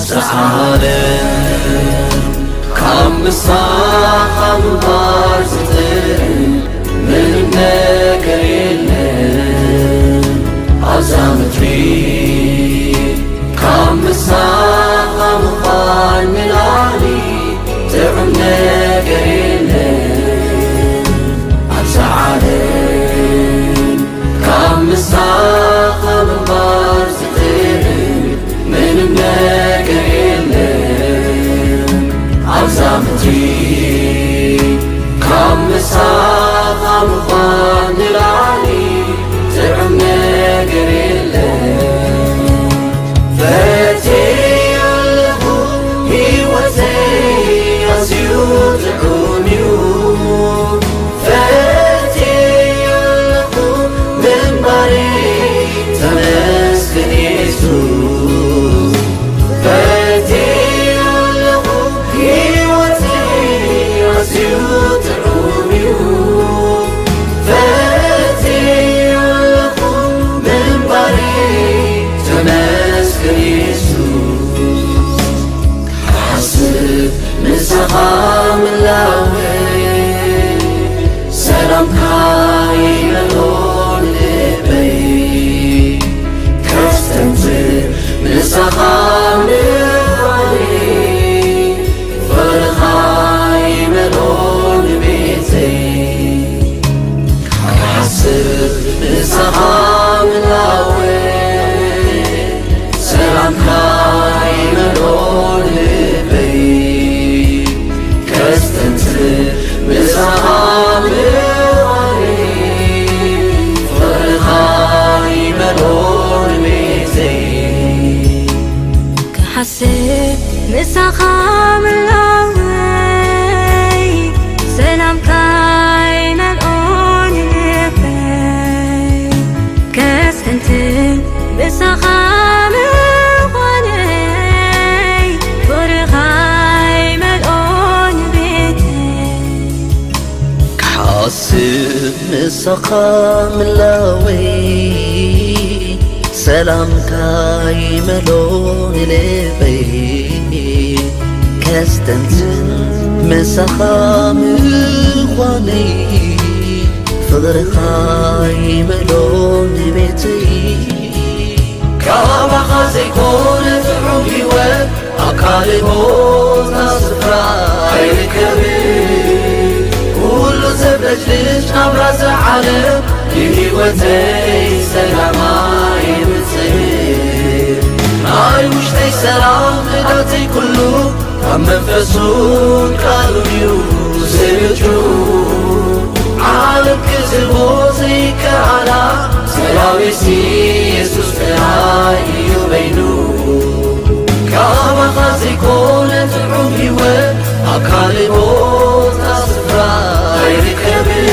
ዝዓለም ካብ ምሳኻ ምንባር ዝጥዕም ምንም ነገር የለን። ኣብዛ ምድሪ ካብ ምሳኻ ምዃን ንላዕሊ ጥዑም ነገር የለን። ኣብዛ ዓለም ካብ ምሳኻ ምንባር ዝጥዕም ምንም ነገር የለን። ኣብዛ ምድሪ ካብ ምሳኻ ምዃን ንላዕሊ ጥዑም ነገር የለን። ፈትየ ኣለኹ፣ ህይወተይ ኣዝዩ ጥዑም እዩ። ፈትየ ኣለኹ፣ ምንባረይ ተመስገን የሱስ። ፈትየ ኣለኹ፣ ህይወተይ ኣዝዩ ጥዑም እዩ። ፈትየ ኣለኹ፣ ምንባረይ ተመስገን የሱስ። ክሓስብ ምሳኻ ምላወይ፣ ሰላምካ ይመልኦ ልበይ። ከስተንትር ምሳኻ ምዃነይ፣ ፍቕርኻ ይመልኦ ንቤተይ። ክሓስብ ምሳኻ ምላወይ፣ ሰላምካ ይመልኦ ልበይ። ከስተንትር ምሳኻ ምዃነይ፣ ፍቕርኻ ይመልኦ ንቤተይ። ክሓስብ ምሳኻ ምላወይ፣ ሰላምካ ይመልኦ ልበይ። ከስተንትን ምሳኻ ምዃነይ፣ ፍቕርኻ ይመልኦ ንቤተይ። ክሓስብ ምሳኻ ምላወይ፣ ሰላምካ ይመልኦ ልበይ። ከስተንትን ምሳኻ ምዃነይ፣ ፍቕርኻ ይመልኦ ንቤተይ። ካባኻ ዘይኮነ ጥዑም ህይወት ኣብ ካልእ ቦታ ስፍራ ኣይርከብን። ኩሉ ዘብለጭልጭ ናብራ እዛ ዓለም ንህይወተይ ሰላም ኣየምጽእን። ናይ ውሽጠይ ሰላም ንዳተይ ኩሉ ካብ መንፈሱን ቃሉን እዩ ዝምንጩ። ዓለም ክትህቦ ዘይከኣላ ሰላሜሲ የሱስ ጥራይ እዩ በይኑ። ካባኻ ዘይኮነ ጥዑም ህይወት ኣብ ካልእ ቦታ ስፍራ ኣይርከብን።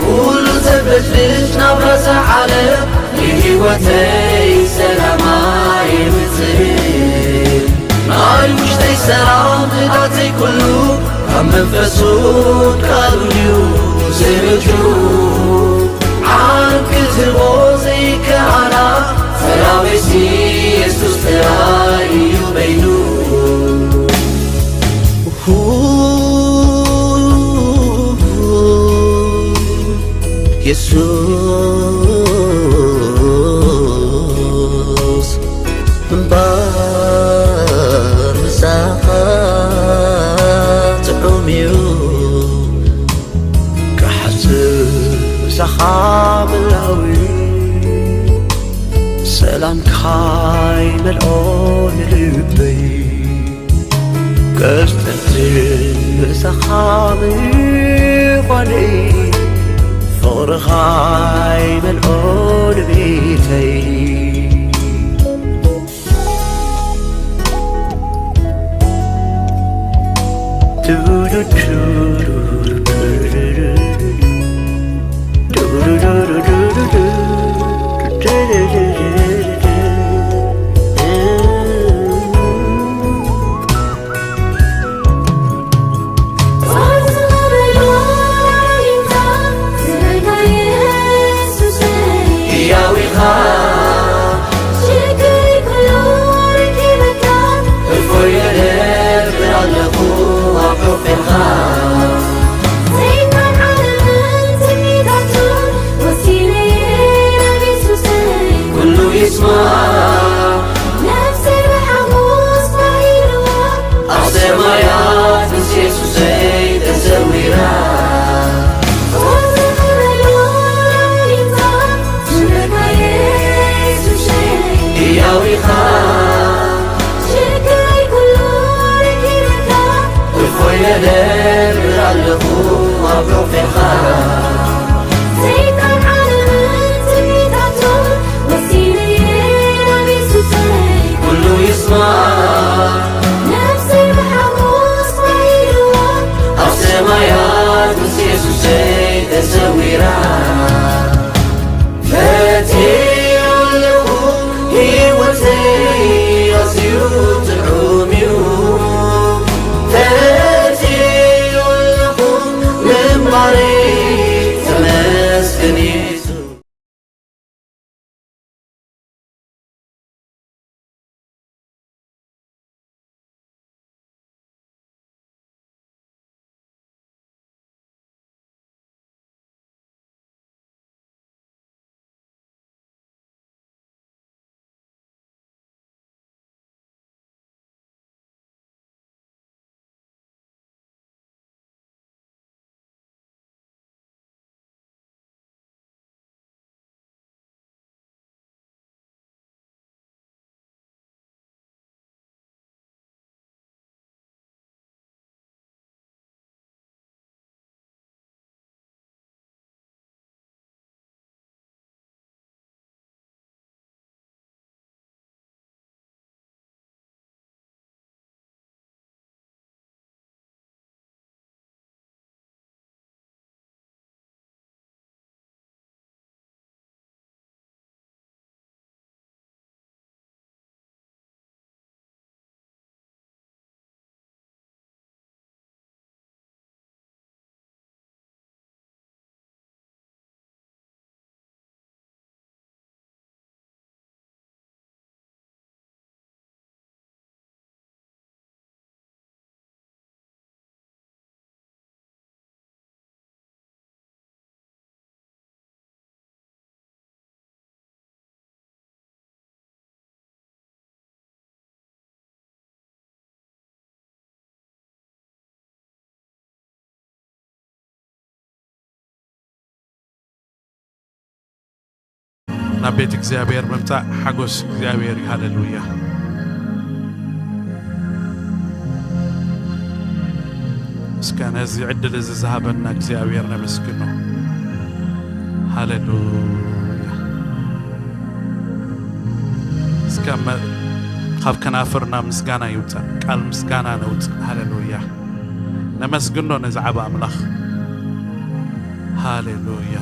ኩሉ ዘብለጭልጭ ናብራ እዛ ዓለም ንህይወተይ ሰላም ኣየምጽእን። ናይ ውሽጠይ ሰላም ንዳተይ ኩሉ ካብ መንፈሱን ቃሉን እዩ ዝምንጩ። ዓለም ክትህቦ ዘይከኣላ ሰላሜሲ የሱስ ጥራይ እዩ በይኑ። የሱስ ምንባር ምሳኻ ጥዑም እዩ። ክሓስብ ምሳኻ ምላዊ፣ ሰላምካ ይመልኦ ንልበይ። ከስተንትን ምሳኻ ምዃነይ፣ ፍቕርኻ ይመልኦ ንቤተይ። ሕያው ኢኻ። ሽግረይ ኩሉ ረኪበካ። ናብ ቤት እግዚኣብሔር ምምጻእ ሓጎስ እግዚኣብሔር እዩ። ሃሌሉያ። እስከ ነዚ ዕድል እዚ ዝሃበና እግዚኣብሔር ነመስግኖ። ሃሌሉያ። እስከ መ-፣ ካብ ከናፍርና ምስጋና ይውጻእ፣ ቃል ምስጋና ነውጽእ። ሃሌሉያ። ነመስግኖ ነዚ ዓቢ ኣምላኽ። ሃሌሉያ።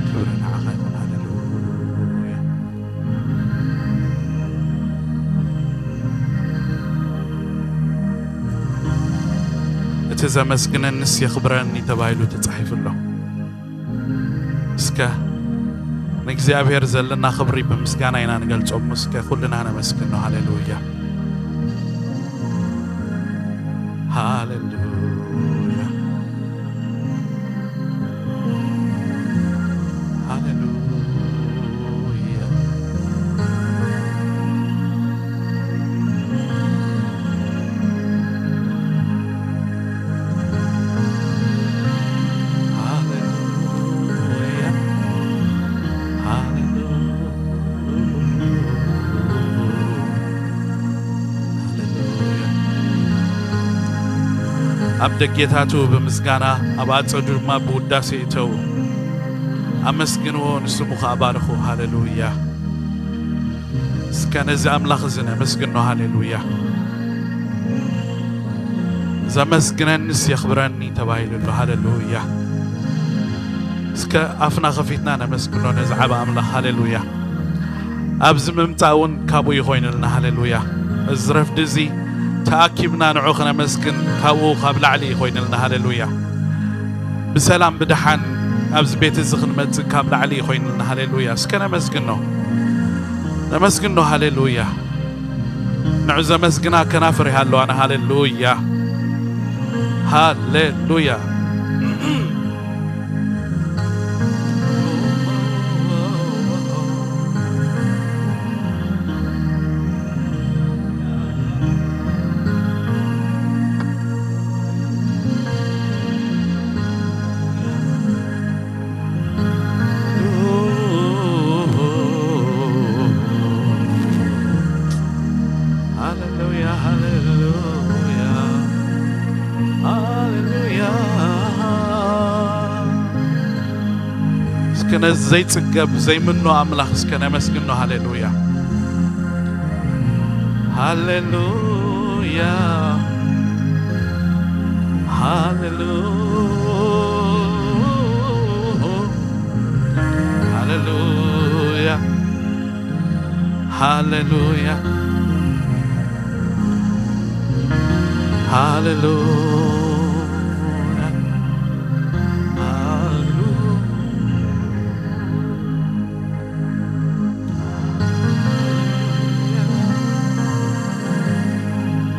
ክብሪ ንዓኻ ይኹን። ሃሌሉያ። እቲ ዘመስግነንስ የኽብረኒ ተባሂሉ ተጻሒፉ ኣሎ። እስከ ንእግዚኣብሔር ዘለና ክብሪ ብምስጋና ኢና ንገልጾ። እስከ ኩልና ነመስግኖ። ሃሌሉያ። ሃሌሉያ። ሃሌሉያ። ሃሌሉያ። ሃሌሉያ። ሃሌሉያ። ኣብ ደጌታቱ ብምስጋና፣ ኣብ ኣጸዱ ድማ ብውዳሴ እተዉ። ኣመስግንዎ፣ ንስሙ ኸኣ ባርኹ። ሃሌሉያ። እስከ ነዚ ኣምላኽ እዚ ነመስግኖ። ሃሌሉያ። ዘመስግነንስ የኽብረኒ ተባሂሉ ኣሎ። ሃሌሉያ። እስከ ኣፍና ኸፊትና ነመስግኖ ነዚ ዓቢ ኣምላኽ። ሃሌሉያ። ኣብዚ ምምጻእ እውን ካብኡ ይኾይንልና። ሃሌሉያ። እዚ ረፍዲ እዚ ተኣኪብና ንዑ ክነመስግን ካብኡ ካብ ላዕሊ ይኾይንልና። ሃሌሉያ። ብሰላም ብደሓን ኣብዚ ቤት እዚ ክንመጽእ ካብ ላዕሊ ይኾይንልና። ሃሌሉያ። እስከ ነመስግኖ። ነመስግኖ። ሃሌሉያ። ንዑ ዘመስግና ከናፍር ይሃለዋና። ሃሌሉያ። ሃሌሉያ። ሃሌሉያ፣ ሃሌሉያ፣ ሃሌሉያ። እስከ ነዚ ዘይጽገብ ዘይምኖ ኣምላኽ እስከ ነመስግኖ። ሃሌሉያ፣ ሃሌሉያ፣ ሃሌሉያ፣ ሃሌሉያ፣ ሃሌሉያ፣ ሃሌሉያ።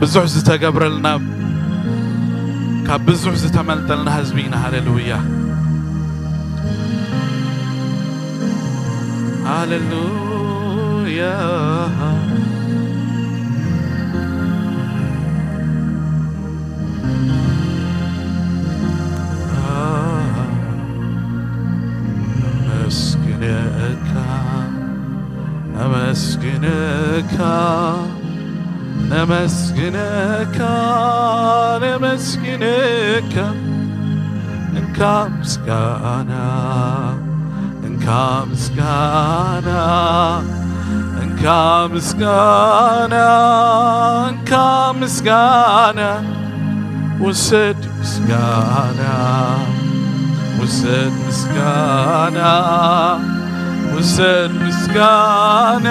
ብዙሕ ዝተገብረልና፣ ካብ ብዙሕ ዝተመልጠልና ህዝቢ ኢና። ሃሌሉያ፣ ሃሌሉያ። ነመስግነካ፣ ነመስግነካ፣ ነመስግነካ፣ ነመስግነካ። እንካ ምስጋና፣ እንካ ምስጋና፣ እንካ ምስጋና፣ እንካ ምስጋና። ውሰድ ምስጋና፣ ውሰድ ምስጋና፣ ውሰድ ምስጋና፣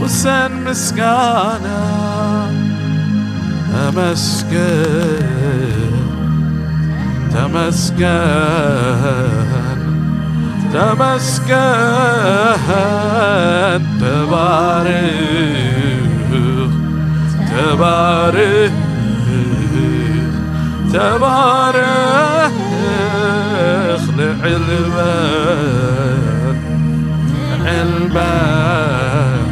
ውሰድ ምስጋና። ተመስገን፣ ተመስገን፣ ተመስገን። ተባረኽ፣ ተባረኽ፣ ተባረኽ። ልዕል በል፣ ልዕል በል።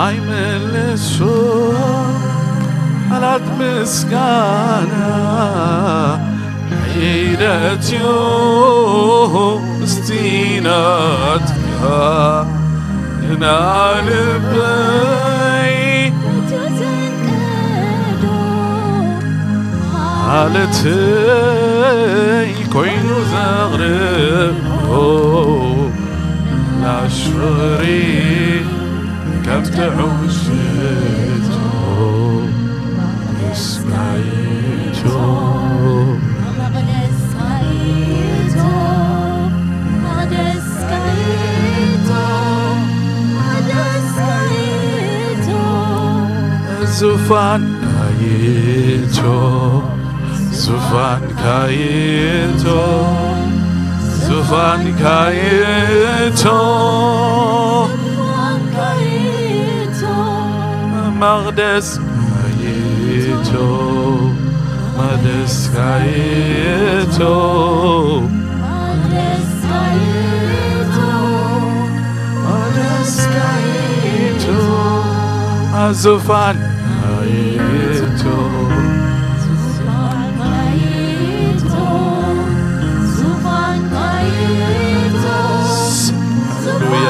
ኣይምልሱ ቃላት ምስጋና ሒደ እትዮ ምስቲ ናትካ ግና ልበይ ማለተይ ኮይኑ ዘቕርቦ ላሽሪ ከም ጥዑም ሽቶ ምስጋይቶ ዙፋን ካይቶ ዙፋን ካይቶ ዙፋን ካይቶ መቕደስ ካይቶ መቕደስ ካይቶ መቕደስ ካይቶ ዙፋን ካይቶ ሃሌሉያ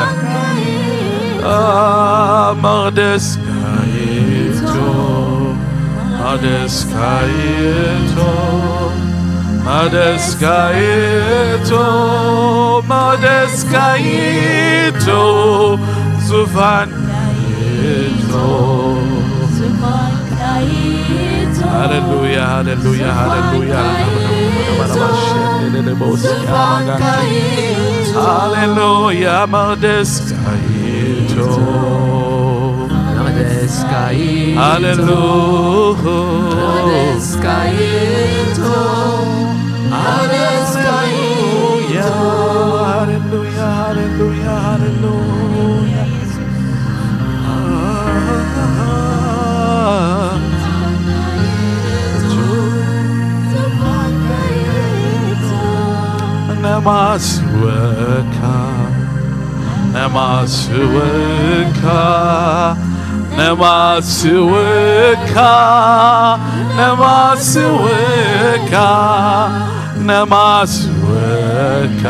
መቕደስ ካይቶ መቕደስ ካይቶ መቕደስ ካይቶ መቕደስ ካይቶ ዙፋን ካይቶ ሃሌሉያ ሃሌሉያ ሃሌሉያ ሃሌሉያ መቕደስ ካይቶ መቕደስ ካይቶ ሃሌሉያ መቕደስ ካይቶ መቕደስ ካይቶ ሃሌሉያ ሃሌሉያ ሃሌሉያ ነማስወካ ነማስወካ ነማስወካ ነማስወካ ነማስወካ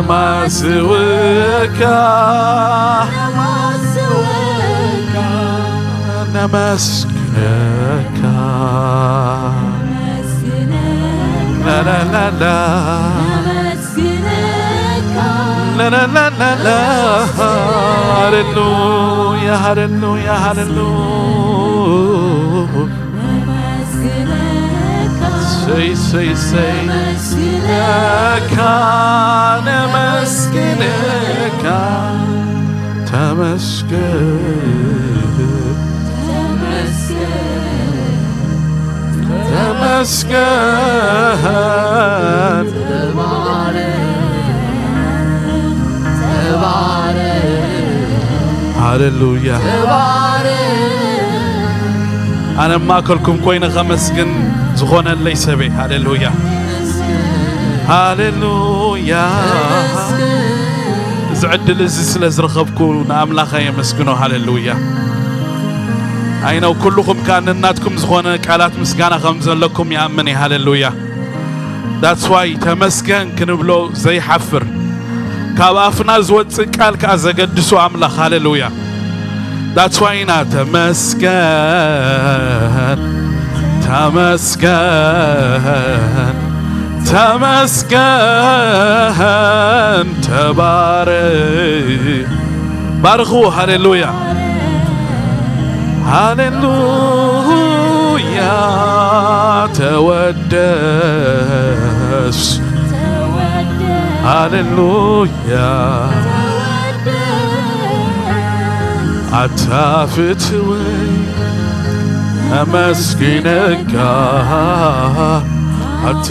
ነማስወካ ነመስግነካ ላላላላ ላላላላ ሃሌሉያ ሃሌሉያ ሃሌሉያ ሰይ ሰይ ሰይ ነመስግነካ ተመስገን ተመስገን ሃሌሉያ ኣነ ኣብ ማእከልኩም ኮይነ ከመስግን ዝኾነለይ ሰበይ ሃሌሉያ ሃሌሉያ እዚ ዕድል እዚ ስለ ዝረኸብኩ ንኣምላኸ የመስግኖ ሃሌሉያ ኣይነው ኩልኹም ከኣ ነናትኩም ዝኾነ ቃላት ምስጋና ከም ዘለኩም ይኣምን እየ ሃሌሉያ that's why ተመስገን ክንብሎ ዘይሓፍር ካብ ኣፍና ዝወፅእ ቃል ከዓ ዘገድሱ ኣምላኽ ሃሌሉያ that's why ኢና ተመስገን ተመስገን ተመስገን ተባረክ ባርኽዎ ሃሌሉያ ሃሌሉያ ተወደስ ሃሌሉያ ኣታ ፍትወይ ኣመስግነካ ኣታ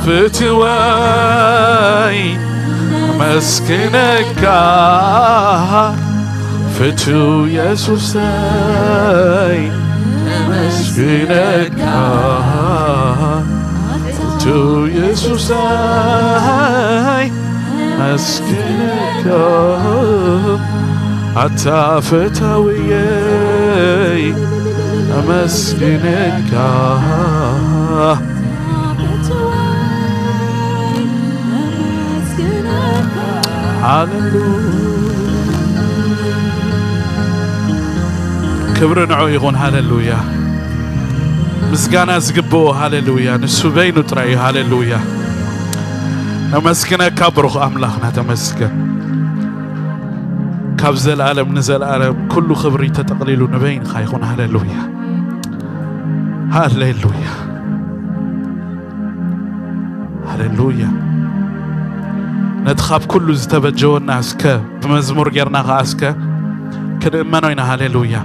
ፍትወይ ኣመስግነካ ፍትው የሱሰይ ኣመስግነካ ፍትው የሱሰይ ኣመስግነካ ኣታ ፈታውየይ ኣመስግነካ። ሃሌሉያ። ክብሪ ንዑ ይኹን። ሃሌሉያ። ምስጋና ዝግብኦ። ሃሌሉያ። ንሱ በይኑ ጥራይ እዩ። ሃሌሉያ። ነመስግነካ ብሩኽ ኣምላኽና፣ ተመስገን። ካብ ዘለኣለም ንዘለኣለም ኩሉ ክብሪ ተጠቕሊሉ ንበይንኻ ይኹን። ሃሌሉያ። ሃሌሉያ። ሃሌሉያ። ነቲ ካብ ኩሉ ዝተበጀወና እስከ ብመዝሙር ጌርና ከኣ እስከ ክንእመኖ ኢና። ሃሌሉያ።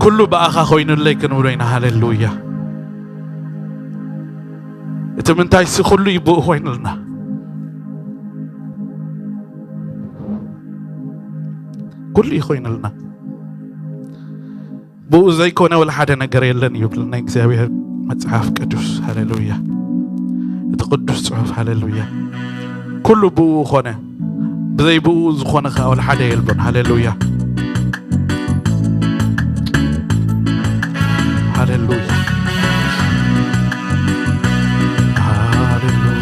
ኩሉ ብኣኻ ኮይኑለይ ክንብሎ ኢና። ሃሌሉያ። እቲ ምንታይ ሲ ኩሉ እዩ ብኡ ኮይኑልና። ኩሉ እዩ ኮይኑልና። ብኡ ዘይኮነ ወላ ሓደ ነገር የለን ይብል ናይ እግዚኣብሔር መጽሓፍ ቅዱስ። ሃሌሉያ። እቲ ቅዱስ ጽሑፍ። ሃሌሉያ። ኩሉ ብኡ ኮነ። ብዘይ ብኡ ዝኾነ ኸኣ ወላ ሓደ የልቦን። ሃሌሉያ። ሃሌሉያ። ሃሌሉያ።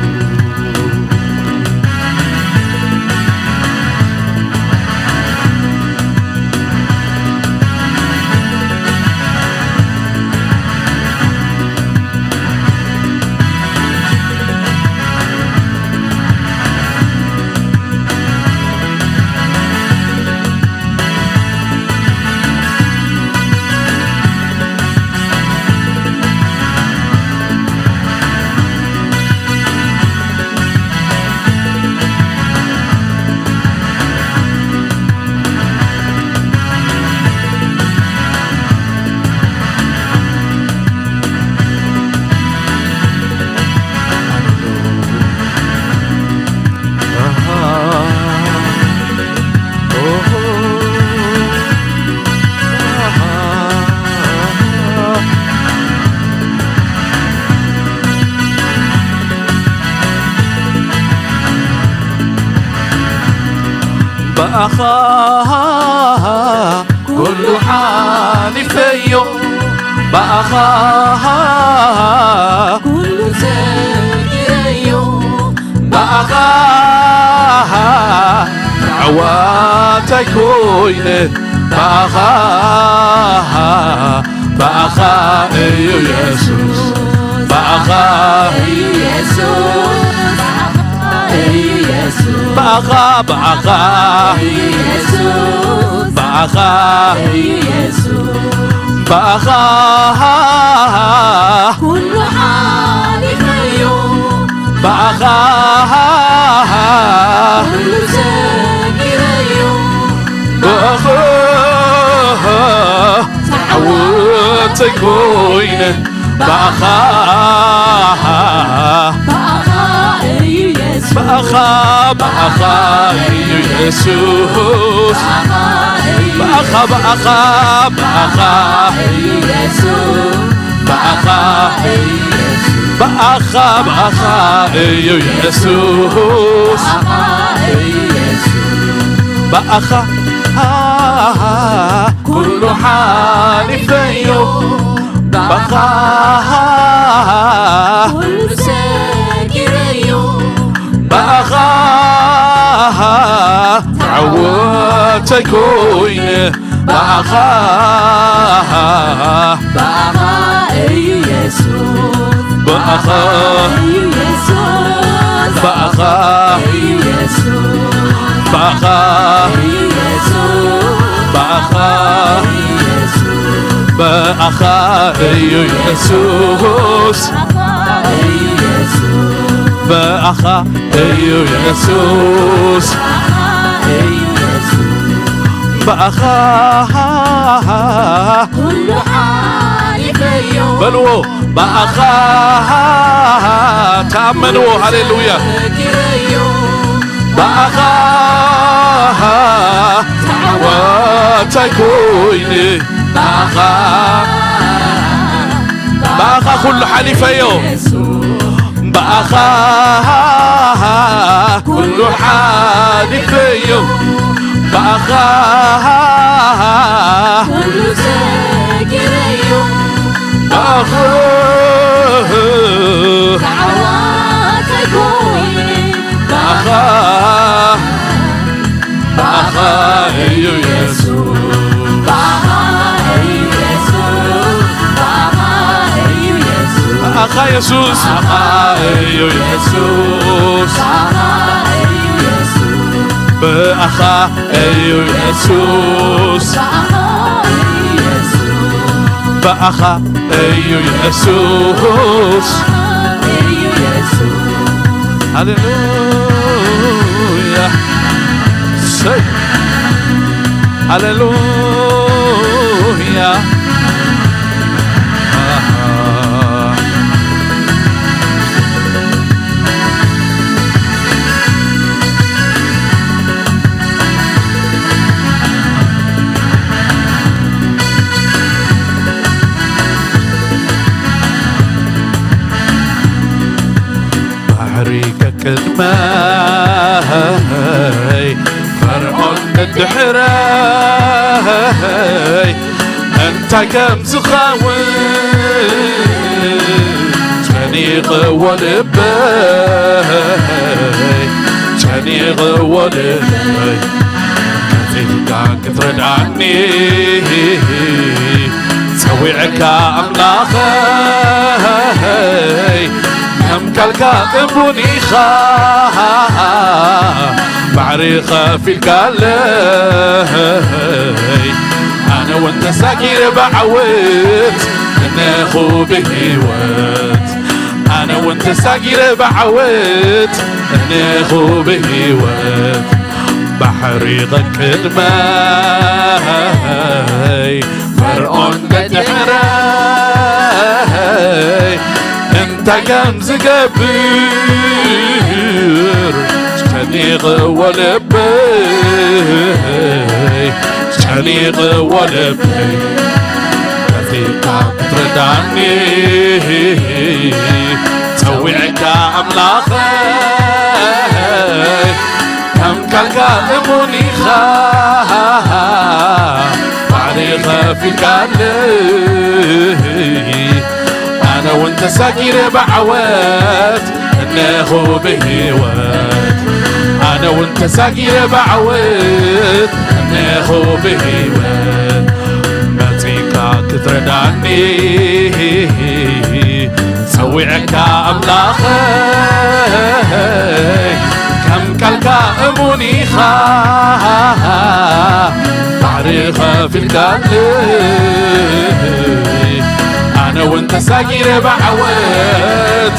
ብኣኻ ኩሉ ሓሊፈዮ፣ ብኣኻ ኩሉ ሰጊረዮ፣ ብኣኻ ተዓዋታይ ኮይነ፣ ብኣኻ፣ ብኣኻ እዩ የሱስ፣ ብኣኻ እዩ የሱስ፣ ብኣኻ፣ ብኣኻ እዩ የሱስ፣ ብኣኻ እዩ የሱስ፣ ብኣኻ ኩሉ ሓሊፈዮ፣ ብኣኻ ኩሉ ሰጊረዮ፣ ብኣኻ ተዓወተይ ኮይነ፣ ብኣኻ፣ ብኣኻ እዩ የሱስ፣ ብኣኻ፣ ብኣኻ እዩ የሱስ፣ ብኣኻ እዩ ብኣኻ፣ ብኣኻ፣ ብኣኻ እዩ የሱስ፣ ብኣኻ እዩ የሱስ፣ ብኣኻ፣ ብኣኻ እዩ የሱስ፣ ብኣኻ እዩ የሱስ፣ ብኣኻ ኩሉ ሓሊፈዮ፣ ብኣኻ ኩሉ ሰጊረዮ፣ ብኣኻ ተዓወተይ ኮይነ፣ ብኣኻ ብኣኻ እዩ የሱስ፣ ብኣኻ እዩ የሱስ፣ ብኣኻ እዩ የሱስ፣ ብኣኻ እዩ የሱስ፣ ብኣኻ እዩ የሱስ፣ ብኣኻ እዩ የሱስ፣ ብኣኻ እዩ የሱስ፣ ብኣኻ እዩ የሱስ፣ ብኣኻ እዩ የሱስ፣ ብኣኻ ብኣኻ ኩሉ ሓሊፈዮ። በልዎ፣ ብኣኻ ተኣመንዎ። ሃሌሉያ። ብኣኻ ተዓዋታይ ኮይነ፣ ብኣኻ፣ ብኣኻ ኩሉ ሓሊፈዮ። ብኣኻ ኩሉ ሓሊፈዮ፣ ብኣኻ ኩሉ ሰጊረዮ ብኣኻ ተዓዋታይ ኮይነ ብኣኻ ብኣኻ እዩ የሱስ ብኣኻ እዩ የሱስ ብኣኻ እዩ የሱስ ብኣኻ የሱስ ብኣኻ እዩ የሱስ ብኣኻ እዩ የሱስ ብኣኻ እዩ የሱስ ብኣኻ እዩ የሱስ ብኣኻ እዩ የሱስ ብኣኻ እዩ የሱስ ሃሌሉያ ሰይ ሃሌሉያ ባሕሪ ቀቅድመይ ፈርዖን ደድሕረይ እንታይ ከም ዝኸውን ጨኒቕዎ ልበይ ጨኒቕዎ ልበይ ቀጺልካ ክትረድኣኒ ጸዊዐካ ኣምላኸይ ከም ቃልካ እሙን ኢኻ ባሕሪ ከፊልካለይ ኣነ እውን ተሳጊረ ብዓወት እነኹ ብህይወት ኣነ እውን ተሳጊረ ብዓወት እነኹ ብህይወት ባሕሪ ቐቅድመይ ፈርዖን ደድሕረይ እንታይ ከም ዝገብር ጨኒቕዎ ልበይ ጨኒቕዎ ልበይ ቀጺልካ ክትረዳኒ ጸዊዕካ ኣምላኸይ ከም ቃልካ እሙን ኢኻ ባሕሪ ኸፊልካለይ ኣነ እውን ተሳጊረ ብዓወት እነኹ ብህይወት ኣነ እውን ተሳጊረ ብዓወት እነኹ ብህይወት መጺካ ክትረዳኒ ጸዊዐካ ኣምላኸይ ከም ቃልካ እሙን ኢኻ ባሕሪ ኸፊልካለይ ኣነ እውን ተሳጊረ ብዓወት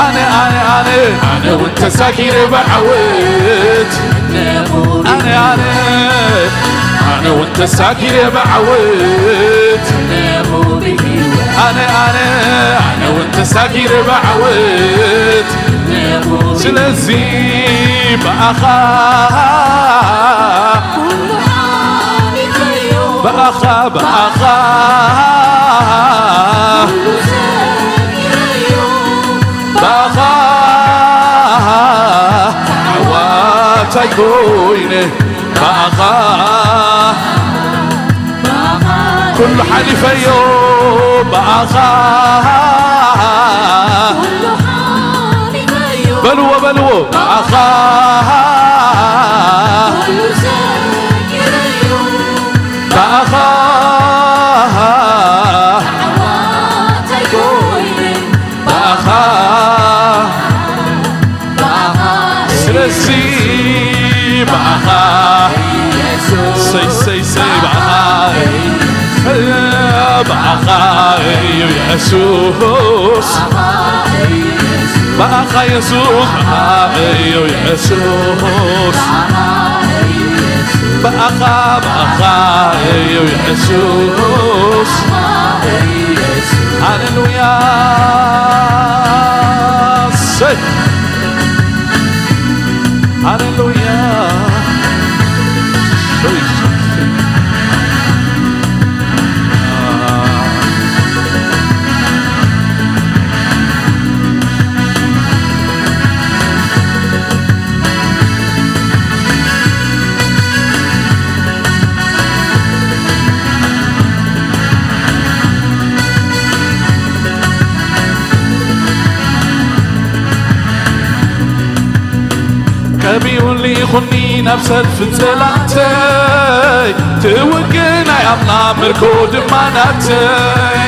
ኣነ ኣነ ኣነ ኣነ እውን ተሳጊረ ብዓወት ኣነ ኣነ ኣነ እውን ተሳጊረ ብዓወት ኣነ ኣነ ኣነ እውን ተሳጊረ ብዓወት ስለዚ ብኣኻ ብኣኻ ብኣኻ ብኣኻ ዓዋታይ ኮይነ ብኣኻ ኩሉ ሓሊፈዮ ብኣኻ በልዎ በልዎ ብኣኻ ብኣኻ ብኣኻ ስለዚ ብኣኻ ሰይ ሰይ ሰይ ብኣኻ ብኣኻ እዩ የሱስ ብኣኻ የሱስ ብኣኻ እዩ የሱስ ብኣኻ ብኣኻ እዩ የሱስ ሃሌሉያ ሰይ ሃሌሉያ ሰይ ይኹኒ ናብ ሰልፊ ጸላእተይ፣ ትውግን ናይ ኣምላኽ ምርኮ ድማ ናተይ።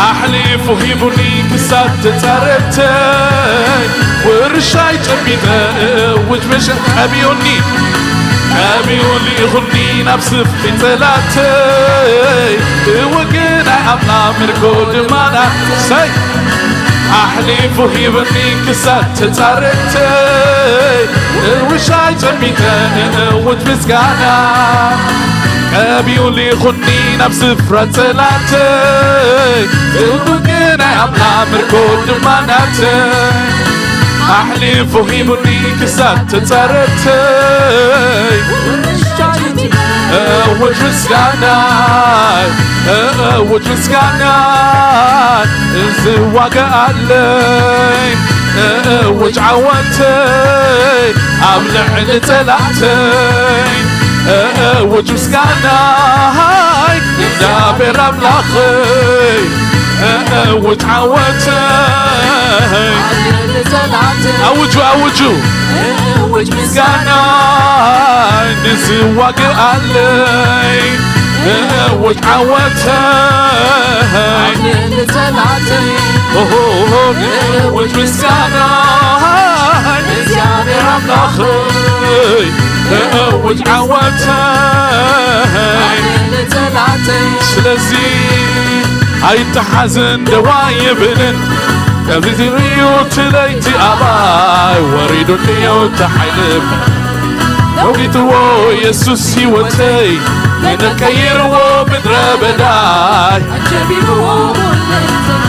ኣሕሊፉ ሂቡኒ ክሳብ ተጻረርተይ፣ ውርሻይ ጨቢጠ እእውጅ ምሽ-፣ ቀቢኡኒ፣ ቀቢኡ ልኢኹኒ ናብ ስፍሒ ጸላእተይ፣ ትውግን ናይ ኣምላኽ ምርኮ ድማ ናተይ። ኣሕሊፉ ሂብኒ ክሳብ ተጻረተይ፣ እውሻይ ጨቢጠ እእውጅ ምስጋና። ቀቢኡ ልኢኹኒ ናብ ስፍራ ጸላተይ፣ ትውግን ናይ ኣምላኽ ምርኮ ድማ ናተይ። ኣሕሊፉ ሂቡኒ ክሳብ ተጻረተይ፣ እእውጅ ምስጋና፣ እእውጅ ምስጋና። ዝዋጋኣለይ፣ እእውጅ ዓወተይ ኣብ ልዕሊ ጸላእተይ፣ እእውጅ ምስጋናይ ንእግዚኣብሔር ኣምላኸይ፣ እእውጅ ዓወተይ። ኣውጁ፣ ኣውጁ። እውጅ ምስጋና ንዝዋግኣለይ፣ እውጅ ዓወተይ። ንጸላእተይ ኦሆ፣ እውጅ ምስጋና ንእግዚኣብሔር ኣምላኸይ፣ እውጅ ዓወተይ። ንጸላእተይ ስለዚ ኣይተሓዝን ደው ኣይብልን፣ ከምዚ እዩ እቲ ለይቲ ኣባይ፣ ወሪዱ እንድዮ እቲ ሓይሊ። ለዊጥዎ የሱስ ህይወተይ፣ ገነት ቀይርዎ ምድረ በዳይ።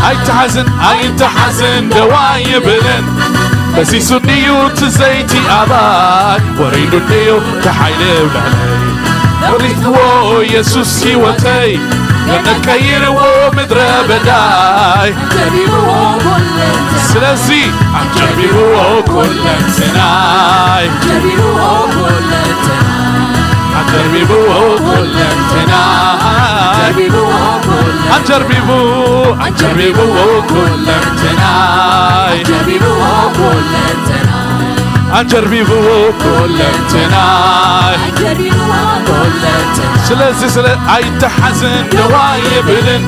ኣይተሓዝን፣ ኣይተሓዝን ደው ኣይብልን፣ ፈሲሱ እንድዩ እቲ ዘይቲ ኣባይ፣ ወሪዱ እንድዩ እቲ ሓይሊ ኣብ ልዕለይ። ለዊጥዎ የሱስ ህይወተይ፣ ገነት ቀይርዎ ምድረ በዳይ። ስለዚ ኣንጀርቢብዎ ኩለንትናይ፣ ኣንጀርቢብዎ ኩለንትናይ፣ ኣንጀርቢቡ፣ ኣንጀርቢብዎ ኩለንትናይ። ኣንጀርቢብዎ ኩለንትናይ። ስለዚ ስለ ኣይተሓዝን ደው ኣይብልን፣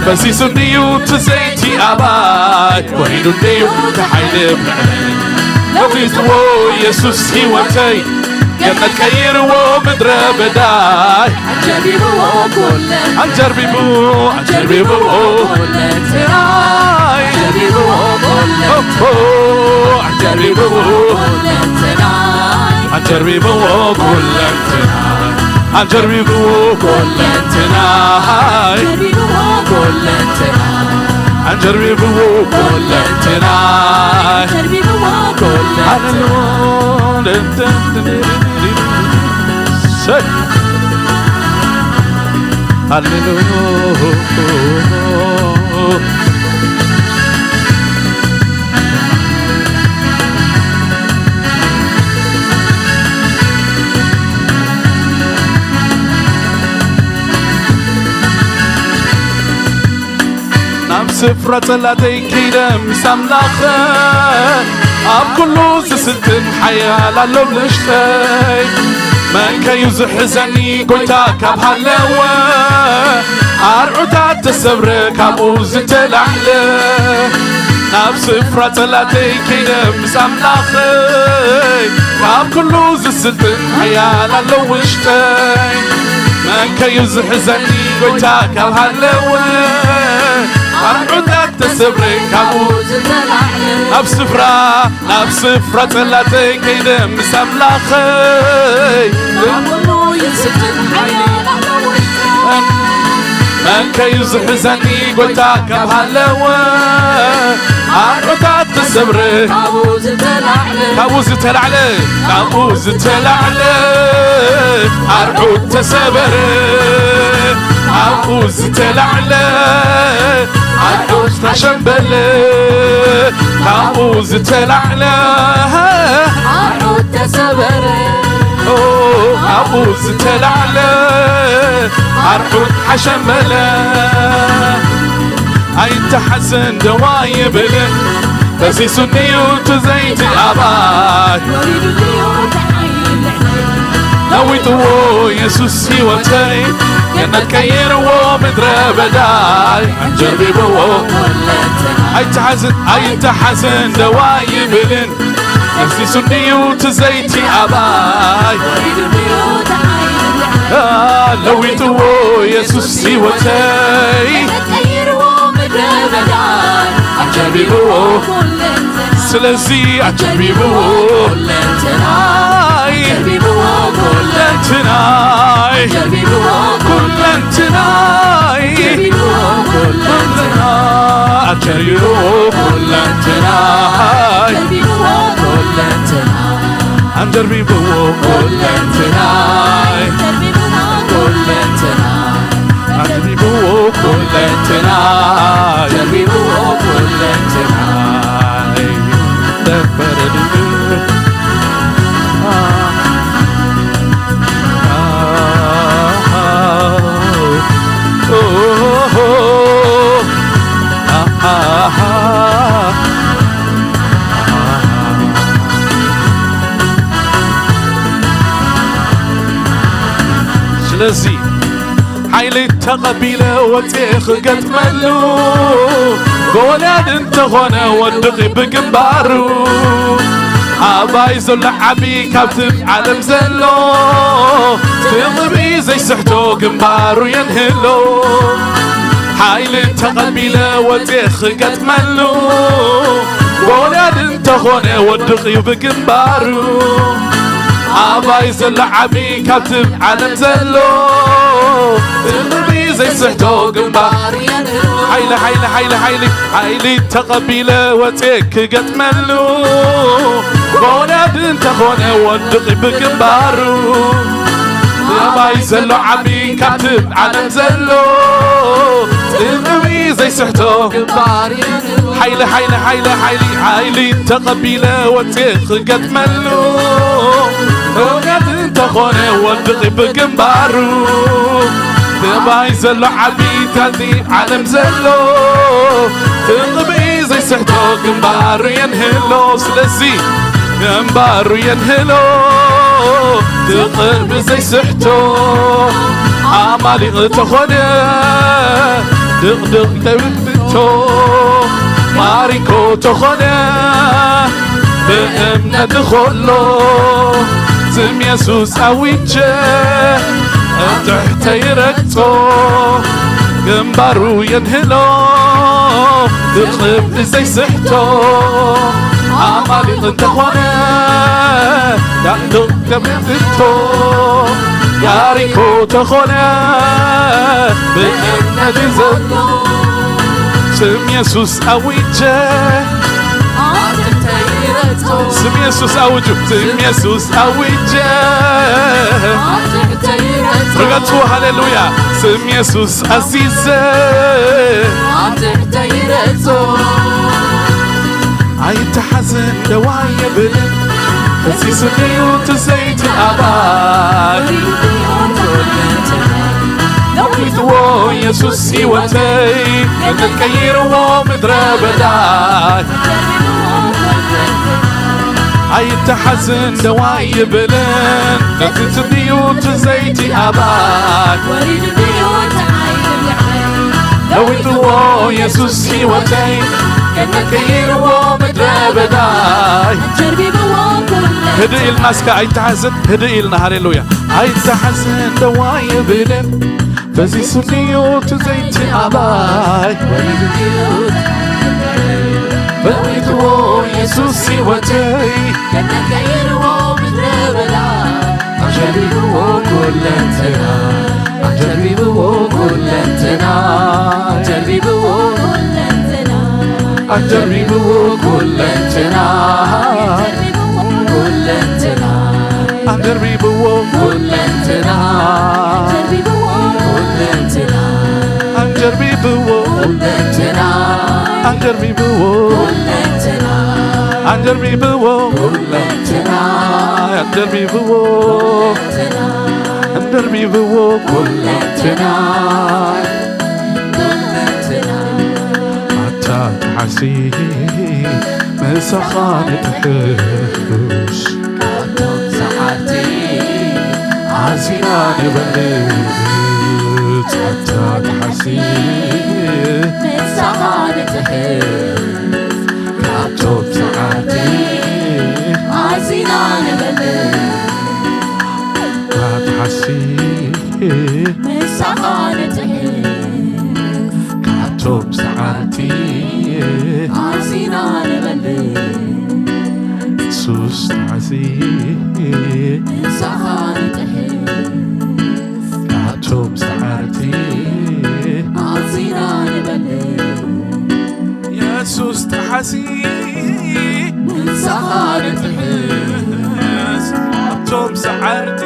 ፈሲሱ እንድዩ እቲ ዘይቲ ኣባይ፣ ወሪዱ እንድዩ እቲ ሓይሊ ኣብ ልዕለይ። ለዊጥዎ የሱስ ህይወተይ፣ ገነት ቀይርዎ ምድረ በዳይ። ኣንጀርቢብዎ ኩለንትናይ። ኣንጀርቢቡ፣ ኣንጀርቢብዎ ኩለንትናይ። ኣንጀርቢብዎ ኩለንትናይ። ኦሆ፣ ኣንጀርቢብዎ ኩለንትናይ። ኣንጀርቢብዎ ኩለንትናይ። ኣንጀርቢብዎ ኩለንትናይ። ኣንጀርቢብዎ ኩለንትናይ። ኣንጀርቢብዎ ኩለንትናይ። ኣንጀርቢብዎ ኩለንትናይ። ሃሌሉያ። ሰይ። ሃሌሉያ። ናብ ስፍራ ጸላተይ ከይደ ምስ ኣምላኸ፣ ኣብ ኩሉ ዝስልጥን ሓያል ኣሎ ኣብ ውሽጠይ። መን ከዩ ዝሕዘኒ ጎይታ ካብ ሃለወ፣ ኣርዑታት ተሰብረ ካብኡ ዝተላዕለ። ናብ ስፍራ ጸላተይ ከይደ ምስ ኣምላኸይ፣ ካብ ኩሉ ዝስልጥን ሓያል ኣሎ ውሽጠይ። መን ከዩ ዝሕዘኒ ጎይታ ካብ ሃለወ፣ ኣርዑታት ተሰብረ ካብኡ ናብ ስፍራ፣ ናብ ስፍራ ጸላተይ ከይደ ምስ ኣምላኸይ። መን ከዩ ዝሕዘኒ ጎይታ ካብ ሃለወ፣ ኣርዑታት ተሰብረ። ካብኡ ዝተላዕለ፣ ካብኡ ዝተላዕለ ኣርዑት ተሰበረ። ካብኡ ዝተላዕለ ኣርዑት ኣሸምበለ። ካብኡ ዝተላዕለ ኣርዑት ተሰበረ። ኦ፣ ካብኡ ዝተላዕለ ኣርዑት ኣሸምበለ። ኣይተሓዝን ደው ኣይብልን፣ ፈሲሱ እንድዩ እቲ ዘይቲ ኣባይ። ለዊጥዎ የሱስ ህይወተይ፣ ገነት ቀይርዎ ምድረ በዳይ። ኣጀርቢብዎ ኣይተሓዝን ኣይተሓዝን ደዋ ይብልን፣ ነፍሲሱ እንድዩ እቲ ዘይቲ ኣባይ። ለዊጥዎ የሱስ ህይወተይ፣ ኣጀርቢብዎ ስለዚ ኣጀርቢብዎ ኩለንትናይ፣ ኣጀርቢብዎ ኩለንትናይ፣ ኣጀርቢብዎ ኩለንትናይ፣ ኣጀርቢብዎ ኩለንትናይ፣ ኣጀርቢብዎ ኩለንትናይ፣ ኣጀርቢብዎ ኩለንትናይ፣ ኣጀርቢብዎ ኩለንትናይ፣ ኣጀርቢብዎ ኩለንትናይ። ስለዚ ሓይሊ ተቐቢለ ወፅኤ ክገጥመሉ፣ ጎልያድ እንተኾነ ወድቒ ብግንባሩ። ኣባይ ዘሎ ዓቢ ካብቲ ዓለም ዘሎ፣ ትቕቢ ዘይስሕቶ ግንባሩ የንህሎ። ሓይሊ ተቐቢለ ወፅኤ ክገጥመሉ፣ ጎልያድ እንተኾነ ወድቕ እዩ ብግንባሩ። ኣባይ ዘሎ ዓቢ ካብቲ ዓለም ዘሎ፣ ትቕቢ ዘይስሕቶ ግንባር። ሓይሊ፣ ሓይሊ፣ ሓይሊ፣ ሓይሊ፣ ሓይሊ ተቐቢለ ወፅኤ ክገጥመሉ፣ ጎልያድ እንተኾነ ወድቕ ብግንባሩ። ኣባይ ዘሎ ዓቢ ካብቲ ዓለም ዘሎ፣ ትቕቢ ዘይስሕቶ ግንባር። ሓይሊ፣ ሓይሊ፣ ሓይሊ፣ ሓይሊ፣ ሓይሊ ተቐቢለ ወፅኤ ክገጥመሉ፣ እውነት እንተኾነ ወድቒ ብግንባሩ። ብባይ ዘሎ ዓቢ ካብቲ ዓለም ዘሎ፣ ትቕቢ ዘይስሕቶ ግንባሩ የንህሎ። ስለዚ ግንባሩ የንህሎ፣ ትቕቢ ዘይስሕቶ። ኣማሊቕ ተኾነ ድቕድቕ ተብብቶ፣ ማሪኮ ተኾነ ብእምነት ኾሎ፣ ስም የሱስ ኣዊጀ ኣብ ትሕተይ ረግጾ፣ ግንባሩ የንህሎ ትቕቢ ዘይስሕቶ። ኣማሊቕ እንተኾነ ዳንዶ ገብርቶ፣ ያሪኮ ተኾነ ብእምነት ዘሎ፣ ስም የሱስ ኣዊጀ ስም የሱስ ኣውጁ፣ ስም የሱስ ኣውጀ። ርገጹ፣ ሃሌሉያ። ስም የሱስ ኣዚዘ ኣይተሓዝን ደዋ የብልን፣ ፈሲሱ እዩ እቲ ዘይቲ ኣባይ። ለዊጥዎ የሱስ ህይወተይ፣ ገነት ቀይርዎ ምድረ በዳይ። ኣይተሓዝን ደዋ ይብልን፣ ነቲ ትንቢዩ እቲ ዘይቲ ኣባይ። ለዊጥዎ የሱስ ህይወተይ፣ ገነት ቀይርዎ ምድረ በዳይ። ህድእ ኢልና እስከ ኣይተሓዝን፣ ህድእ ኢልና፣ ሃሌሉያ። ኣይተሓዝን ደዋ ይብልን፣ በዚ ስም እዩ እቲ ዘይቲ ኣባይ። ለዊጥዎ የሱስ ህይወተይ፣ ኣጀርቢብዎ ኩለንትና፣ ኣጀርቢብዎ ኩለንትና፣ ኣጀርቢብዎ ኩለንትና፣ ኣጀርቢብዎ ኩለንትና፣ ኩለንትና፣ ኣጀርቢብዎ ኩለንትና፣ ኩለንትና፣ ኣጀርቢብዎ ኩለንትና፣ ኣጀርቢብዎ ኩለንትና፣ ኣጀርቢብዎ ኩለንትና፣ ኣጀርቢብዎ ኩለንትና፣ ኣጀርቢብዎ ኩለንትና፣ ኩለንትና። ኣታ ተሓሲ ምሳኻ ንትሕሽ፣ ኣቶም ሰዓርቲ ኣዚና ንበልጽ ኣታ ተሓሲ ምሳኻ ንጥሕስ ካብቶም ሰዓርቲ ኣዚና ንበልጽ ኣታ ተሓሲ ምሳኻ ንጥሕስ ካብቶም ሰዓርቲ ኣዚና ንበልጽ ሱስ ተሓሲ ምሳኻ ንጥሕስ ካብቶም ሰዓርቲ ኣዚና ንበልጽ የሱስ ተሓሲ ምሳኻ ንጥሕስ ካብቶም ሰዓርቲ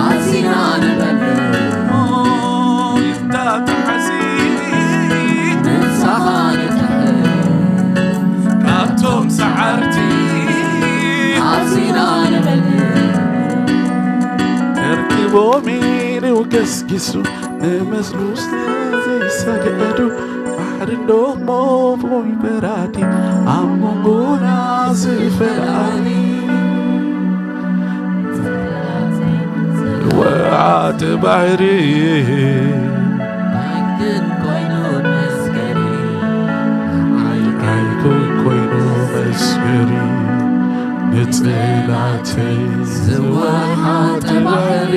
ኣዚና ንበልጽ ተተሓሲ ንሳኻ ንጥሕስ ካብቶም ሰዓርቲ ኣዚና ንበልጽ ከርክቦም ኢሉ ገስጊሱ ንምስሉ ስለ ዘይሰግዱ ባሕሪ እንዶ ሞቦይ በራዲ ኣብ መንጎና ዝፈልኣኒ ወዓት ባሕሪ ኣይክን ኮይኑ መስገሪ ኣይክን ኮይኑ መስገሪ ንጽላተይ ዝወሓጠ ባሕሪ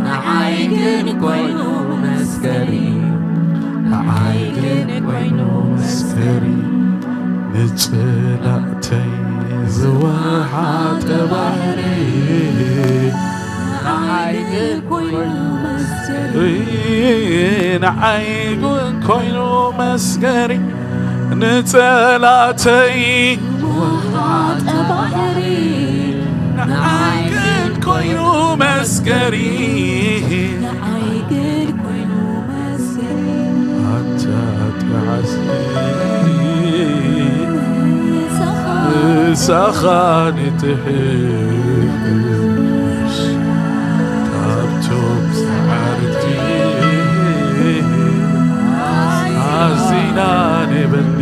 ንዓይ ግን ኮይኑ መስገሪ ንዓይ ግን ኮይኑ መስገሪ ንጽላእተይ ዝወሓጠ ባሕሪ ንዓይ ግን ኮይኑ መስገሪ ንዓይ ግን ኮይኑ መስገሪ ንጸላተይ ዝወሓጠ ባሕሪ ንዓይ ግን ኮይኑ መስገሪ ንዓይ ግን ኮይኑ መስገሪ ኣታ ተዓሲ ምሳኻ ንጥሕስ ካብቶም ሰዓርቲ ኣዚና ንበልጽ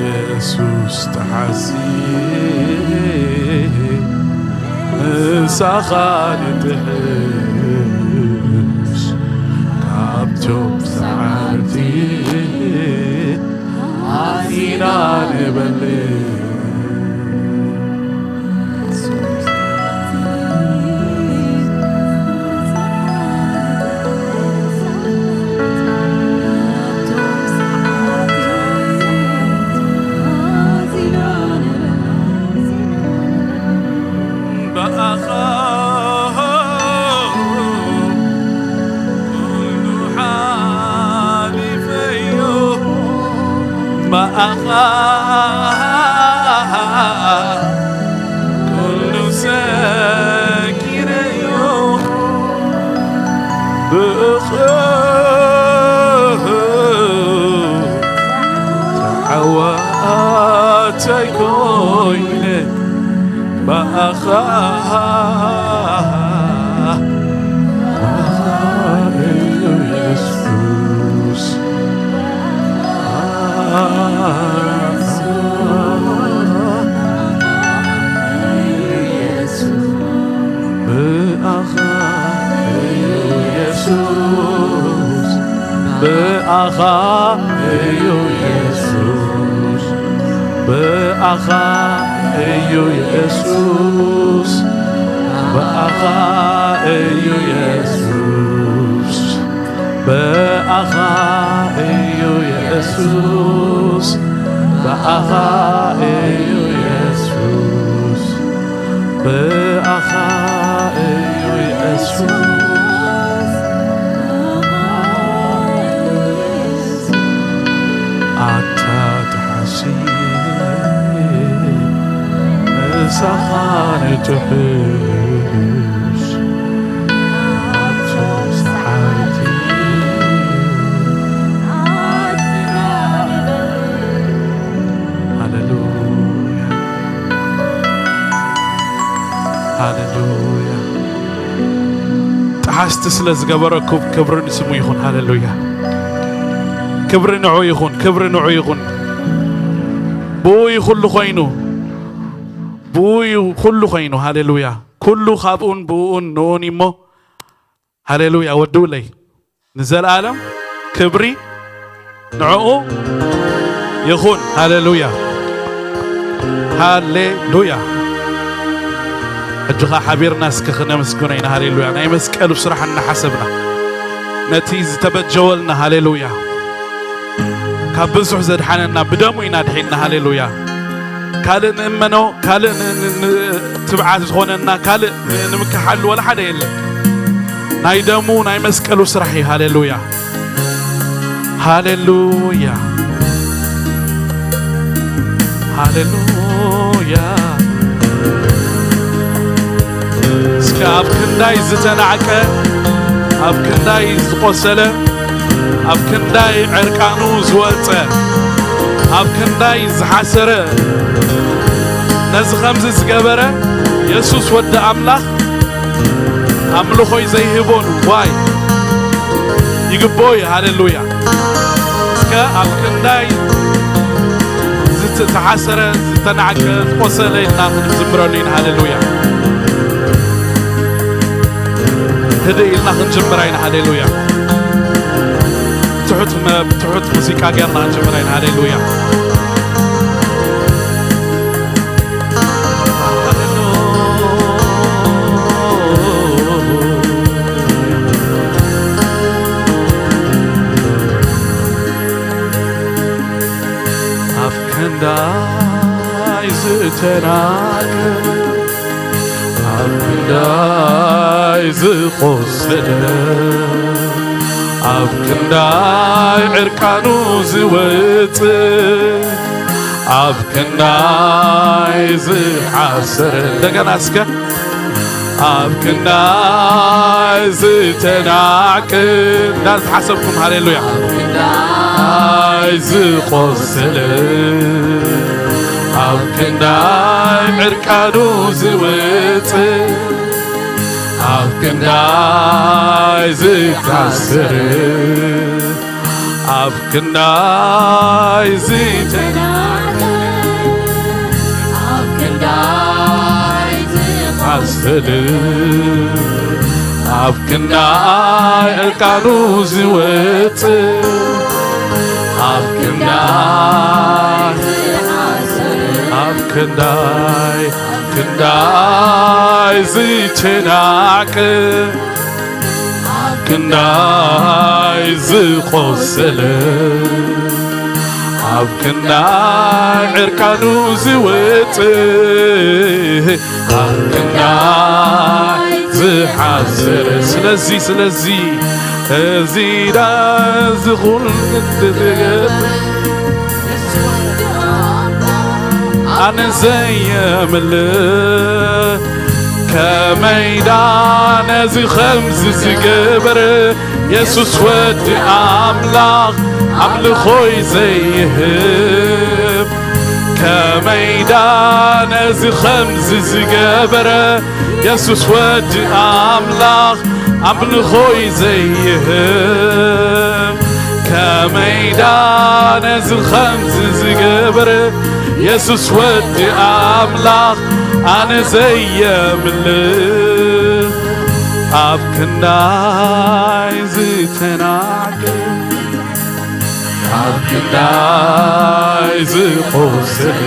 የሱስ ተሓሲ ምሳኻ ንጥሕስ ካብቶም ሰዓርቲ ኣዚና ንበልጽ ብኣኻ ኩሉ ሓሊፈዮ ብኣኻ ኩሉ ሰጊረዮ ብእኻ ተዓዋታይ ኮይነ ብኣኻ ብኣኻ እዩ የሱስ ብኣኻ እዩ የሱስ ብኣኻ እዩ የሱስ ብኣኻ እዩ የሱስ ብኣኻ እዩ የሱስ ብኣኻ እዩ የሱስ ብኣኻ እዩ የሱስ ብኣኻ እዩ የሱስ ኣታ ተሓሲ ምሳኻ ንትሕስ ኣብቶም ሰዓቲ ሃሌሉያ ሃሌሉያ ጠሓስቲ ስለ ዝገበረኩም ክብሪ ንስሙ ይኹን ሃሌሉያ ክብሪ ንዑ ይኹን ክብሪ ንዑ ይኹን ብኡ እዩ ኩሉ ኮይኑ ብኡ እዩ ኩሉ ኮይኑ። ሃሌሉያ። ኩሉ ካብኡን ብኡን ንኡን እሞ፣ ሃሌሉያ። ወድውለይ ንዘለኣለም ክብሪ ንዕኡ ይኹን። ሃሌሉያ፣ ሃሌሉያ። ሕጂ ኸዓ ሓቢርና እስኪ ክነመስግኖ ኢና። ሃሌሉያ። ናይ መስቀሉ ስራሕ እናሓሰብና፣ ነቲ ዝተበጀወልና፣ ሃሌሉያ፣ ካብ ብዙሕ ዘድሓነና ብደሙ ኢና ድሒንና። ሃሌሉያ። ካልእ ንእመኖ፣ ካልእ ን-፣ ን-፣ ን-፣ ትብዓት ዝኾነና፣ ካልእ ን-፣ ንምክሓሉ ወላ ሓደ የለን። ናይ ደሙ፣ ናይ መስቀሉ ስራሕ እዩ። ሃሌሉያ፣ ሃሌሉያ፣ ሃሌሉያ። እስከ ኣብ ክንዳይ ዝተናዕቀ፣ ኣብ ክንዳይ ዝቆሰለ፣ ኣብ ክንዳይ ዕርቃኑ ዝወጸ፣ ኣብ ክንዳይ ዝሓሰረ፣ ነዚ ከምዚ ዝገበረ የሱስ ወዲ ኣምላኽ ኣምልኾይ ዘይህቦን ዋይ ይግብኦ እዩ። ሃሌሉያ። እስከ ኣብ ክንዳይ ዝተ-፣ ዝተሓሰረ፣ ዝተናዕቀ፣ ዝቆሰለ ኢልና ክንዝምረሉ ኢና። ሃሌሉያ። ህድእ ኢልና ክንጅምራ ኢና። ሃሌሉያ። ትሑት መ-፣ ትሑት ሙዚቃ ጌርና ክንጅምራ ኢና። ሃሌሉያ። ኣብ ክንዳይ ዝተናቀ፣ ኣብ ክንዳይ ዝቆሰለ፣ ኣብ ክንዳይ ዕርቃኑ ዝወጽእ፣ ኣብ ክንዳይ ዝሓሰረ፣ እንደገና እስከ፣ ኣብ ክንዳይ ዝተናቀ፣ እንዳዝሓሰብኩም፣ ሃሌሉያ። ኣብ ክንዳይ ዝቆሰለ፣ ኣብ ክንዳይ ዕርቃኑ ዝወጽእ፣ ኣብ ክንዳይ ዝታሰር፣ ኣብ ክንዳይ ዝተናቀ፣ ኣብ ክንዳይ ዝቆሰለ፣ ኣብ ክንዳይ ዕርቃኑ ዝወጽእ፣ ኣብ ክንዳይ፣ ኣብ ክንዳይ፣ ኣብ ክንዳይ ዝተናቀ፣ ኣብ ክንዳይ ዝቆሰለ፣ ኣብ ክንዳይ ዕርቃኑ ዝወጽእ፣ ኣብ ክንዳይ ዝሓሰረ። ስለዚ፣ ስለዚ፣ እዚ ዳ ዝኹን ክትገብር ኣነ ዘየምልኽ፣ ከመይ ዳ ነዚ ኸምዚ ዝገበረ፣ የሱስ ወዲ ኣምላኽ ኣምልኾይ ዘይህብ፣ ከመይ ዳ ነዚ ኸምዚ ዝገበረ፣ የሱስ ወዲ ኣምላኽ ኣምልኾይ ዘይህብ፣ ከመይ ዳ ነዚ ኸምዚ ዝገበረ፣ የሱስ ወዲ ኣምላኽ ኣነ ዘየምልኽ፣ ኣብ ክንዳይ ዝተናቀ፣ ኣብ ክንዳይ ዝቆሰለ፣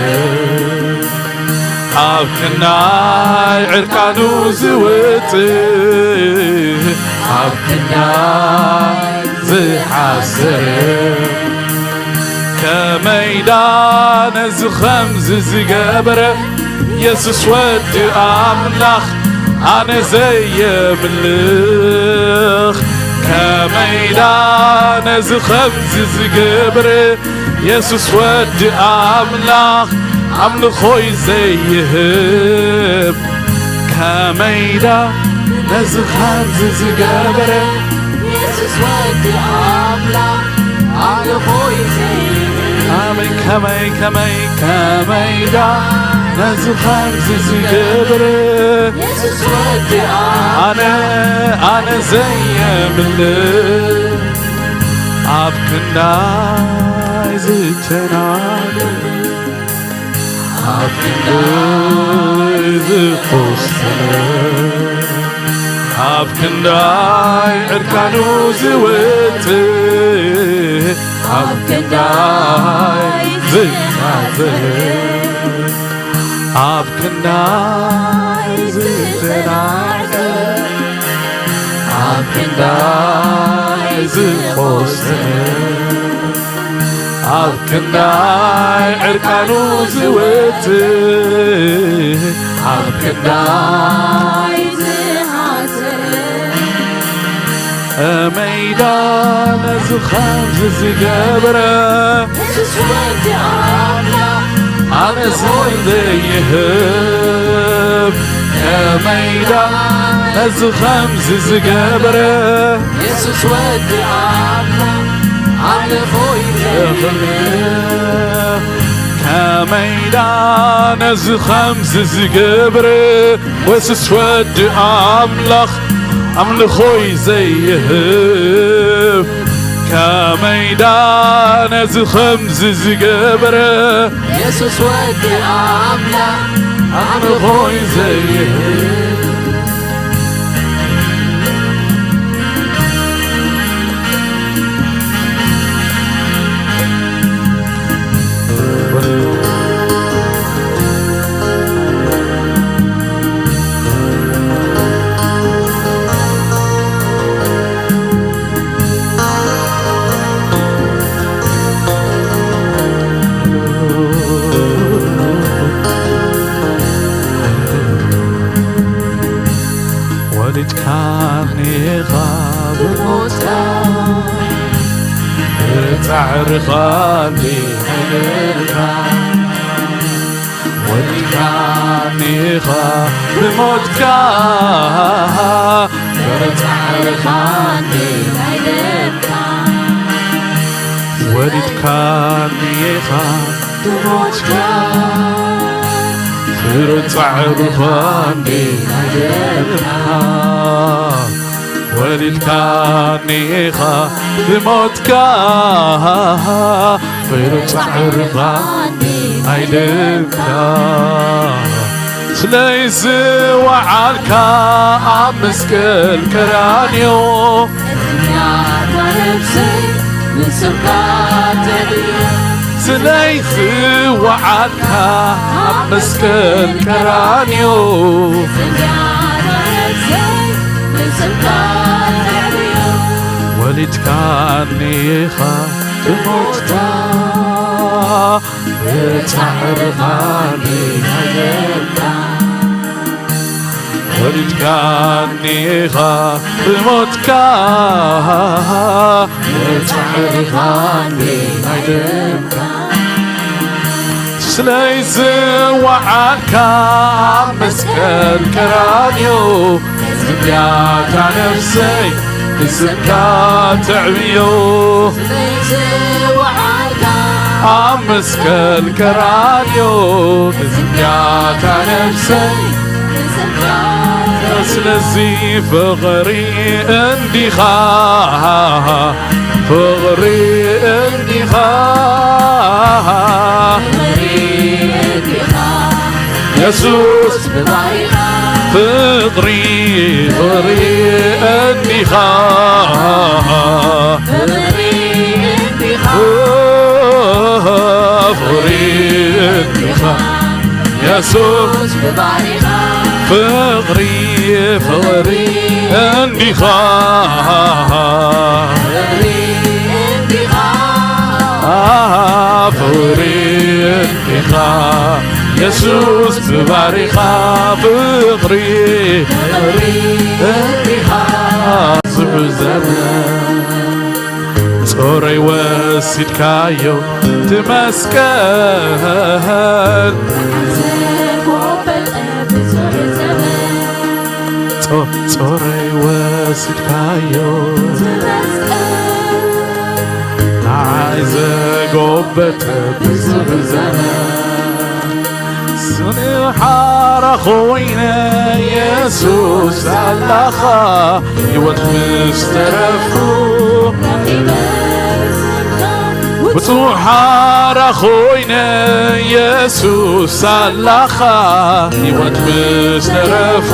ኣብ ክንዳይ ዕርቃኑ ዝወጽእ፣ ኣብ ክንዳይ ዝሓሰረ፣ ከመይ ዳ ነዚ ኸምዚ ዝገበረ፣ የሱስ ወዲ ኣምላኽ ኣነ ዘየምልኽ፣ ከመይ ዳ ነዚ ኸምዚ ዝገብረ፣ የሱስ ወዲ ኣምላኽ ኣምልኾይ ዘይህብ፣ ከመይ ዳ ነዚ ኸምዚ ዝገብረ፣ የሱስ ወዲ ኣምላኽ ኣምልኾይ ዘይህብ። ኣሜን። ከመይ፣ ከመይ፣ ከመይ ዳ ነዚ ኸምዚ ዝገብረ፣ የሱስ ወዲ ኣነ፣ ኣነ ዘየምልኽ፣ ኣብ ክንዳይ ዝተናገረ፣ ኣብ ክንዳይ ዝቆሰለ፣ ኣብ ክንዳይ ዕርቃኑ ዝወጽእ፣ ኣብ ክንዳይ ዝታዘ፣ ኣብ ክንዳይ ዝተናዕቀ፣ ኣብ ክንዳይ ዝቆሰለ፣ ኣብ ክንዳይ ዕርቃኑ ዝወጽእ፣ ኣብ ክንዳይ ዝሓስር፣ ከመይዳ ነዚ ኸምዚ ዝገብረ፣ የሱስ ወዲ ኣምላኽ ኣነ ኾይነ ዘይህብ፣ ከመይዳ ነዚ ኸምዚ ዝገብረ፣ የሱስ ወዲ ኣምላኽ ኣነ ኾይነ ዘይህብ፣ ከመይዳ ነዚ ኸምዚ ዝገብረ፣ ወየሱስ ወዲ ኣምላኽ ኣምልኾይ ዘይህብ፣ ከመይዳ ነዚ ኸምዚ ዝገብረ፣ የሱስ ወዲ ኣምላኽ ኣምልኾይ ዘይህብ። ወሊድካኒ ኢኻ ብሞትካ፣ ብጻዕርኻ እንዲ ሓይልካ። ወሊድካኒ ኢኻ ብሞትካ፣ ብጻዕርኻ እንዲ ሓይልካ። ወሊድካኒ ኢኻ ብሞትካ፣ ብጻዕርኻ እንዲ ሓይልካ። ወሊድካኒ ኢኻ ብሞትካ፣ ብጻዕርኻ ኣይደምካ። ስለይ ዝወዓልካ ኣብ መስቀል ቀራንዮ፣ ነፍሰይ ንስምካ ተዕብዮ። ስለይ ዝወዓልካ ኣብ መስቀል ቀራንዮ፣ ወሊድካኒ ኢኻ ብሞትካ፣ ብጻዕርኻ ንሃገርካ። ወሊድካኒ ኢኻ ብሞትካ፣ ብጻዕርኻ ናይ ደምካ። ስለይ ዝወዓልካ ኣብ መስቀል ቀራንዮ፣ ዝብያታ ነፍሰይ ንስምካ ተዕብዮ። ስለይ ዝወዓልካ ኣብ መስቀል ቀራንዮ፣ ዝብያታ ነፍሰይ ንስምካ ተዕብዮ። ስለዚ ፍቕሪ እንዲኻ፣ ፍቕሪ እንዲኻ፣ ፍቕሪ እንዲኻ፣ የሱስ ብባህሪኻ። ፍቕሪ፣ ፍቕሪ እንዲኻ፣ ፍቕሪ እንዲኻ፣ ፍቕሪ እንዲኻ፣ የሱስ ብባህሪኻ። ፍቕሪ፣ ፍቕሪ እንዲኻ፣ ፍቕሪ እንዲኻ፣ ፍቕሪ እንዲኻ፣ የሱስ ብባህሪኻ። ፍቕሪ፣ ፍቕሪ እንዲኻ፣ ዝብዘበ ጾረይ ወሲድካዮ እቲ መስቀል። ጾ-፣ ጾረይ ወሲድካዮ እቲ መስቀል። ንዓይ ዘጎበጠ ብዙሕ ዘመን። ስንሓራ ኮይነ የሱስ ኣላኻ፣ ህይወት ምስ ተረፉ። ብፁዕ ሓራ ኮይነ የሱስ ኣላኻ፣ ህይወት ምስ ተረፉ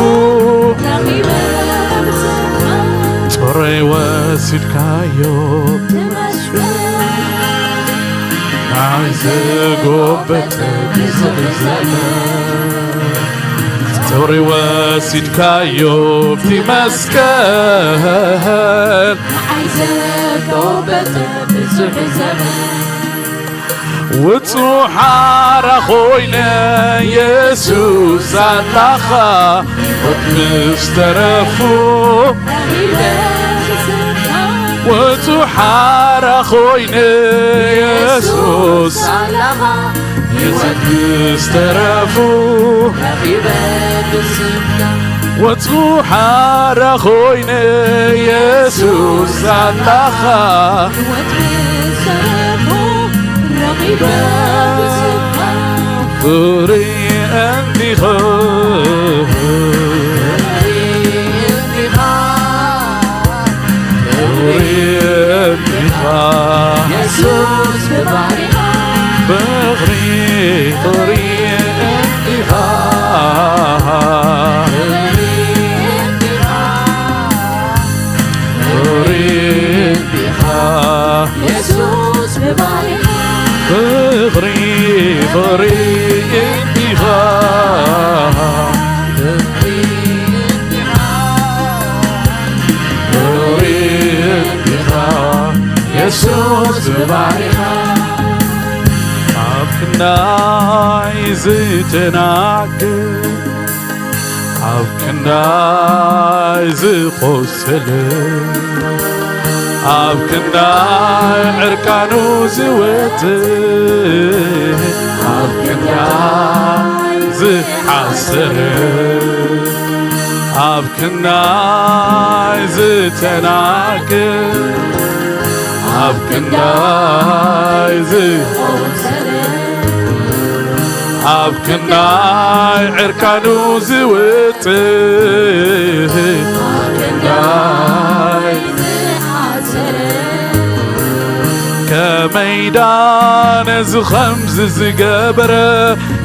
ጽሩይ ወሲድካዮ። ናይ ዘጎበጠ ብዙሕ ዘመን ጽሩይ ወሲድካዮ ብቲ መስቀል። ናይ ዘጎበጠ ብዙሕ ዘመን ውጹ ሓራ ኮይነ የሱስ ኣላኻ፣ ሞት ምስ ተረፉ ውጹ ሓራ ኮይነ የሱስ ኣላኻ፣ ህይወት ምስ ተረፉ ረኺበ ብስምካ። ወጹ ሓራ ኮይነ የሱስ ኣላኻ፣ ህይወት ምስ ተረፉ ረኺበ ብስምካ። ፍቕሪ እንዲኻ፣ ፍቕሪ እንዲኻ፣ ፍቕሪ እንዲኻ፣ የሱስ ብባህሪኻ። ፍቕሪ፣ ፍቕሪ እንዲኻ፣ ፍቕሪ እንዲኻ፣ ፍቕሪ እንዲኻ፣ የሱስ ብባህሪኻ። ፍቕሪ፣ ፍቕሪ እንዲኻ፣ ፍቕሪ እንዲኻ፣ ፍቕሪ እንዲኻ፣ የሱስ ብባህሪኻ። ኣብ ክንዳይ ዝተናገር፣ ኣብ ክንዳይ ዝቖሰለ፣ ኣብ ክንዳይ ዕርቃኑ ዝወጽእ፣ ኣብ ክንዳይ ዝሓሰረ፣ ኣብ ክንዳይ ዝተናገር፣ ኣብ ክንዳይ ዝቖሰለ፣ ኣብ ክንዳይ ዕርቃኑ ዝወጽእ፣ ኣብ ክንዳይ ዝሓሰረ። ከመይ ዳ ነዚ ኸምዚ ዝገበረ፣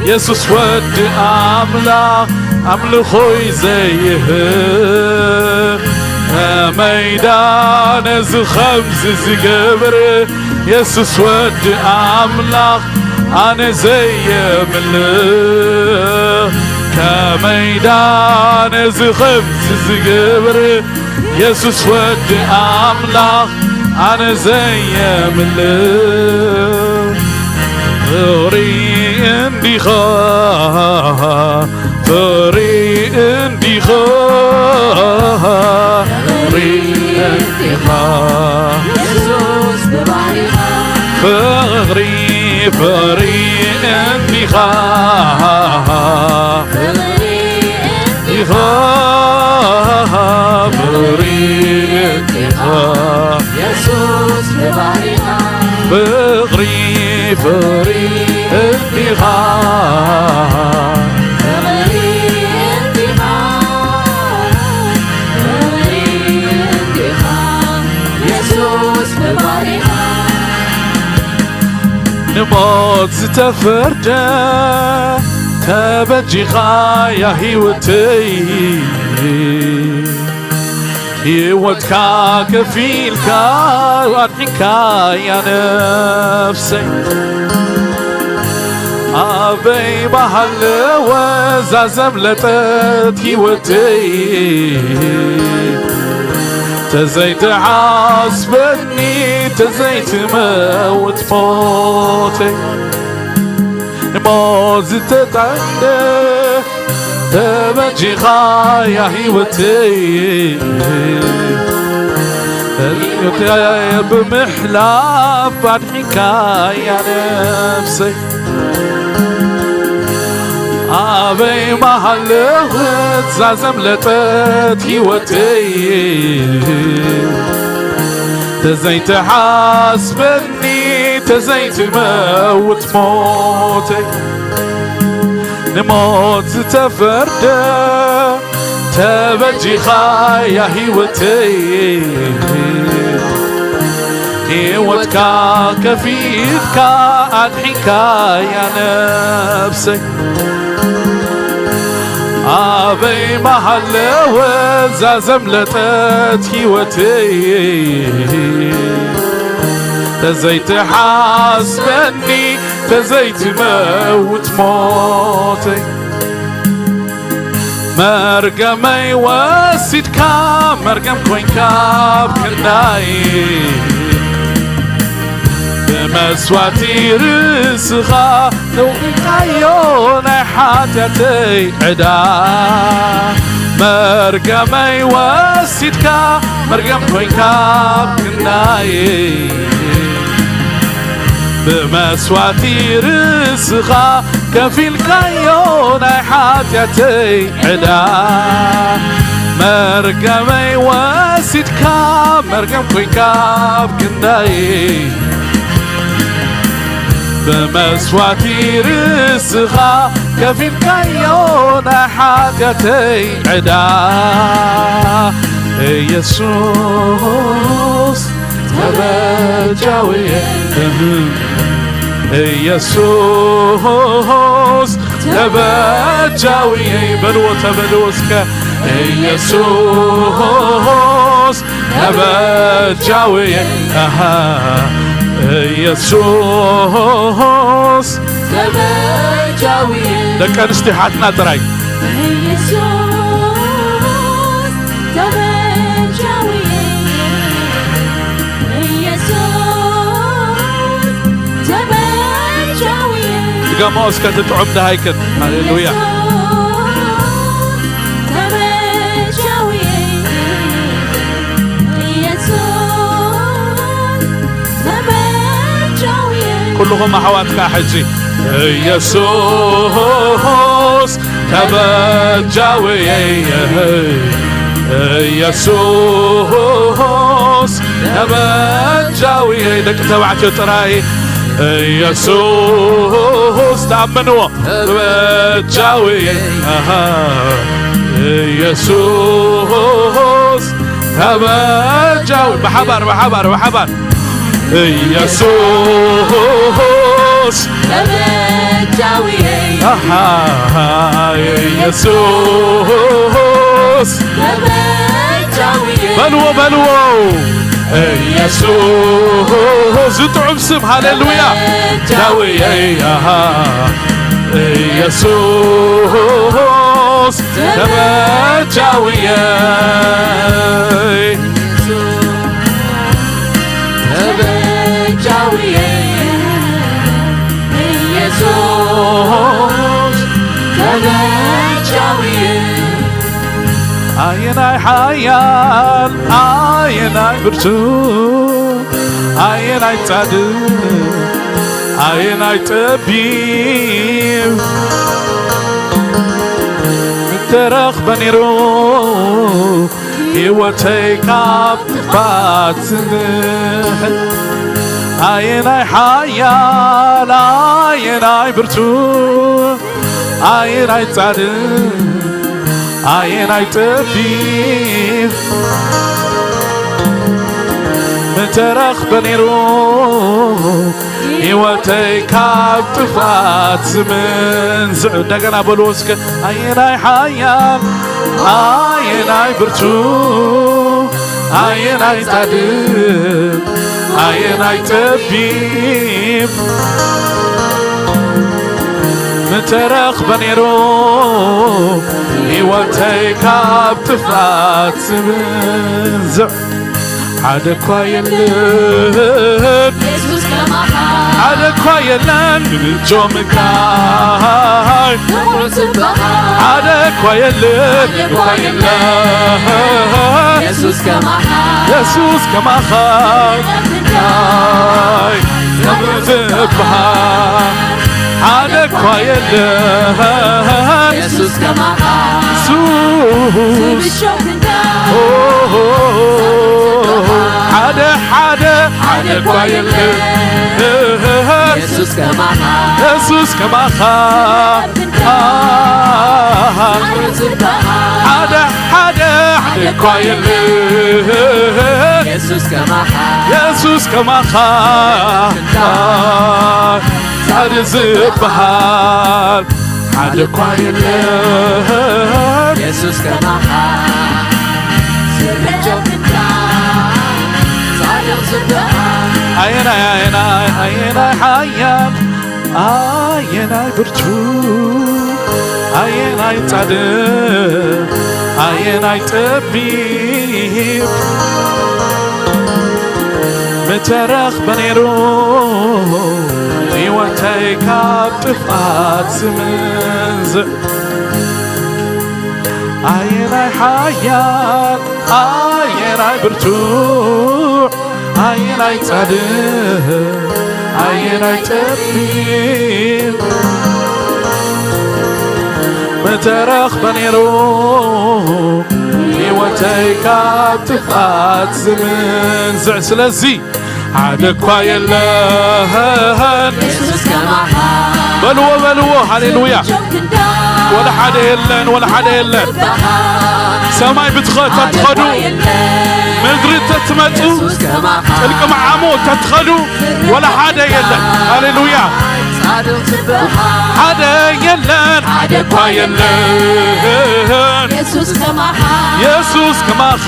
የሱስ ወዲ ኣምላኽ ኣምልኾይ ዘይህብ። ከመይ ዳ ነዚ ኸምዚ ዝገበረ፣ የሱስ ወዲ ኣምላኽ ኣነ ዘየምልኽ። ከመይ ዳ ነዚ ኸምዚ ዝገበረ፣ የሱስ ወዲ ኣምላኽ ኣነ ዘየምልኽ። ፍቕሪ እንዲኻ፣ ፍቕሪ እንዲኻ፣ ፍቕሪ እንዲኻ፣ የሱስ ብባህሪኻ። ፍቕሪ፣ ፍቕሪ እንዲኻ፣ ፍቕሪ እንዲኻ፣ ፍቕሪ እንዲኻ፣ የሱስ ብባህሪኻ። ፍቕሪ፣ ፍቕሪ እንዲኻ፣ ፍቕሪ እንዲኻ፣ ፍቕሪ እንዲኻ፣ የሱስ ብባህሪኻ። ንሞት ዝተፈርደ ተበጂኻያ ህይወተይ፣ ህይወትካ ከፊልካ ኣድሒንካያ ነፍሰይ። ኣበይ ማሃለወ እዛ ዘምለጠት ህይወተይ፣ ተዘይትሓስበኒ፣ ተዘይትመውት ሞተይ። ንሞት ዝተጣንደ ተበጂኻያ ህይወተይ፣ ህይወተይ ብምሕላፍ ኣድሒንካያ ነፍሰይ። ኣበይ ማሃለወት እዛ ዘምለጠት ህይወተይ፣ ተዘይትሓስበኒ፣ ተዘይትመውት ሞተይ። ንሞት ዝተፈርደ ተበጂኻያ ህይወተይ፣ ህይወትካ ከፊልካ ኣድሒንካያ ነፍሰይ። ኣበይ መሃለወ እዛ ዘምለጠት ህይወተይ? ተዘይትሓስበኒ፣ ተዘይትመውት ሞተይ። መርገመይ ወሲድካ፣ መርገም ኮይንካ ኣብ ክንዳይ። ብመስዋእቲ ርእስኻ ከፊልካዮ ናይ ሓጢኣተይ ዕዳ። መርገመይ ወሲድካ፣ መርገም ኮይንካ ኣብ ክንዳይ። ብመስዋእቲ ርእስኻ ከፊልካዮ ናይ ሓጢኣተይ ዕዳ። መርገመይ ወሲድካ፣ መርገም ኮይንካ ኣብ ክንዳይ። ብመስዋእቲ ርእስኻ ከፊልካዮ ናይ ሓጢኣተይ ዕዳ። ኢየሱስ ተበጃውየ፣ ኢየሱስ ተበጃውየ። በልዎ፣ ተበልዎ እስከ። ኢየሱስ ተበጃውየ፣ ኣሃ፣ ኢየሱስ ተበጃውየ። ደቂ ኣንስትዮ ሓትና ጥራይ። ኢየሱስ ተበጃውየ፣ ኢየሱስ ተበጃውየ። ድገምኦ እስከ፣ ትጥዑም ደሃይክን። ሃሌሉያ። ኢየሱስ ተበጃውየ፣ ኢየሱስ ተበጃውየ። ኩልኹም ኣሕዋት ከኣ ሕጂ፣ ኢየሱስ ተበጃውየ፣ ኢየሱስ ተበጃውየ። ደቂ ተባዕትዮ ጥራይ፣ ኢየሱስ ተኣምንዎ። ተበጃውየ፣ ኣሃ፣ ኢየሱስ ተበጃው-፣ ብሓባር፣ ብሓባር፣ ብሓባር። ኢየሱስ ተበጃውየ፣ ኣሃ፣ ኢየሱስ ተበጃውየ። በልዎ፣ በልዎ። ኢየሱስ ዝጥዑም ስም፣ ሃሌሉያ። ተበጃውየ፣ ኣሃ፣ ኢየሱስ ተበጃውየ። ተበጃውየ፣ ኢየሱስ ተበጃውየ። ኣየናይ ሓያል፣ ኣየናይ ብርቱ፣ ኣየናይ ጻድቕ፣ ኣየናይ ጠቢብ ምተረኽበ ነይሩ፣ ህይወተይ ካብ ጥፋት ዝምሕል። ኣየናይ ሓያል፣ ኣየናይ ብርቱ፣ ኣየናይ ጻድቕ፣ ኣየናይ ጠቢብ ምተረኽበ ነይሩ፣ ህይወተይ ካብ ጥፋት ዝምንዝዕ። እንደገና በልዎ እስከ። ኣየናይ ሓያል፣ ኣየናይ ብርቱ፣ ኣየናይ ጻድቕ፣ ኣየናይ ጠቢብ ምተረኽበ ነይሩ፣ ህይወተይ ካብ ጥፋት ዝምንዝዕ። ሓደ እኳ የለን፣ የሱስ ከማኻ፣ ሓደ እኳ የለን፣ ንምንጆ ምንታይ። ንቑሕ ጽባኻ፣ ሓደ እኳ የለን፣ ሓደ እኳ የለን፣ የሱስ ከማኻ፣ የሱስ ከማኻ፣ ምንታይ። ክብሪ ዝብሃል ሓደ እኳ የለን፣ የሱስ ከማኻ፣ የሱስ ዝብሾ ክንዳ ኦሆ፣ ሓደ፣ ሓደ፣ ሓደ እኳ የለን። የሱስ ከማኻ፣ የሱስ ከማኻ፣ ኣሃ። ሓደ፣ ሓደ፣ ሓደ እኳ የለን። የሱስ ከማኻ፣ የሱስ የሱስ ከማኻ ጻድቕ ዝበሃል ሓደ እኳ የለን። የሱስ ከማኻ ዝብጀው ክንዳ ጻድቕ ዝበሃል ኣየናይ ኣየናይ ኣየናይ ሓያል ኣየናይ ብርቱ ኣየናይ ጻድቕ ኣየናይ ጠቢብ ምተረኽበ ነይሩ ህይወተይ ካብ ጥፍኣት ዝምንዝዕ ኣየናይ ሓያል ኣየናይ ብርቱዕ ኣየናይ ጻድቕ ኣየናይ ጠቢብ ምተረኽበ ነይሩ ህይወተይ ካብ ጥፍኣት ዝምንዝዕ ስለዚ ሓደ እኳ የለን በልዎ በልዎ ሃሌሉያ ወላ ሓደ የለን ወላ ሓደ የለን ሰማይ ብትኸ ተትኸዱ ምድሪ ተትመጡ ጥልቂ መዓሞ ተትኸዱ ወላ ሓደ የለን ሃሌሉያ ሓደ የለን ሓደ እኳ የለን የሱስ ከማኻ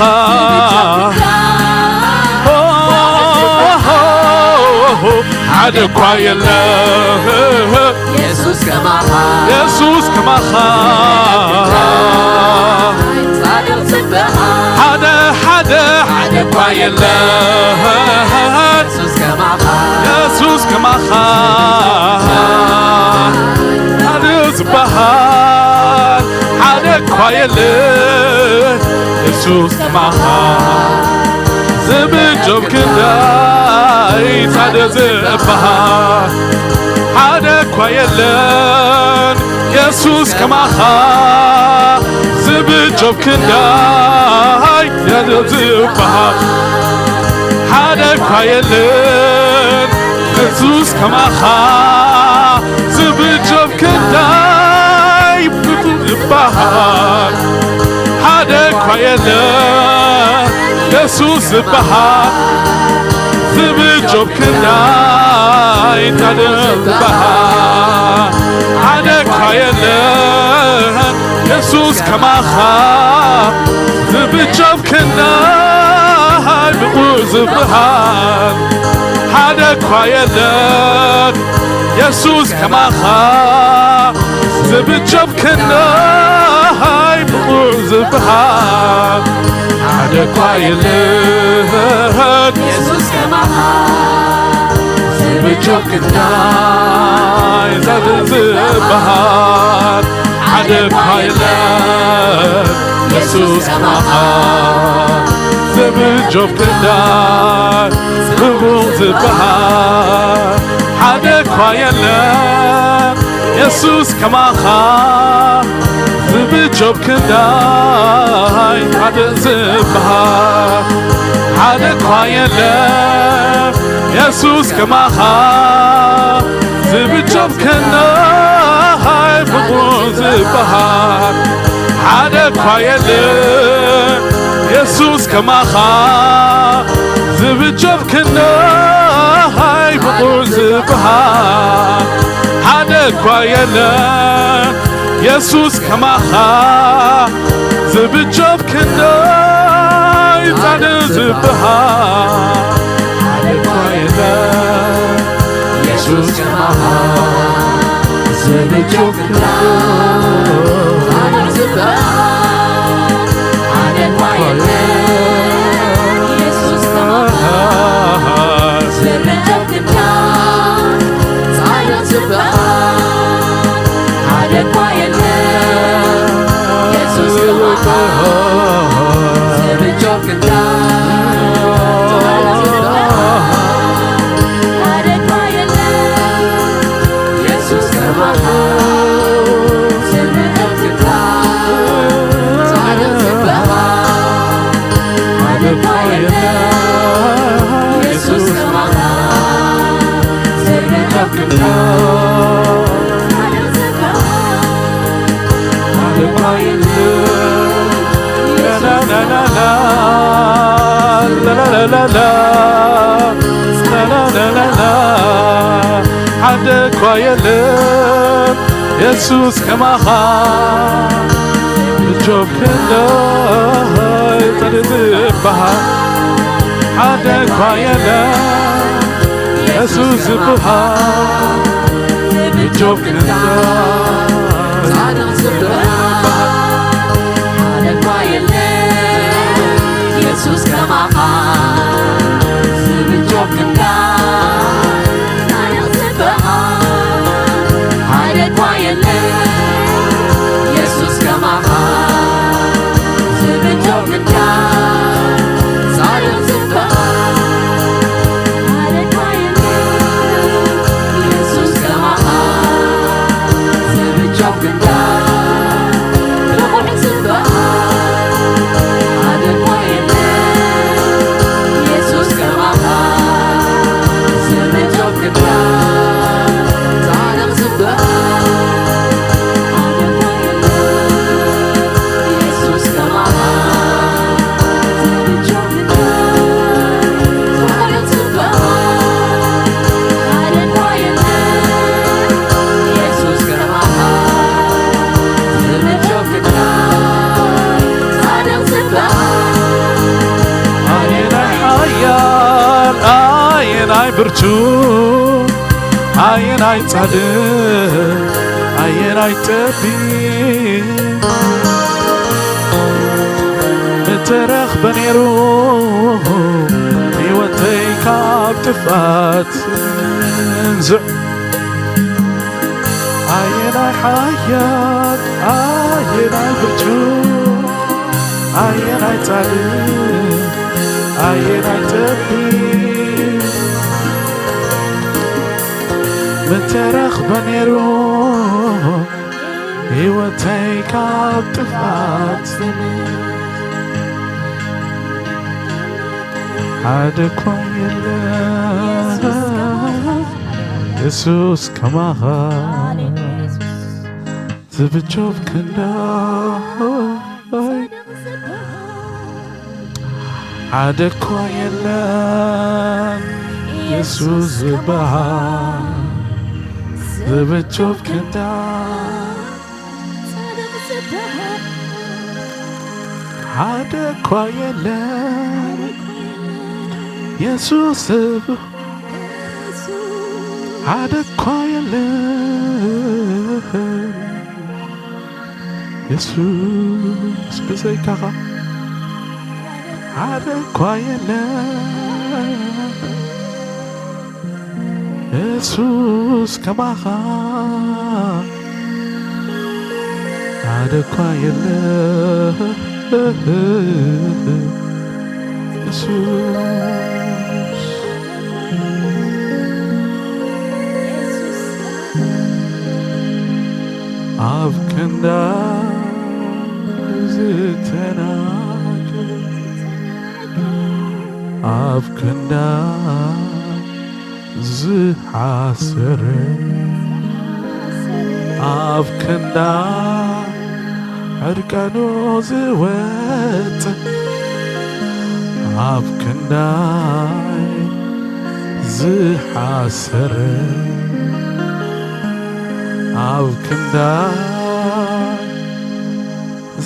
ሓደ እኳ የለን የሱስ ከማኻ የሱስ ከማኻ ሓደ ሓደ ሓደ እኳ የለን የሱስ ከማኻ ሓደ ዝበሃል ሓደ እኳ የለ የሱስ ከማኻ ዝብጀው ክንዳይ ጻድቕ ዝበሃል ሓደ እኳ የለን የሱስ ከማኻ ዝብጀው ክንዳይ ጻድቕ ዝበሃል ሓደ እኳ የለን የሱስ ከማኻ ዝብጀው ክንዳይ ብጡል ዝበሃል ሓደ እኳ የለን የሱስ ዝበሃል ዝብጀው ክንዳይ ጻድቕ ዝበሃል ሓደ እኳ የለን የሱስ ከማኻ ዝብጀው ክንዳይ ብቑዕ ዝበሃል ሓደ እኳ የለን የሱስ ከማኻ ዝብጀው ክንዳይ ብቑዕ ዝበሃል ሓደ እኳ የለን የሱስ ከማኻ ዝብጀው ክንዳይ ጻድቕ ዝበሃል ሓደ እኳ የለን የሱስ ከማኻ ዝብጀው ክንዳይ ብቑዕ ዝበሃል ሓደ እኳ የለን የሱስ ከማኻ ዝብጀው ክንዳይ ጻድቕ ዝበሃል ሓደ እኳ የለን የሱስ ከማኻ ዝብጀው ክንዳይ ብቑዕ ዝበሃል ሓደ እኳ የለን የሱስ ከማኻ ዝብጀው ክንዳይ ብቑዕ ዝበሃል ሓደ እኳ የለን የሱስ ከማኻ ዝብጀው ክንዳይ ጻድቕ ዝበሃል ሓደ እኳ የለን የሱስ ከማኻ ዝብጀው ክንዳይ ጻድቕ ዝበሃል ሓደ እኳ የለን የሱስ ከማኻ ዝብጀው ክንዳይ ጻድቕ ዝበሃል ሓደ እኳ የለን የሱስ ከማኻ ዝብጀው ክንዳይ ጻድቕ ዝበሃል ሓደ እኳ የለን የሱስ ከማኻ ዝብጀው ክንዳይ ጻድቕ ዝበሃል ሓደ እኳ የለን የሱስ ከማኻ ዝብጀው ክንዳይ ጻድቕ ዝበሃል ሓደ እኳ የለን ላላላላላ ላላላላላ ላላላላ፣ ሓደ እኳ የለን የሱስ ከማኻ። እጆብ ክንደይ ጸድቅ ዝበሃል ሓደ እኳ የለን የሱስ ዝበሃል። እጆብ ክንደይ ጻድቅ ዝበሃል ሓደ እኳ የለን የሱስ ከማኻ። ዝብጆብ ክንደይ ጻድቅ ዝበሃል ሓደ እኳ የለን የሱስ ከማኻ። ዝብጆብ ክንደይ ጻድቅ ዝበሃል ሓደ እኳ የለን የሱስ ከማኻ። ዝብጆብ ክንደይ ርቑሕ ዝበሃል ሓደ እኳ የለን የሱስ ከማኻ። ዝብጆብ ክንደይ ጻድቅ ዝበሃል ሓደ እኳ የለን የሱስ ከማኻ። ዝብጆብ ክንደይ ርቑሕ ዝበሃል ሓደ እኳ የለን የሱስ ከማኻ። ዝብጆብ ክንደይ ጻድቅ ዝበሃል ኣየናይ ሓያል፣ ኣየናይ ብርቱ፣ ኣየናይ ጻድቅ፣ ኣየናይ ጠቢብ ምተረኽበ ነይሩ ህይወተይ ካብ ጥፍኣት። እንዝዕ ኣየናይ ሓያል፣ ኣየናይ ብርቱ፣ ኣየናይ ጻድቅ፣ ኣየናይ ጠቢብ ምተረኽበ ነይሩ ህይወተይ ካብ ጥፍኣት። ሓደ እኳ የለን የሱስ ከማኻ። ዝብጆብ ክንደይ ሓደ እኳ የለን የሱስ ዝበሃል። ዝብጆብ ክንደይ ሓደ እኳ የለን የሱስ ዝብ-፣ ሓደ እኳ የለን የሱስ ብዘይካኻ። ሓደ እኳ የለን የሱስ ከማኻ። ሓደ እኳ የለን የሱስ። ኣብ ክንዳ ዝተናገ፣ ኣብ ክንዳ ዝሓሰረ፣ ኣብ ክንዳ ዕርቃኑ ዝወጽእ፣ ኣብ ክንዳይ ዝሓሰረ፣ ኣብ ክንዳይ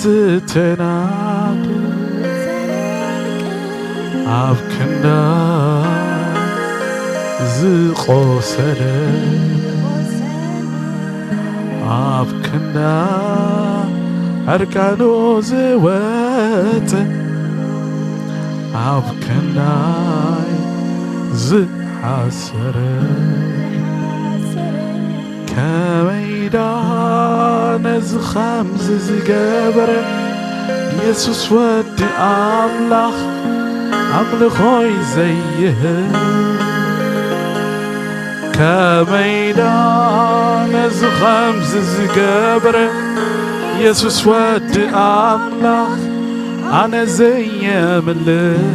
ዝተናደ፣ ኣብ ክንዳይ ዝቆሰለ፣ ኣብ ክንዳ ዕርቃኑ ዝወጸ፣ ኣብ ክንዳይ ዝሓሰረ፣ ከመይዳ ነዚ ኸምዚ ዝገበረ፣ የሱስ ወዲ ኣምላኽ ኣምልኾይ ዘይህብ። ከመይዳ ነዚ ኸምዚ ዝገብረ የሱስ ወዲ ኣምላኽ ኣነ ዘየምልኽ።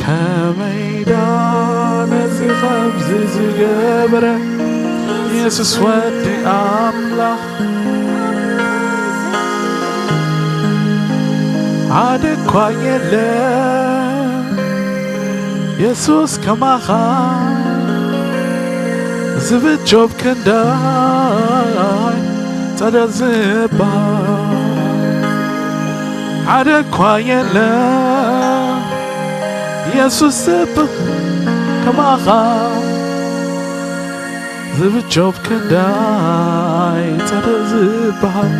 ከመይዳ ነዚ ኸምዚ ዝገብረ የሱስ ወዲ ኣምላኽ ሓደ እኳ የለን። የሱስ ከማኻ ዝብጆብ ክንዳይ ጸደል ዝበሃል ሓደ እኳ የለ። የሱስ ዝብ-፣ ከማኻ ዝብጆብ ክንዳይ ጸደል ዝበሃል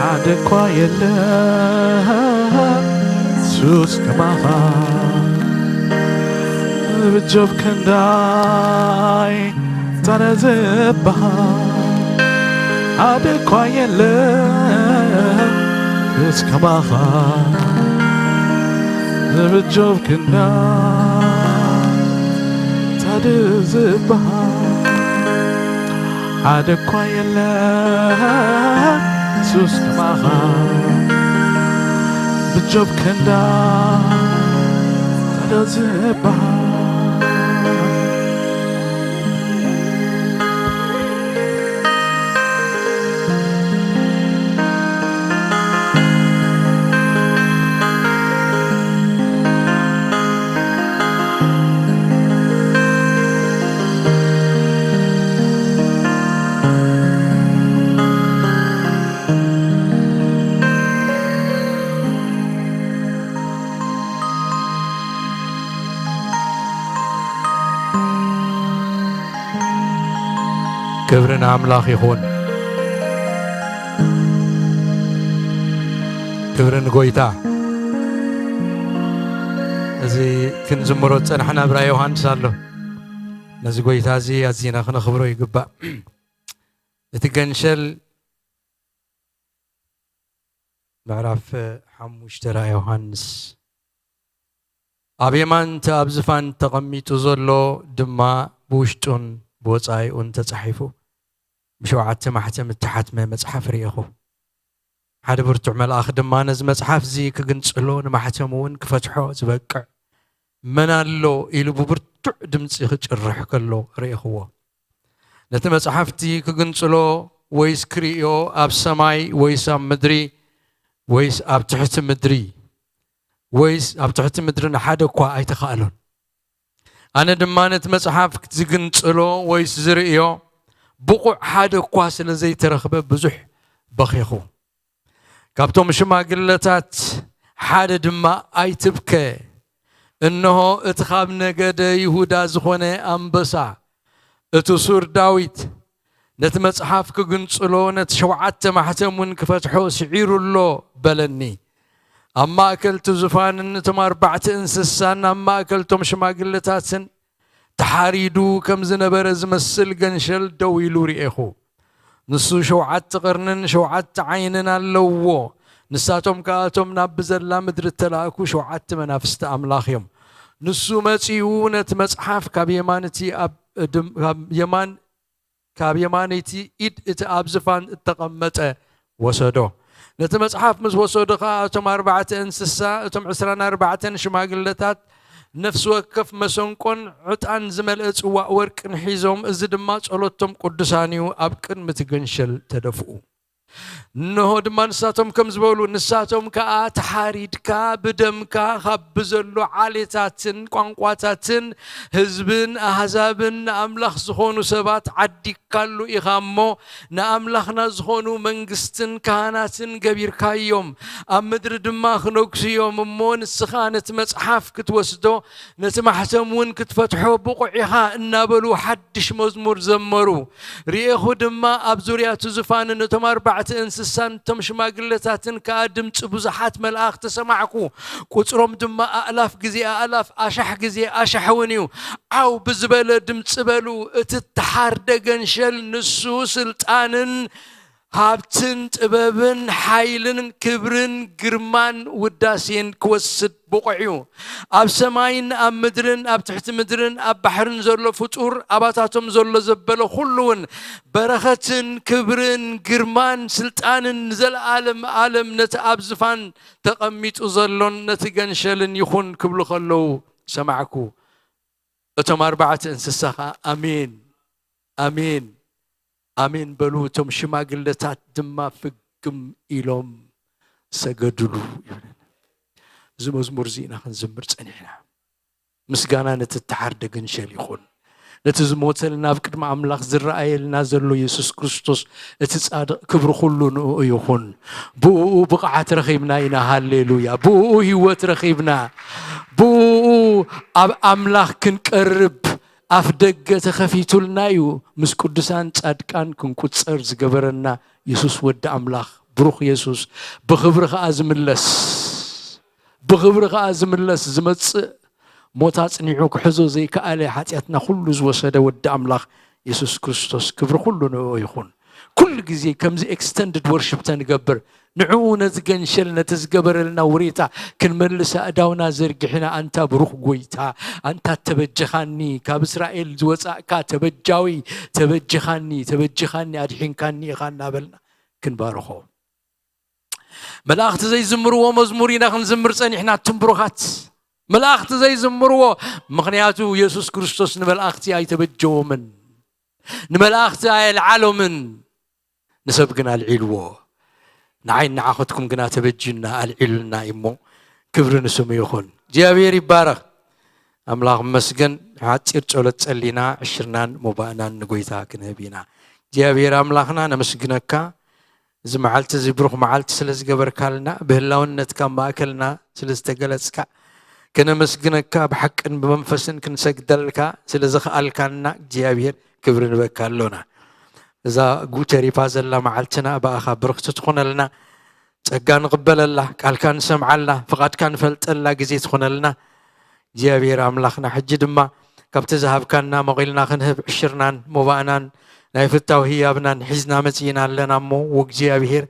ሓደ እኳ የለ። የሱስ ከማኻ ዝብጆብ ክንዳይ ጸረ ዝበሃል ሓደ እኳ የለን። የሱስ ከማኻ ዝብጆብ ክንዳይ ጸረ ዝበሃል ሓደ እኳ የለን። የሱስ ከማኻ ብጆብ ክንዳ ዶ ዝበሃል። ክብሪ ንኣምላኽ ይኹን። ክብሪ ንጎይታ። እዚ ክንዝምሮ ዝጸናሕና ብራይ ዮሃንስ ኣሎ። ነዚ ጎይታ እዚ ኣዚና ክነኽብሮ ይግባእ። እቲ ገንሸል ምዕራፍ ሓሙሽተ ራእይ ዮሃንስ፣ ኣብ የማን እቲ ኣብ ዝፋን ተቐሚጡ ዘሎ ድማ ብውሽጡን ብወጻኢኡን ተጻሒፉ ብሸውዓተ ማሕተም እተሓትመ መጽሓፍ ርኤኹ። ሓደ ብርቱዕ መልኣኽ ድማ ነዚ መጽሓፍ እዚ ክግንጽሎ ንማሕተሙ እውን ክፈትሖ ዝበቅዕ መን ኣሎ ኢሉ ብብርቱዕ ድምጺ ክጭርሕ ከሎ ርኤኽዎ። ነቲ መጽሓፍቲ ክግንጽሎ ወይስ ክርእዮ ኣብ ሰማይ ወይስ ኣብ ምድሪ ወይስ ኣብ ትሕቲ ምድሪ ወይስ ኣብ ትሕቲ ምድሪ ንሓደ እኳ ኣይተኻእሎን። ኣነ ድማ ነቲ መጽሓፍ ዝግንጽሎ ወይስ ዝርእዮ ብቑዕ ሓደ እኳ ስለ ዘይተረኽበ ብዙሕ በኼኹ። ካብቶም ሽማግለታት ሓደ ድማ፣ ኣይትብከ፣ እንሆ እቲ ካብ ነገደ ይሁዳ ዝኾነ ኣንበሳ፣ እቲ ሱር ዳዊት፣ ነቲ መጽሓፍ ክግንጽሎ ነቲ ሸውዓተ ማሕተም እውን ክፈትሖ ስዒሩ ኣሎ በለኒ። ኣብ ማእከል እቲ ዙፋንን እቶም ኣርባዕተ እንስሳን ኣብ ማእከል እቶም ሽማግለታትን ተሓሪዱ ከም ዝነበረ ዝመስል ገንሸል ደው ኢሉ ርኤኹ። ንሱ ሸውዓተ ቐርንን ሸውዓተ ዓይንን ኣለውዎ። ንሳቶም ከኣ እቶም ናብ ብዘላ ምድሪ እተላእኩ ሸውዓተ መናፍስቲ ኣምላኽ እዮም። ንሱ መጺኡ ነቲ መጽሓፍ ካብ የማን እቲ ኣብ ድም-፣ ካብ የማን ካብ የማነይቲ ኢድ እቲ ኣብ ዝፋን እተቐመጠ ወሰዶ። ነቲ መጽሓፍ ምስ ወሰዱ ኸኣ እቶም ኣርባዕተ እንስሳ፣ እቶም ዕስራን ኣርባዕተን ሽማግለታት ነፍሲ ወከፍ መሰንቆን ዕጣን ዝመልአ ጽዋእ ወርቅን ሒዞም፣ እዚ ድማ ጸሎቶም ቅዱሳን እዩ፣ ኣብ ቅድሚ እቲ ገንሸል ተደፍኡ። እንሆ ድማ ንሳቶም ከም ዝበሉ፣ ንሳቶም ከኣ ተሓሪድካ ብደምካ ካብ ብዘሎ ዓሌታትን ቋንቋታትን ህዝብን ኣህዛብን ንኣምላኽ ዝኾኑ ሰባት ዓዲግካሉ ኢኻ እሞ፣ ንኣምላኽና ዝኾኑ መንግስትን ካህናትን ገቢርካዮም፣ ኣብ ምድሪ ድማ ክነግሱ እዮም እሞ፣ ንስኻ ነቲ መጽሓፍ ክትወስዶ፣ ነቲ ማሕተም እውን ክትፈትሖ ብቑዕ ኢኻ እናበሉ ሓድሽ መዝሙር ዘመሩ። ርኤኹ ድማ ኣብ ዙርያ እቲ ዙፋንን እቶም ኣርባዕተ እንስሳን እቶም ሽማግለታትን ከኣ ድምጺ ብዙሓት መላእኽቲ ሰማዕኩ። ቁጽሮም ድማ ኣእላፍ ግዜ ኣእላፍ፣ ኣሻሕ ግዜ ኣሻሕ እውን እዩ። ዓው ብዝበለ ድምጺ በሉ፣ እቲ እተሓርደ ገንሸል ንሱ ስልጣንን ሃብትን ጥበብን ሓይልን ክብርን ግርማን ውዳሴን ክወስድ ብቑዕ እዩ። ኣብ ሰማይን ኣብ ምድርን ኣብ ትሕቲ ምድርን ኣብ ባሕርን ዘሎ ፍጡር፣ ኣባታቶም ዘሎ ዘበለ ኩሉ እውን በረኸትን ክብርን ግርማን ስልጣንን ንዘለኣለም ዓለም ነቲ ኣብ ዝፋን ተቐሚጡ ዘሎን ነቲ ገንሸልን ይኹን ክብሉ ከለዉ ሰማዕኩ። እቶም ኣርባዕተ እንስሳ ኸኣ ኣሜን፣ ኣሜን፣ ኣሜን በሉ። እቶም ሽማግለታት ድማ ፍግም ኢሎም ሰገዱሉ ይብለና። እዚ መዝሙር እዚ ኢና ክንዝምር ጸኒሕና። ምስጋና ነቲ እተሓርደ ገንሸል ይኹን። ነቲ ዝሞተልና ኣብ ቅድሚ ኣምላኽ ዝረኣየልና ዘሎ የሱስ ክርስቶስ እቲ ጻድቕ ክብሪ ኩሉ ንእኡ ይኹን። ብእኡ ብቕዓት ረኺብና ኢና። ሃሌሉያ። ብእኡ ህይወት ረኺብና። ብእኡ ኣብ ኣምላኽ ክንቀርብ ኣፍ ደገ ተኸፊቱልና እዩ። ምስ ቅዱሳን ጻድቃን ክንቁጸር ዝገበረና የሱስ ወዲ ኣምላኽ፣ ብሩኽ የሱስ፣ ብኽብሪ ኸኣ ዝምለስ፣ ብኽብሪ ኸኣ ዝምለስ፣ ዝመጽእ፣ ሞት ኣጽኒዑ ክሕዞ ዘይከኣለ፣ ሓጢኣትና ኩሉ ዝወሰደ ወዲ ኣምላኽ የሱስ ክርስቶስ፣ ክብሪ ኩሉ ንእኡ ይኹን። ኩሉ ግዜ ከምዚ ኤክስተንድድ ወርሽፕ ተንገብር፣ ንዕኡ ነቲ ገንሸል፣ ነቲ ዝገበረልና ውሬታ ክንመልስ ኣእዳውና ዘርጊሕና፣ ኣንታ ብሩኽ ጎይታ፣ ኣንታ ተበጀኻኒ፣ ካብ እስራኤል ዝወጻእካ ተበጃዊ፣ ተበጀኻኒ፣ ተበጀኻኒ፣ ኣድሒንካኒ ኢኻ እናበልና ክንባርኾ። መላእኽቲ ዘይዝምርዎ መዝሙር ኢና ክንዝምር ጸኒሕና፣ ኣቱም ብሩኻት። መላእኽቲ ዘይዝምርዎ፣ ምኽንያቱ የሱስ ክርስቶስ ንመላእኽቲ ኣይተበጀዎምን፣ ንመላእኽቲ ኣየልዓሎምን፣ ንሰብ ግን ኣልዒልዎ። ንዓይ ንዓኸትኩም ግና ተበጅዩና፣ ኣልዒሉና እዩ እሞ፣ ክብሪ ንስሙ ይኹን። እግዚኣብሔር ይባረኽ። ኣምላኽ መስገን። ሓጺር ጸሎት ጸሊና፣ ዕሽርናን ሞባእናን ንጎይታ ክንህብ ኢና። እግዚኣብሔር ኣምላኽና፣ ነመስግነካ። እዚ መዓልቲ፣ እዚ ብሩኽ መዓልቲ ስለ ዝገበርካልና፣ ብህላውነትካ ኣብ ማእከልና ስለ ዝተገለጽካ፣ ከነመስግነካ፣ ብሓቅን ብመንፈስን ክንሰግደልካ ስለ ዘኽኣልካና፣ እግዚኣብሔር ክብሪ ንበካ ኣሎና። እዛ ጉ ተሪፋ ዘላ መዓልትና ብኣኻ ብርኽቲ ትኹነልና፣ ጸጋ ንቕበለላ፣ ቃልካ ንሰምዓላ፣ ፍቓድካ ንፈልጠላ ግዜ ትኹነልና። እግዚኣብሔር ኣምላኽና፣ ሕጂ ድማ ካብቲ ዝሃብካና መቒልና ክንህብ ዕሽርናን ሞባእናን ናይ ፍታው ህያብናን ሒዝና መጺእና ኣለና እሞ፣ ወእግዚኣብሔር፣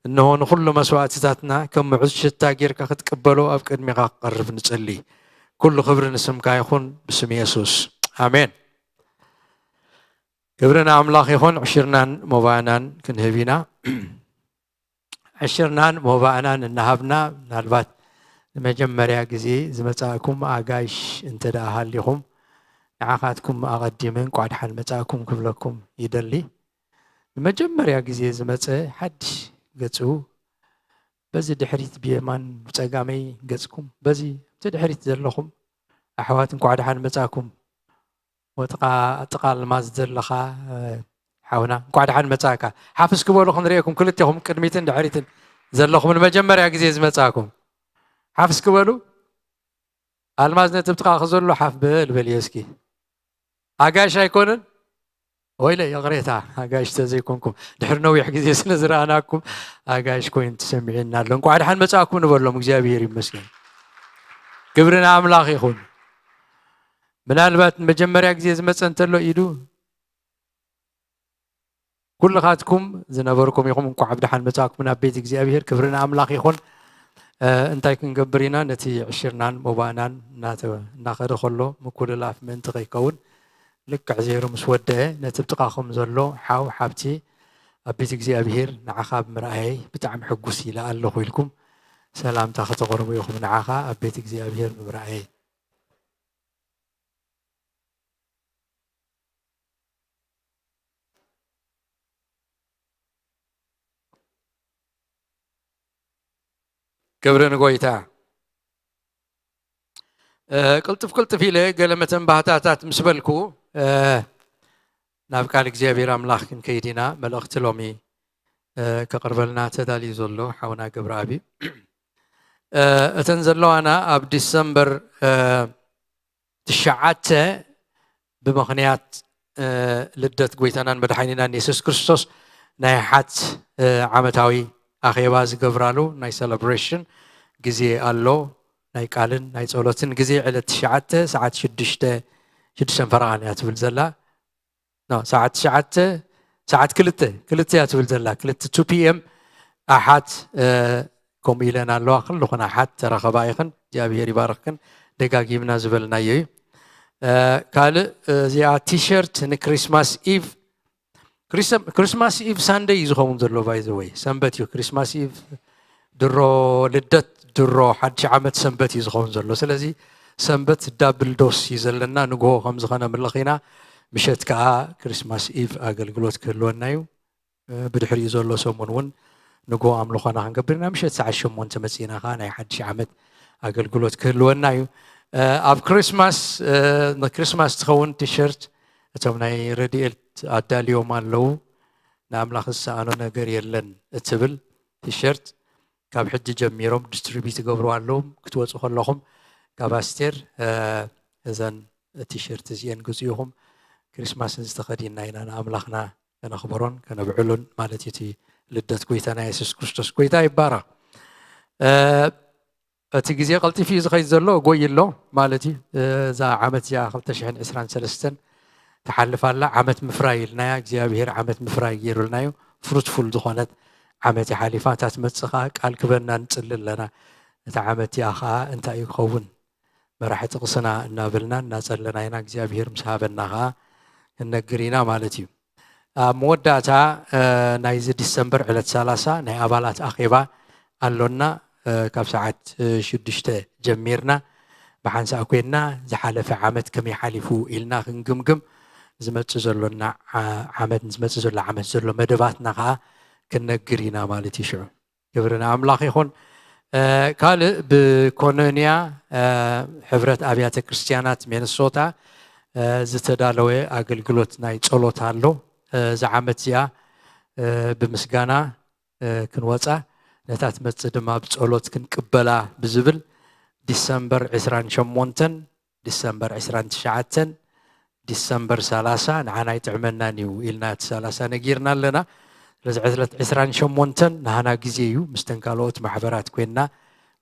እንሆ ንኹሉ መስዋእትታትና ከም ምዑዝ ሽታ ጌርካ ክትቅበሎ ኣብ ቅድሚኻ ክቐርብ ንጸሊ። ኩሉ ክብሪ ንስምካ ይኹን፣ ብስም የሱስ። ኣሜን። ክብሪ ንኣምላኽ ይኹን። ዕሽርናን ሞባእናን ክንህብ ኢና። ዕሽርናን ሞባእናን እናሃብና፣ ምናልባት ንመጀመርያ ግዜ ዝመጻእኩም ኣጋይሽ እንተ ደኣ ሃሊኹም፣ ንዓኻትኩም ኣቐዲመ እንቋዕ ደሓን መጻእኩም ክብለኩም ይደሊ። ንመጀመርያ ግዜ ዝመጸ ሓድሽ ገጹ፣ በዚ ድሕሪት ብየማን ብጸጋመይ ገጽኩም፣ በዚ እቲ ድሕሪት ዘለኹም ኣሕዋት እንቋዕ ደሓን መጻእኩም። ወጥቓ ጥቓ ኣልማዝ ዘለኻ፣ እ፣ ሓውና፣ እንቋዕ ደሓን መጻእካ። ሓፍ እስኪ በሉ ክንርእየኩም፣ ክልቴኹም ቅድሚትን ድሕሪትን ዘለኹም ንመጀመርያ ግዜ ዝመጻእኩም። ሓፍ እስኪ በሉ። ኣልማዝ ነቲ ብጥቓኺ ዘሎ ሓፍ በል በልዮ እስኪ። ኣጋይሽ ኣይኮንን? ወይለ ይቕሬታ፣ ኣጋይሽ ተዘይኮንኩም። ድሕሪ ነዊሕ ግዜ ስለ ዝረኣናኩም ኣጋይሽ ኮይኑ ተሰሚዑና ኣሎ። እንቋዕ ደሓን መጻእኩም ንበሎም፣ እግዚኣብሔር ይመስገን። ክብሪ ንኣምላኽ ይኹን። ምናልባት ንመጀመርያ ግዜ ዝመጸ እንተሎ ኢዱ፣ ኩልኻትኩም ዝነበርኩም ኢኹም፣ እንቋዕ ብደሓን መጻእኩም ናብ ቤት እግዚኣብሔር። ክብሪ ንኣምላኽ ይኹን። እ፣ እንታይ ክንገብር ኢና? ነቲ ዕሽርናን ሞባእናን እናተ-፣ እናኸደ ከሎ ምኩልላፍ ምእንቲ ከይከውን፣ ልክዕ ዜሮ ምስ ወደአ፣ ነቲ ብጥቓኹም ዘሎ ሓው ሓብቲ ኣብ ቤት እግዚኣብሔር ንዓኻ ብምርኣየይ ብጣዕሚ ሕጉስ ኢለ ኣለኹ ኢልኩም ሰላምታ ከተቕርቡ ኢኹም። ንዓኻ ኣብ ቤት እግዚኣብሔር ብምርኣየይ። ክብሪ ንጎይታ። እ፣ ቅልጥፍ ቅልጥፍ ኢለ ገለ መተንባህታታት ምስ በልኩ፣ እ፣ ናብ ቃል እግዚኣብሔር ኣምላኽ ክንከይድ ኢና። መልእኽቲ ሎሚ፣ እ፣ ከቕርበልና ተዳልዩ ዘሎ ሓውና ገብረኣብ እዩ። እ፣ እተን ዘለዋና ኣብ ዲሰምበር፣ እ፣ ትሽዓተ ብምኽንያት፣ እ፣ ልደት ጎይታናን መድሓኒናን የሱስ ክርስቶስ ናይ ሓት፣ እ፣ ዓመታዊ ኣኼባ ዝገብራሉ ናይ ሰለብሬሽን ግዜ ኣሎ። ናይ ቃልን ናይ ጸሎትን ግዜ ዕለት ትሽዓተ ሰዓት ሽዱሽተ፣ ሽዱሽተ ፈረቓን እያ ትብል ዘላ። ኖ፣ ሰዓት ትሽዓተ፣ ሰዓት ክልተ፣ ክልተ እያ ትብል ዘላ። ክልተ፣ ቱ ፒ ኤም ኣሓት፣ እ፣ ከምኡ ኢለን ኣለዋ። ኩልኹን ኣሓት ተረኸባ ኢኽን። እግዚኣብሔር ይባርኽክን። ደጋጊምና ዝበልናዮ እዩ። እ፣ ካልእ፣ እ፣ እዚኣ ቲሸርት ንክሪስማስ ኢቭ፣ ክሪስም-፣ ክሪስማስ ኢቭ ሳንደይ እዩ ዝኸውን ዘሎ። ባይ ዘ ወይ፣ ሰንበት እዩ። ክሪስማስ ኢቭ ድሮ ልደት፣ ድሮ ሓድሽ ዓመት ሰንበት እዩ ዝኸውን ዘሎ። ስለዚ ሰንበት ዳብል ዶስ እዩ ዘለና። ንግሆ ከም ዝኾነ ምልኽ ኢና። ምሸት ከኣ ክሪስማስ ኢቭ ኣገልግሎት ክህልወና እዩ። እ፣ ብድሕሪኡ ዘሎ ሰሙን እውን ንግሆ ኣምልኾና ክንገብር ኢና። ምሸት ሰዓት ሸሞንተ መጺእና ከኣ ናይ ሓድሽ ዓመት ኣገልግሎት ክህልወና እዩ። ኣብ ክሪስማስ ንክሪስማስ ትኸውን ቲሸርት እቶም ናይ ረድኤት ኣዳልዮም ኣለዉ። ንኣምላኽ ዝሰኣኖ ነገር የለን እትብል ቲሸርት ካብ ሕጂ ጀሚሮም ዲስትሪቢዩት ይገብሩ ኣለዉ። ክትወፁ ከለኹም ካብ ኣስቴር እዘን ቲሸርት እዚአን ግዝኡ ኢኹም። ክሪስማስ ንዝተኸዲና ኢና ንኣምላኽና ከነኽብሮን ከነብዕሉን ማለት እዩ። እቲ ልደት ጎይታና የሱስ ክርስቶስ ጎይታ ይባረኽ። እቲ ግዜ ቀልጢፉ እዩ ዝኸይድ ዘሎ፣ ጎይ ኣሎ ማለት እዩ። እዛ ዓመት እዚኣ ክልተ ሽሕን ዕስራን ሰለስተን ትሓልፍ ኣላ። ዓመት ምፍራይ ኢልናያ፣ እግዚኣብሄር ዓመት ምፍራይ ገይሩልና እዩ። ፍሩትፉል ዝኾነት ዓመት እያ ሓሊፋ። እታ ትመጽእ ኸዓ ቃል ክበና ንጽሊ ኣለና። እታ ዓመት እዚኣ ኸዓ እንታይ እዩ ክኸውን? መራሒ ጥቕስና እናበልና እናጸለና ኢና። እግዚኣብሄር ምስ ሃበና ኸዓ ክንነግር ኢና ማለት እዩ። ኣብ መወዳእታ ናይዚ ዲሰምበር ዕለት ሰላሳ ናይ ኣባላት ኣኼባ ኣሎና። ካብ ሰዓት ሽዱሽተ ጀሚርና ብሓንሳእ ኮይንና ዝሓለፈ ዓመት ከመይ ሓሊፉ ኢልና ክንግምግም፣ ዝመጽእ ዘሎና ዓመት፣ ዝመጽእ ዘሎ ዓመት ዘሎ መደባትና ከኣ ክንነግር ኢና ማለት እዩ። ሽዑ ክብሪ ንኣምላኽ ይኹን። ካልእ ብኮኖንያ ሕብረት ኣብያተ ክርስትያናት ሚነሶታ ዝተዳለወ ኣገልግሎት ናይ ጸሎት ኣሎ። እዛ ዓመት እዚኣ ብምስጋና ክንወጻ፣ ነታ ትመጽእ ድማ ብጸሎት ክንቅበላ ብዝብል ዲሰምበር ዕስራን ሸሞንተን፣ ዲሰምበር ዕስራን ትሽዓተን፣ ዲሰምበር ሰላሳ ንዓና ኣይጥዕመናን እዩ ኢልና እቲ ሰላሳ ነጊርና ኣለና። ስለዚ ዕለት ዕስራን ሸሞንተን ናህና ግዜ እዩ። ምስተን ካልኦት ማሕበራት ኮይንና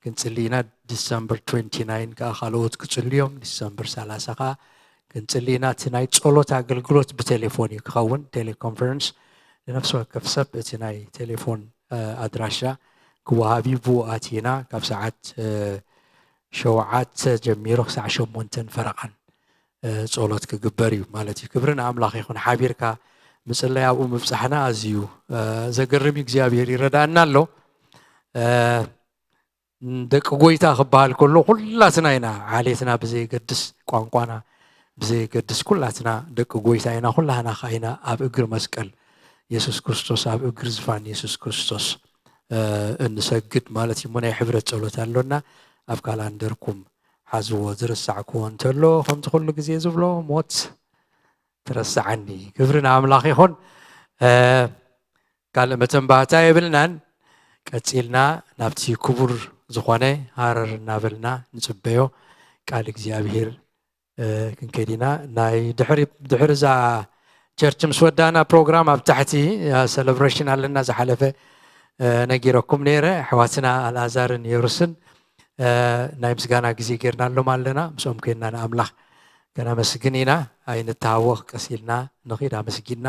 ክንጽሊ ኢና። ዲሰምበር ትዌንቲ ናይን ከኣ ካልኦት ክጽልዮም፣ ዲሰምበር ሰላሳ ከኣ ክንጽሊ ኢና። እቲ ናይ ጸሎት ኣገልግሎት ብቴሌፎን እዩ ክኸውን፣ ቴሌኮንፈረንስ። ንነፍሲ ወከፍ ሰብ እቲ ናይ ቴሌፎን ኣድራሻ ክወሃብ እዩ። ብኡ ኣቲና ካብ ሰዓት ሸውዓተ ጀሚሩ ክሳዕ ሸሞንተን ፈረቓን ጸሎት ክግበር እዩ ማለት እዩ። ክብሪ ንኣምላኽ ይኹን። ሓቢርካ ምጽላይ ኣብኡ ምብጻሕና ኣዝዩ ዘገርም እዩ። እግዚኣብሔር ይረዳእና ኣሎ። ደቂ ጎይታ ክበሃል ከሎ ኩላትና ኢና፣ ዓሌትና ብዘየገድስ፣ ቋንቋና ብዘየገድስ ኩላትና ደቂ ጎይታ ኢና። ኩላህና ከኣ ኢና ኣብ እግሪ መስቀል የሱስ ክርስቶስ፣ ኣብ እግሪ ዝፋን የሱስ ክርስቶስ እንሰግድ ማለት እዩ። እሞ ናይ ሕብረት ጸሎት ኣሎና። ኣብ ካላንደርኩም ሓዝዎ። ዝረሳዕክዎ እንተሎ ከምቲ ኩሉ ግዜ ዝብሎ ሞት ትረስዓኒ። ክብሪ ንኣምላኽ ይኹን። ካልእ መተንባህታ የብልናን። ቀጺልና ናብቲ ክቡር ዝኾነ ሃረር እናበልና ንጽበዮ ቃል እግዚኣብሔር ክንከይድ ኢና። ናይ ድሕሪ ድሕሪ እዛ ቸርች ምስ ወዳእና ፕሮግራም ኣብ ታሕቲ ሰለብሬሽን ኣለና። ዝሓለፈ ነጊረኩም ነይረ። ኣሕዋትና ኣልኣዛርን የሩስን ናይ ምስጋና ግዜ ጌርናሎም ኣለና። ምስኦም ኮይንና ንኣምላኽ ከነመስግን ኢና። ኣይንተሃወኽ፣ ቀስ ኢልና ንኺድ ኣመስጊንና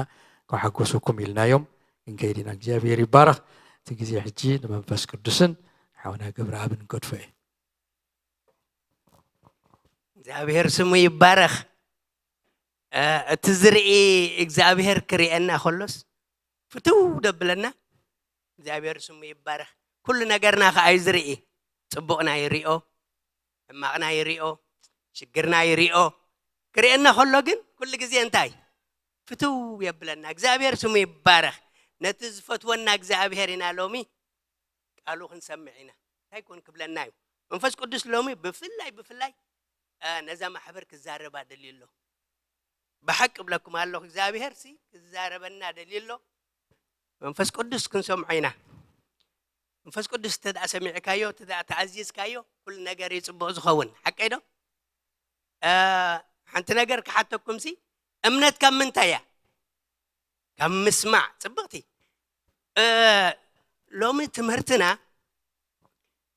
ከሓጎሰኩም ኢልናዮም ክንከይድ ኢና። እግዚኣብሔር ይባረኽ። እቲ ግዜ ሕጂ ንመንፈስ ቅዱስን ሓውና ገብረኣብን ንገድፎ እየ። እግዚኣብሔር ስሙ ይባረኽ። እቲ ዝርኢ እግዚኣብሔር ክርእየና ከሎስ ፍትው ደብለና። እግዚኣብሔር ስሙ ይባረኽ። ኩሉ ነገርና ከኣ እዩ ዝርኢ። ጽቡቕና ይሪኦ፣ ሕማቕና ይሪኦ፣ ሽግርና ይሪኦ። ክርእየና ከሎ ግን ኩሉ ግዜ እንታይ ፍትው የብለና። እግዚኣብሔር ስሙ ይባረኽ። ነቲ ዝፈትወና እግዚኣብሔር ኢና ሎሚ ቃሉ ክንሰምዕ ኢና። እንታይ ኮን ክብለና እዩ መንፈስ ቅዱስ ሎሚ ብፍላይ ብፍላይ ነዛ ማሕበር ክዛረባ ደልዩ ኣሎ። ብሓቂ እብለኩም ኣለኹ እግዚኣብሔር ሲ ክዛረበና ደልዩ ኣሎ። መንፈስ ቅዱስ ክንሰምዖ ኢና። መንፈስ ቅዱስ እንተ ደኣ ሰሚዕካዮ፣ እንተ ደኣ ተኣዚዝካዮ፣ ኩሉ ነገር እዩ ጽቡቕ ዝኸውን። ሓቀይ ዶ? እ፣ ሓንቲ ነገር ክሓተኩም ሲ፣ እምነት ካብ ምንታይ እያ? ካብ ምስማዕ። ጽብቕቲ። እ፣ ሎሚ ትምህርትና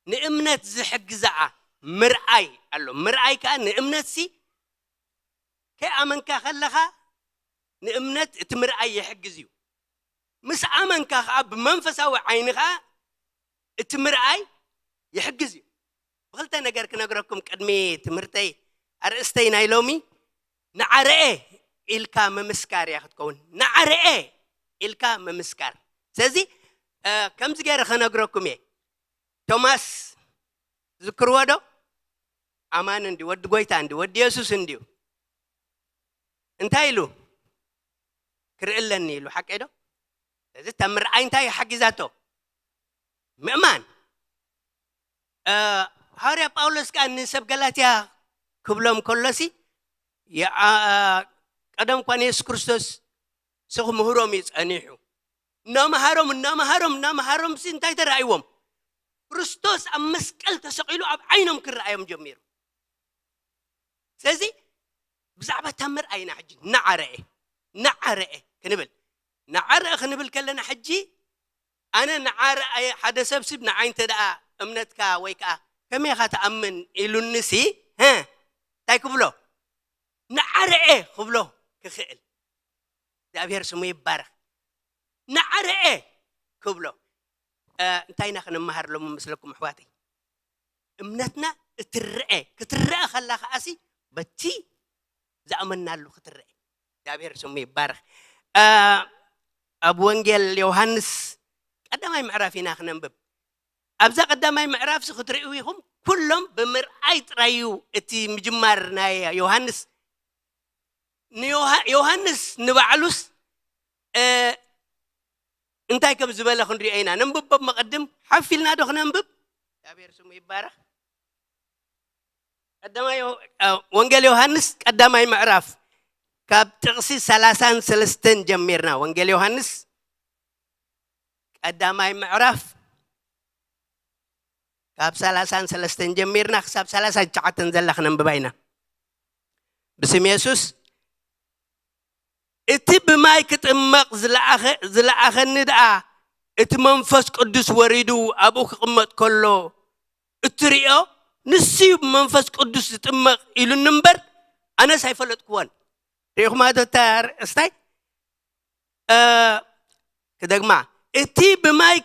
ንእምነት ዝሕግዛኣ ምርኣይ ኣሎ። ምርኣይ ከኣ ንእምነት ሲ ከይኣመንካ ከለኻ ንእምነት እቲ ምርኣይ ይሕግዝ እዩ። ምስ ኣመንካ ከኣ ብመንፈሳዊ ዓይኒ ከኣ እቲ ምርኣይ ይሕግዝ እዩ። ብክልተ ነገር ክነግረኩም ቅድሚ ትምህርተይ ኣርእስተይ ናይ ሎሚ ንዓረኤ ኢልካ ምምስካር እያ ክትከውን። ንዓረኤ ኢልካ ምምስካር። ስለዚ ከምዚ ገይረ ከነግረኩም እየ። ቶማስ ዝክርዎ ዶ? ኣማን እንዲ ወዲ ጎይታ እንዲ ወዲ የሱስ እንዲዩ እንታይ ኢሉ ክርኢ ኣለኒ ኢሉ ሓቀይ ዶ? እዚ ተምርኣይ እንታይ ሓጊዛቶ? ምእማን። ሃዋርያ ጳውሎስ ከኣ ንሰብ ገላትያ ክብሎም ከሎሲ፣ የኣ-፣ ቀደም እኳ ንየሱስ ክርስቶስ ሲ ክምህሮም እዩ ጸኒሑ። እናመሃሮም፣ እናመሃሮም፣ እናመሃሮም ሲ እንታይ ተራእይዎም? ክርስቶስ ኣብ መስቀል ተሰቒሉ ኣብ ዓይኖም ክረኣዮም ጀሚሩ። ስለዚ ብዛዕባ ታምር ኣይና ሕጂ እናዓረኤ፣ እናዓረኤ ክንብል፣ እናዓረኤ ክንብል ከለና ሕጂ ኣነ ንዓረኣየ ሓደ ሰብ ስብ ንዓይ እንተ ደኣ እምነትካ ወይ ከኣ ከመይ ኢኻ ትኣምን ኢሉንሲ፣ ሀ፣ እንታይ ክብሎ? ንዓረኤ ክብሎ ክኽእል። እግዚኣብሔር ስሙ ይባረኽ። ንዓረኤ ክብሎ። እ፣ እንታይ ኢና ክንመሃር ሎሚ መስለኩም ኣሕዋተይ? እምነትና እትረኤ፣ ክትረአ ከላ ከኣሲ በቲ ዝኣመናሉ ክትረአ። እግዚኣብሔር ስሙ ይባረኽ። እ፣ ኣብ ወንጌል ዮሃንስ ቀዳማይ ምዕራፍ ኢና ክነንብብ። ኣብዛ ቀዳማይ ምዕራፍሲ ክትርእዩ ኢኹም፣ ኩሎም ብምርኣይ ጥራይ እዩ እቲ ምጅማር ናይ ዮሃንስ። ንዮሃ-፣ ዮሃንስ ንባዕሉስ፣ እ፣ እንታይ ከም ዝበለ ክንሪኦ ኢና። ነንብቦ መቐድም ሓፍ ኢልና ዶ ክነንብብ? እግዚኣብሔር ስሙ ይባረኽ። ቀዳማይ ዮ-፣ እ፣ ወንጌል ዮሃንስ ቀዳማይ ምዕራፍ ካብ ጥቕሲ ሰላሳን ሰለስተን ጀሚርና። ወንጌል ዮሃንስ ቀዳማይ ምዕራፍ ካብ ሰላሳን ሰለስተን ጀሚርና ክሳብ ሰላሳን ትሽዓተን ዘላ ክነንብባ ኢና። ብስም የሱስ፣ እቲ ብማይ ክጥመቕ ዝለኣኸ-፣ ዝለኣኸኒ ደኣ እቲ መንፈስ ቅዱስ ወሪዱ ኣብኡ ክቕመጥ ከሎ እትርእዮ ንሱ እዩ ብመንፈስ ቅዱስ ዝጥመቕ ኢሉኒ እምበር ኣነስ ኣይፈለጥክዎን። ርኢኹማ ዶ እታ ኣርእስታይ? እ፣ ክደግማ፣ እቲ ብማይ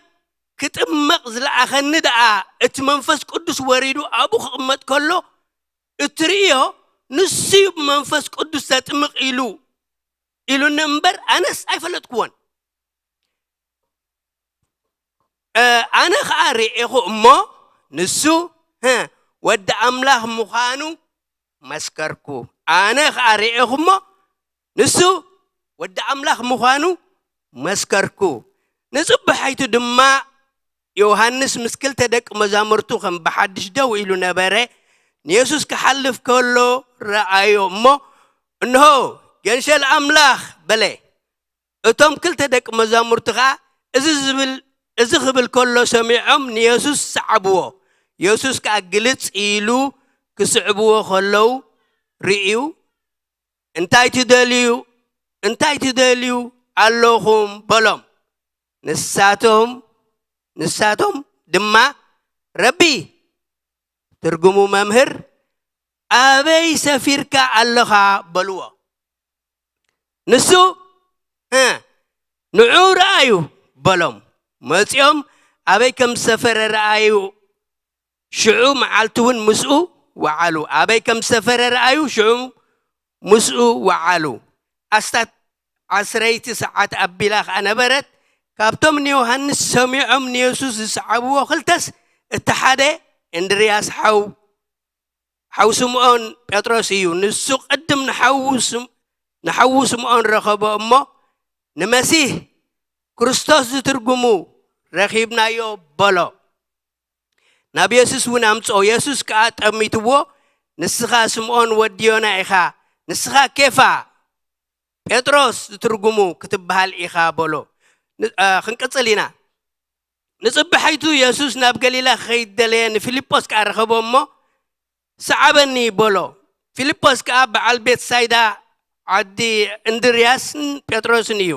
ክጥመቕ ዝለኣኸኒ ደኣ እቲ መንፈስ ቅዱስ ወሪዱ ኣብኡ ክቕመጥ ከሎ እትርእዮ ንሱ እዩ ብመንፈስ ቅዱስ ዘጥምቕ ኢሉ፣ ኢሉኒ እምበር ኣነስ ኣይፈለጥክዎን። እ፣ ኣነ ኸኣ ርኤኹ እሞ ንሱ፣ ህ፣ ወዲ ኣምላኽ ምዃኑ መስከርኩ። ኣነ ኸኣ ርኤኹ እሞ ንሱ ወዲ ኣምላኽ ምዃኑ መስከርኩ። ንጽባሒቱ ድማ ዮሃንስ ምስ ክልተ ደቂ መዛሙርቱ ከም ብሓድሽ ደው ኢሉ ነበረ። ንየሱስ ክሓልፍ ከሎ ረኣዮ እሞ፣ እንሆ፣ ገንሸል ኣምላኽ በለ። እቶም ክልተ ደቂ መዛሙርቱ ኸኣ እዚ ዝብል፣ እዚ ክብል ከሎ ሰሚዖም ንየሱስ ሰዓብዎ። የሱስ ከኣ ግልጽ ኢሉ ክስዕብዎ ከለዉ ርእዩ፣ "እንታይ ትደልዩ? እንታይ ትደልዩ ኣለኹም?" በሎም። ንሳቶም፣ ንሳቶም ድማ፣ "ረቢ" ትርጉሙ መምህር፣ "ኣበይ ሰፊርካ ኣለኻ?" በልዎ። ንሱ፣ "እ፣ ንዑ ረኣዩ" በሎም። መጺኦም ኣበይ ከም ዝሰፈረ ረኣዩ፣ ሽዑ መዓልቲ እውን ምስኡ ወዓሉ። ኣበይ ከም ዝሰፈረ ረኣዩ፣ ሽዑ ምስኡ ወዓሉ። ኣስታት ዓስረይቲ ሰዓት ኣቢላ ኸኣ ነበረት። ካብቶም ንዮሃንስ ሰሚዖም ንየሱስ ዝሰዓብዎ ክልተስ፣ እቲ ሓደ እንድርያስ ሓው፣ ሓው ስምዖን ጴጥሮስ እዩ። ንሱ ቅድም ንሓዉ ስም-፣ ንሓዉ ስምዖን ረኸቦ እሞ፣ "ንመሲህ ክርስቶስ ዝትርጉሙ ረኺብናዮ" በሎ። ናብ የሱስ እውን ኣምጽኦ። የሱስ ከኣ ጠሚትዎ፣ "ንስኻ ስምዖን ወዲ ዮና ኢኻ፣ ንስኻ ኬፋ፣ ጴጥሮስ ዝትርጉሙ ክትበሃል ኢኻ" በሎ። ን-፣ እ፣ ክንቅጽል ኢና። ንጽባሒቱ የሱስ ናብ ገሊላ ክኸይድ ደለየ፣ ንፊልጶስ ከኣ ረኸቦ እሞ፣ "ሰዓበኒ" በሎ። ፊልጶስ ከኣ በዓል ቤትሳይዳ ዓዲ እንድርያስን ጴጥሮስን እዩ።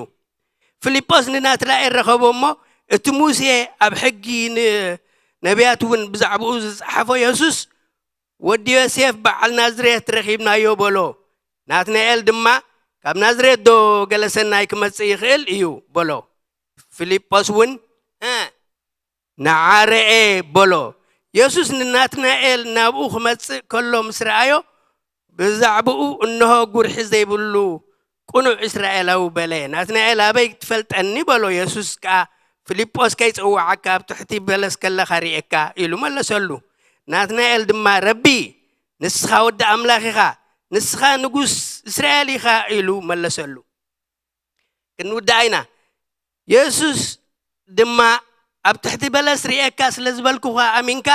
ፊልጶስ ንናትናኤል ረኸቦ እሞ፣ "እቲ ሙሴ ኣብ ሕጊ፣ ንነቢያት እውን ብዛዕባኡ ዝጸሓፎ የሱስ፣ ወዲ ዮሴፍ በዓል ናዝሬት ረኺብናዮ" በሎ። ናትናኤል ድማ፣ "ካብ ናዝሬት ዶ ገለ ሰናይ ክመጽእ ይኽእል እዩ?" በሎ። ፊልጶስ እውን፣ "እ፣ ንዓ ርኤ" በሎ። የሱስ ንናትናኤል ናብኡ ክመጽእ ከሎ ምስ ረኣዮ፣ ብዛዕባኡ፣ "እንሆ ጉርሒ ዘይብሉ ቅኑዕ እስራኤላዊ" በለ። ናትናኤል፣ "ኣበይ ትፈልጠኒ?" በሎ። የሱስ ከኣ፣ "ፊልጶስ ከይጸውዓካ ኣብ ትሕቲ በለስ ከለኻ ርኤካ" ኢሉ መለሰሉ። ናትናኤል ድማ፣ "ረቢ፣ ንስኻ ወዲ ኣምላኽ ኢኻ፣ ንስኻ ንጉስ እስራኤል ኢኻ" ኢሉ መለሰሉ። ክንውድኣ ኢና። የሱስ ድማ፣ "ኣብ ትሕቲ በለስ ርኤካ ስለ ዝበልኩኻ ኣሚንካ?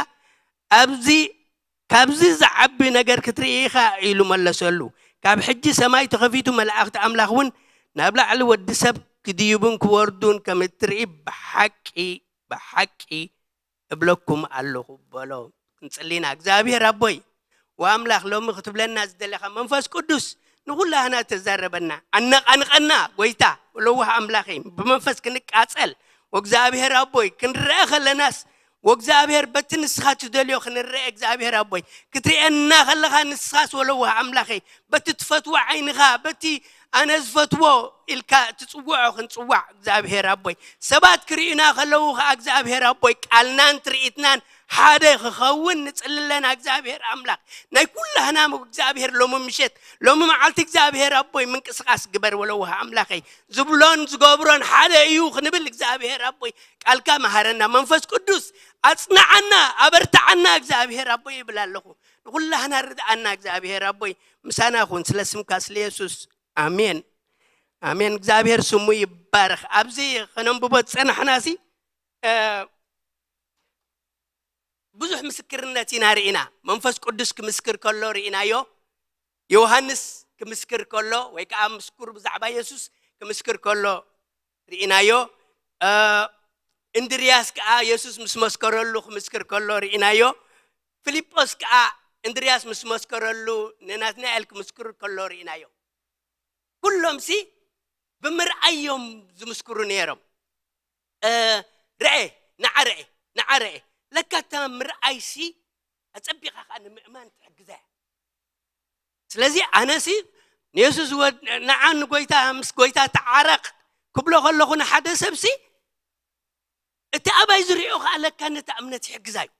ኣብዚ ካብዚ ዝዓቢ ነገር ክትርኢ ኢኻ ኢሉ መለሰሉ። ካብ ሕጂ ሰማይ ተኸፊቱ፣ መላእኽቲ ኣምላኽ እውን ናብ ላዕሊ ወዲ ሰብ ክድይቡን ክወርዱን ከም እትርኢ ብሓቂ ብሓቂ እብለኩም ኣለኹ በሎ። ክንጽሊ ኢና። እግዚኣብሔር ኣቦይ ወኣምላኽ፣ ሎሚ ክትብለና ዝደለኻ መንፈስ ቅዱስ ንኹላህና ተዛረበና፣ ኣነቓንቐና። ጎይታ ለዋህ ኣምላኸይ፣ ብመንፈስ ክንቃጸል፣ ወእግዚኣብሔር ኣቦይ፣ ክንረአ ከለናስ፣ ወእግዚኣብሔር በቲ ንስኻ ትደልዮ ክንረአ፣ እግዚኣብሔር ኣቦይ፣ ክትርእየና ከለኻ ንስኻስ ወለዋህ ኣምላኸይ፣ በቲ ትፈትዎ ዓይንኻ፣ በቲ ኣነ ዝፈትዎ ኢልካ ትጽውዖ ክንጽዋዕ፣ እግዚኣብሔር ኣቦይ፣ ሰባት ክርእዩና ከለዉ ኸዓ እግዚኣብሔር ኣቦይ፣ ቃልናን ትርኢትናን ሓደ ክኸውን ንጽሊ ኣለና። እግዚኣብሔር ኣምላኽ፣ ናይ ኩላህና እግዚኣብሔር፣ ሎሚ ምሸት፣ ሎሚ መዓልቲ እግዚኣብሔር ኣቦይ፣ ምንቅስቃስ ግበር። ወለዋህ ኣምላኸይ፣ ዝብሎን ዝገብሮን ሓደ እዩ ክንብል እግዚኣብሔር ኣቦይ፣ ቃልካ መሃረና። መንፈስ ቅዱስ ኣጽንዓና፣ ኣበርትዓና እግዚኣብሔር ኣቦይ ይብል ኣለኹ። ንኹላህና ርድኣና እግዚኣብሔር ኣቦይ፣ ምሳና ኩን። ስለ ስምካ፣ ስለ የሱስ፣ ኣሜን፣ ኣሜን። እግዚኣብሔር ስሙ ይባረኽ። ኣብዚ ከነንብቦ ዝጸናሕናሲ፣ እ፣ ብዙሕ ምስክርነት ኢና ርኢና። መንፈስ ቅዱስ ክምስክር ከሎ ርኢናዮ። ዮሃንስ ክምስክር ከሎ፣ ወይ ከዓ ምስኩር ብዛዕባ የሱስ ክምስክር ከሎ ርኢናዮ። እ፣ እንድርያስ ከዓ የሱስ ምስ መስከረሉ ክምስክር ከሎ ርኢናዮ። ፊልጶስ ከዓ እንድርያስ ምስ መስከረሉ ንናትናኤል ክምስክር ከሎ ርኢናዮ። ኩሎምሲ ብምርኣይ እዮም ዝምስክሩ ነይሮም። እ፣ ርአ፣ ንዓ ርአ፣ ንዓ ርአ። ለካ እታ ምርኣይሲ ኣጸቢቓ ኸዓ ንምእማን ትሕግዛ እያ። ስለዚ ኣነሲ ንየሱስ ወድ-፣ ንዓ ንጎይታ፣ ምስ ጎይታ ተዓረቕ ክብሎ ከለኹ ንሓደ ሰብሲ፣ እቲ ኣባይ ዝሪኦ ኸዓ ለካ ነታ እምነት ይሕግዛ እዩ።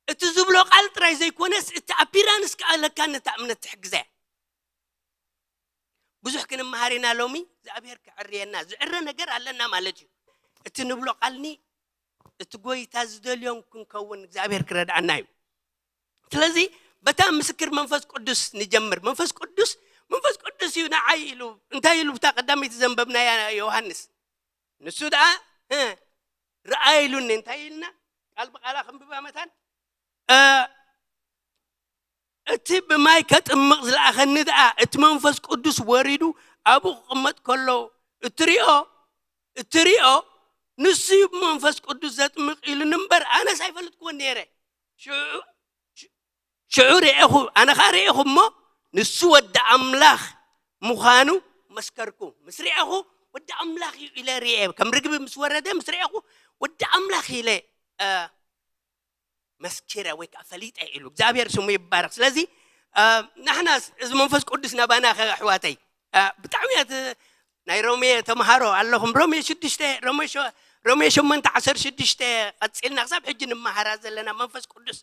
እቲ ዝብሎ ቃል ጥራይ ዘይኮነስ፣ እቲ ኣፒራንስ ከኣ ለካ ነታ እምነት ትሕግዛ እያ። ብዙሕ ክንመሃር ኢና ሎሚ። እግዚኣብሔር ክዕርየና። ዝዕረ ነገር ኣለና ማለት እዩ። እቲ ንብሎ ቃልኒ፣ እቲ ጎይታ ዝደልዮን ክንከውን እግዚኣብሔር ክረድኣና እዩ። ስለዚ በታ ምስክር መንፈስ ቅዱስ ንጀምር። መንፈስ ቅዱስ፣ መንፈስ ቅዱስ እዩ ንዓይ ኢሉ፣ እንታይ ኢሉ ብታ ቀዳመይቲ ዘንበብናያ ዮሃንስ? ንሱ ደኣ፣ እ፣ ረኣየ ኢሉኒ። እንታይ ኢልና? ቃል ብቓላ ክንብባ መታን። እ፣ እቲ ብማይ ከጥምቕ ዝለኣኸኒ ደኣ፣ እቲ መንፈስ ቅዱስ ወሪዱ ኣብኡ ክቕመጥ ከሎ እትሪኦ፣ እትሪኦ፣ ንሱ እዩ ብመንፈስ ቅዱስ ዘጥምቕ ኢሉኒ እምበር፣ ኣነስ ኣይፈልጥክዎን ነይረ። ሽዑ፣ ሽዑ ርኤኹ፣ ኣነ ኸኣ ርኤኹ እሞ፣ ንሱ ወዲ ኣምላኽ ምዃኑ መስከርኩ። ምስ ርኤኹ፣ ወዲ ኣምላኽ እዩ ኢለ ርኤ። ከም ርግቢ ምስ ወረደ ምስ ርኤኹ፣ ወዲ ኣምላኽ ኢለ፣ እ፣ መስኪረ ወይ ከዓ ፈሊጠ ኢሉ። እግዚኣብሔር ስሙ ይባረኽ። ስለዚ፣ እ፣ ንሕናስ እዚ መንፈስ ቅዱስ ናባና ኸ ኣሕዋተይ? እ፣ ብጣዕሚ እያ ት-፣ ናይ ሮሜ ተምሃሮ ኣለኹም። ሮሜ ሽዱሽተ፣ ሮሜ ሸ-፣ ሮሜ ሸሞንተ ዓሰርተ ሽዱሽተ ቀጺልና ክሳብ ሕጂ ንመሃራ ዘለና መንፈስ ቅዱስ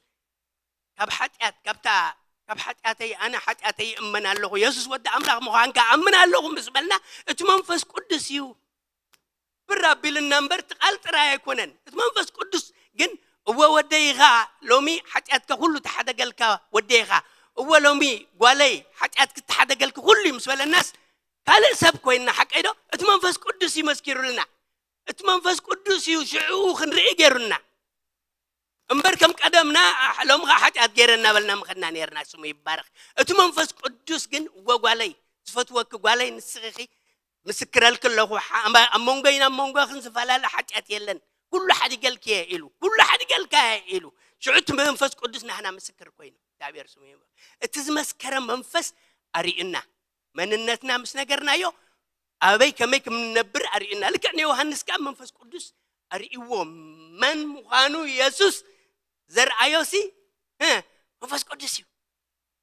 ካብ ሓጢኣት፣ ካብታ፣ ካብ ሓጢኣተይ፣ ኣነ ሓጢኣተይ ይእመን ኣለኹ፣ የሱስ ወዲ ኣምላኽ ምዃንካ ኣምን ኣለኹ ምስ በልና፣ እቲ መንፈስ ቅዱስ እዩ ብር ኣቢልና እምበር፣ እቲ ቃል ጥራይ ኣይኮነን። እቲ መንፈስ ቅዱስ ግን፣ "እወ ወደይ ኢኻ፣ ሎሚ ሓጢኣትካ ኩሉ ተሓደገልካ ወደይ ኢኻ፣ እወ ሎሚ ጓለይ ሓጢኣትኪ ተሓደገልኪ ኩሉ እዩ" ምስ በለናስ፣ ካልእ ሰብ ኮይንና፣ ሓቀይ ዶ? እቲ መንፈስ ቅዱስ እዩ መስኪሩልና። እቲ መንፈስ ቅዱስ እዩ ሽዕኡ ክንርኢ ገይሩና። እምበር ከም ቀደምና፣ "ኣሕ፣ ሎሚ ኸዓ ሓጢኣት ገይረ" እናበልና ምኸድና ነይርና። ስሙ ይባረኽ። እቲ መንፈስ ቅዱስ ግን፣ "እወ ጓለይ፣ ዝፈትወኪ ጓለይ፣ ንስኺ ኢኺ፣ ምስክረልኪ ኣለኹ፣ ሓ-፣ ኣብ መንጎይን ኣብ መንጎኽን ዝፈላለ ሓጢኣት የለን፣ ኩሉ ሓዲገልኪ እየ" ኢሉ፣ ኩሉ ሓዲገልካ እየ ኢሉ። ሽዑ እቲ መንፈስ ቅዱስ ናህና ምስክር ኮይኑ፣ እግዚኣብሔር ስሙ ይባረኽ። እቲ ዝመስከረ መንፈስ ኣርእዩና፣ መንነትና ምስ ነገርናዮ፣ ኣበይ ከመይ ከም እንነብር ኣርእዩና። ልክዕ ንዮሃንስ ከኣ መንፈስ ቅዱስ ኣርእይዎ። መን ምዃኑ የሱስ ዘርኣዮሲ፣ እ፣ መንፈስ ቅዱስ እዩ።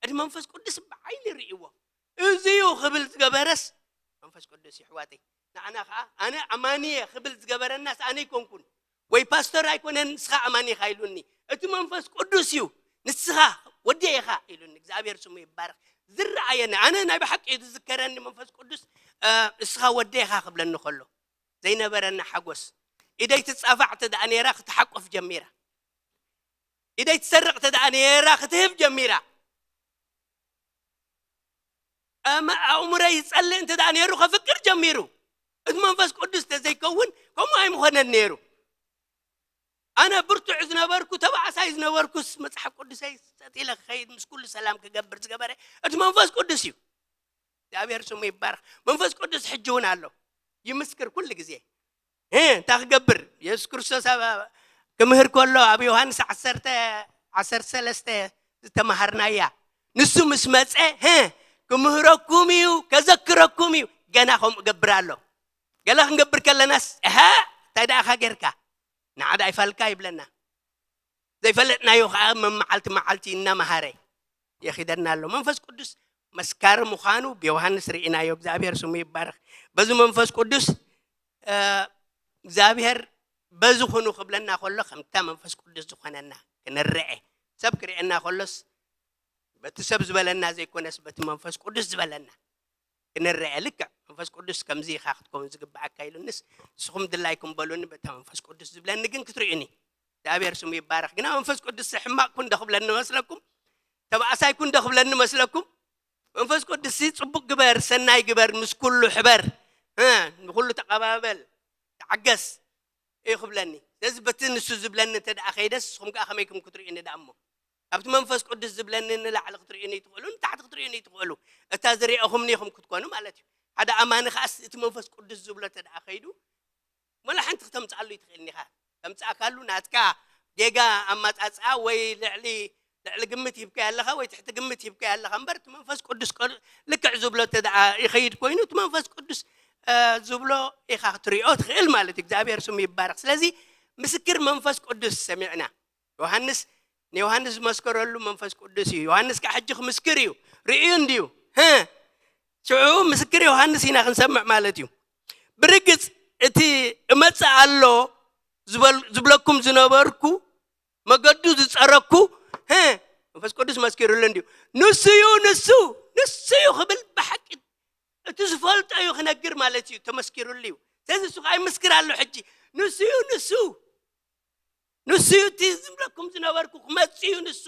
እቲ መንፈስ ቅዱስ ብዓይኒ ርእይዎ። እዚ እዩ ክብል ዝገበረስ መንፈስ ቅዱስ እዩ፣ ኣሕዋተይ። ንዓና ከኣ፣ ኣነ ኣማኒ እየ ክብል ዝገበረናስ ኣነ ኣይኮንኩን። ወይ ፓስተር ኣይኮነን፣ ንስኻ ኣማኒ ኢኻ ኢሉኒ። እቲ መንፈስ ቅዱስ እዩ፣ "ንስኻ ወደይ ኢኻ" ኢሉኒ። እግዚኣብሔር ስሙ ይባረኽ። ዝረኣየኒ፣ ኣነ ናይ ብሓቂ እዩ ዝዝከረኒ መንፈስ ቅዱስ፣ እ፣ "ንስኻ ወደይ ኢኻ" ክብለኒ ከሎ፣ ዘይነበረኒ ሓጎስ። ኢደይ ትጻፋዕ እንተ ደኣ ነይራ፣ ክትሓቁፍ ጀሚራ። ኢደይ ትሰርቕ እንተ ደኣ ነይራ፣ ክትህብ ጀሚራ። ኣመ-፣ ኣእምሮይ ይጸልእ እንተ ደኣ ነይሩ፣ ከፍቅር ጀሚሩ። እቲ መንፈስ ቅዱስ እንተ ዘይከውን፣ ከምኡ ኣይምኾነን ነይሩ። ኣነ ብርቱዕ ዝነበርኩ፣ ተባዕሳይ ዝነበርኩስ፣ መጽሓፍ ቅዱሰይ ሰጥ ኢለ ክኸይድ፣ ምስ ኩሉ ሰላም ክገብር ዝገበረ እቲ መንፈስ ቅዱስ እዩ። እግዚኣብሔር ስሙ ይባረኽ። መንፈስ ቅዱስ ሕጂ እውን ኣሎ፣ ይምስክር ኩሉ ግዜ። እ፣ እንታይ ክገብር? የሱስ ክርስቶስ ኣብ፣ ክምህር ከሎ ኣብ ዮሃንስ ዓሰርተ፣ ዓሰርተ ሰለስተ ዝተማሃርናያ፣ ንሱ ምስ መጸ፣ እ፣ ክምህረኩም እዩ፣ ከዘክረኩም እዩ። ገና ከምኡ እገብር ኣሎ። ገለ ክንገብር ከለናስ፣ እሀ፣ እንታይ ደኣኻ ጌርካ? ንዓዳ ኣይፋልካ ይብለና። ዘይፈለጥናዮ ከዓ መመዓልቲ መዓልቲ እናመሃረ የኺደና ኣሎ። መንፈስ ቅዱስ መስካሪ ምዃኑ ብዮሃንስ ርኢናዮ። እግዚኣብሔር ስሙ ይባረኽ። በዚ መንፈስ ቅዱስ፣ እ፣ እግዚኣብሔር በዚ ኩኑ ክብለና ከሎ፣ ከምታ መንፈስ ቅዱስ ዝኾነና ክንረአ። ሰብ ክርእየና ከሎስ፣ በቲ ሰብ ዝበለና ዘይኮነስ፣ በቲ መንፈስ ቅዱስ ዝበለና ክንረአ። ልክዕ መንፈስ ቅዱስ ከምዚ ኢኻ ክትከውን ዝግብኣካ ኢሉንስ፣ ንስኹም ድላይኩም በሉኒ፣ በታ መንፈስ ቅዱስ ዝብለኒ ግን ክትርእዩኒ። እግዚኣብሔር ስሙ ይባረኽ። ግና መንፈስ ቅዱስ ሕማቕ ኩን ዶ ክብለኒ መስለኩም? ተባእሳይ ኩን ዶ ክብለኒ መስለኩም? መንፈስ ቅዱስ ጽቡቕ ግበር፣ ሰናይ ግበር፣ ምስ ኩሉ ሕበር፣ እ፣ ንኩሉ ተቐባበል፣ ተዓገስ እዩ ክብለኒ። ስለዚ በቲ ንሱ ዝብለኒ እንተ ደኣ ከይደስ፣ ንስኹም ከኣ ከመይኩም ክትርእዩኒ ደኣ እሞ? ካብቲ መንፈስ ቅዱስ ዝብለኒ ንላዕሊ ክትርእዩኒ ይትኽእሉ፣ ንታሕቲ ክትርእዩኒ ይትኽእሉ። እታ ዝርኣኹምኒ ኢኹም ክትኮኑ ማለት እዩ። ሓደ ኣማኒ ከኣስ እቲ መንፈስ ቅዱስ ዝብሎ እንተ ደኣ ከይዱ፣ ወላ ሓንቲ ክተምጽኣሉ ይትኽእልኒ ኢኻ። ተምጽኣካሉ ናትካ ጌጋ ኣማጻጽኣ ወይ ልዕሊ፣ ልዕሊ ግምት ሂብካዮ ኣለኻ ወይ ትሕቲ ግምት ሂብካዮ ኣለኻ እምበር፣ እቲ መንፈስ ቅዱስ ቀል-፣ ልክዕ ዝብሎ እንተ ደኣ ይኸይድ ኮይኑ፣ እቲ መንፈስ ቅዱስ፣ እ፣ ዝብሎ ኢኻ ክትሪኦ ትኽእል ማለት እዩ። እግዚኣብሔር ስሙ ይባረኽ። ስለዚ ምስክር መንፈስ ቅዱስ ሰሚዕና። ዮሃንስ፣ ንዮሃንስ ዝመስከረሉ መንፈስ ቅዱስ እዩ። ዮሃንስ ከዓ ሕጂ ክምስክር እዩ። ርእዩ እንድዩ። ህ፣ ሽዑ ምስክር ዮሃንስ ኢና ክንሰምዕ ማለት እዩ። ብርግጽ እቲ እመጽእ ኣሎ ዝበል-፣ ዝብለኩም ዝነበርኩ፣ መገዱ ዝጸረኩ፣ ህ፣ መንፈስ ቅዱስ መስኪሩሉ እንድዩ። ንሱ እዩ፣ ንሱ፣ ንሱ እዩ ክብል ብሓቂ እቲ ዝፈልጦ እዩ ክነግር ማለት እዩ፣ ተመስኪሩሉ እዩ። ስለዚ ንሱ ከዓ ይምስክር ኣሎ ሕጂ። ንሱ እዩ፣ ንሱ። ንሱ እዩ እቲ ዝብለኩም ዝነበርኩ ክመጽእ እዩ ንሱ።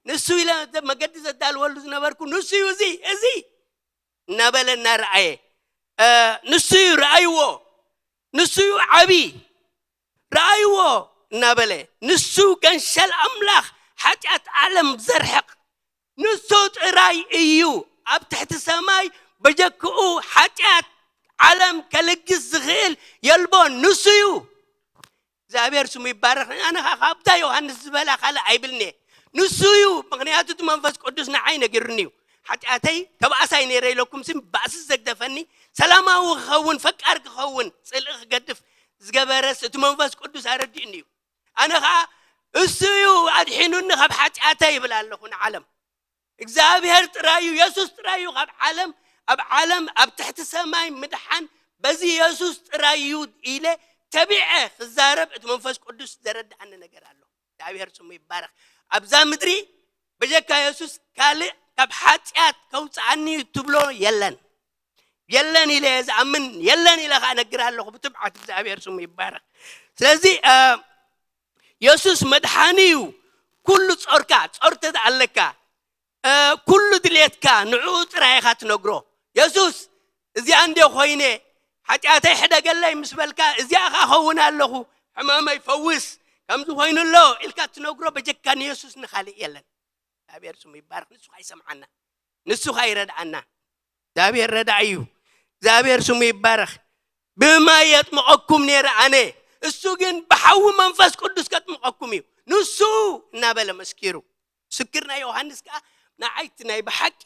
ንሱ ኢለ መገዲ ዘዳልወሉ ዝነበርኩ ንሱ እዩ፣ እዚ፣ እዚ እናበለ እናረኣየ፣ እ፣ ንሱ እዩ፣ ረኣይዎ። ንሱ እዩ ዓቢ፣ ረኣይዎ እናበለ፣ ንሱ ገንሸል ኣምላኽ፣ ሓጢኣት ዓለም ዘርሕቕ ንሱ ጥራይ እዩ። ኣብ ትሕቲ ሰማይ በጀክኡ ሓጢኣት ዓለም ከልግስ ዝኽእል የልቦን፣ ንሱ እዩ። እግዚኣብሔር ስሙ ይባረኽ። ኣነ ኸዓ ካብታ ዮሃንስ ዝበላ ካልእ ኣይብልኒ እየ። ንሱ እዩ፣ ምኽንያቱ እቲ መንፈስ ቅዱስ ንዓይ ነጊሩኒ እዩ። ሓጢኣተይ ተባእሳይ ነይረ ኢለኩም ስም ባእሲ ዘግደፈኒ፣ ሰላማዊ ክኸውን፣ ፈቃር ክኸውን፣ ጽልኢ ክገድፍ ዝገበረስ እቲ መንፈስ ቅዱስ ኣረዲእኒ እዩ። ኣነ ኸዓ እሱ እዩ ኣድሒኑኒ ካብ ሓጢኣተይ ይብል ኣለኹ ንዓለም። እግዚኣብሔር ጥራይ እዩ፣ የሱስ ጥራይ እዩ ካብ ዓለም፣ ኣብ ዓለም፣ ኣብ ትሕቲ ሰማይ ምድሓን በዚ የሱስ ጥራይ እዩ ኢለ ተቢዐ ክዛረብ እቲ መንፈስ ቅዱስ ዘረድኣኒ ነገር ኣሎ። እግዚኣብሔር ስሙ ይባረኽ። ኣብዛ ምድሪ በጀካ የሱስ ካልእ ካብ ሓጢኣት ከውፅኣኒ እዩ ትብሎ የለን። የለን ኢለ እየ ዝኣምን፣ የለን ኢለ ከዓ እነግር ኣለኹ ብትብዓት። እግዚኣብሔር ስሙ ይባረኽ። ስለዚ፣ እ፣ የሱስ መድሓኒ እዩ። ኩሉ ጾርካ፣ ጾር እንተ ኣለካ፣ እ፣ ኩሉ ድሌትካ ንዕኡ ጥራይ ኢኻ ትነግሮ። የሱስ፣ እዚኣ እንድዮ ኮይነ፣ ሓጢኣተይ ሕደገለይ ምስ በልካ፣ እዚኣ ኸኣ ኸውን ኣለኹ፣ ሕማመይ ፈውስ፣ ከምዚ ኮይኑ ኣሎ ኢልካ ትነግሮ በጀካ ንየሱስ ንኻልእ የለን። እግዚኣብሔር ስሙ ይባረኽ። ንሱ ኸኣ ይሰምዓና፣ ንሱ ኸኣ ይረድኣና። እግዚኣብሔር ረዳኢ እዩ። እግዚኣብሔር ስሙ ይባረኽ። ብማይ የጥምቐኩም ነይረ ኣነ፣ እሱ ግን ብሓዊ መንፈስ ቅዱስ ከጥምቐኩም እዩ፣ ንሱ እናበለ መስኪሩ። ምስክር ናይ ዮሃንስ ከኣ ንዓይ እቲ ናይ ብሓቂ፣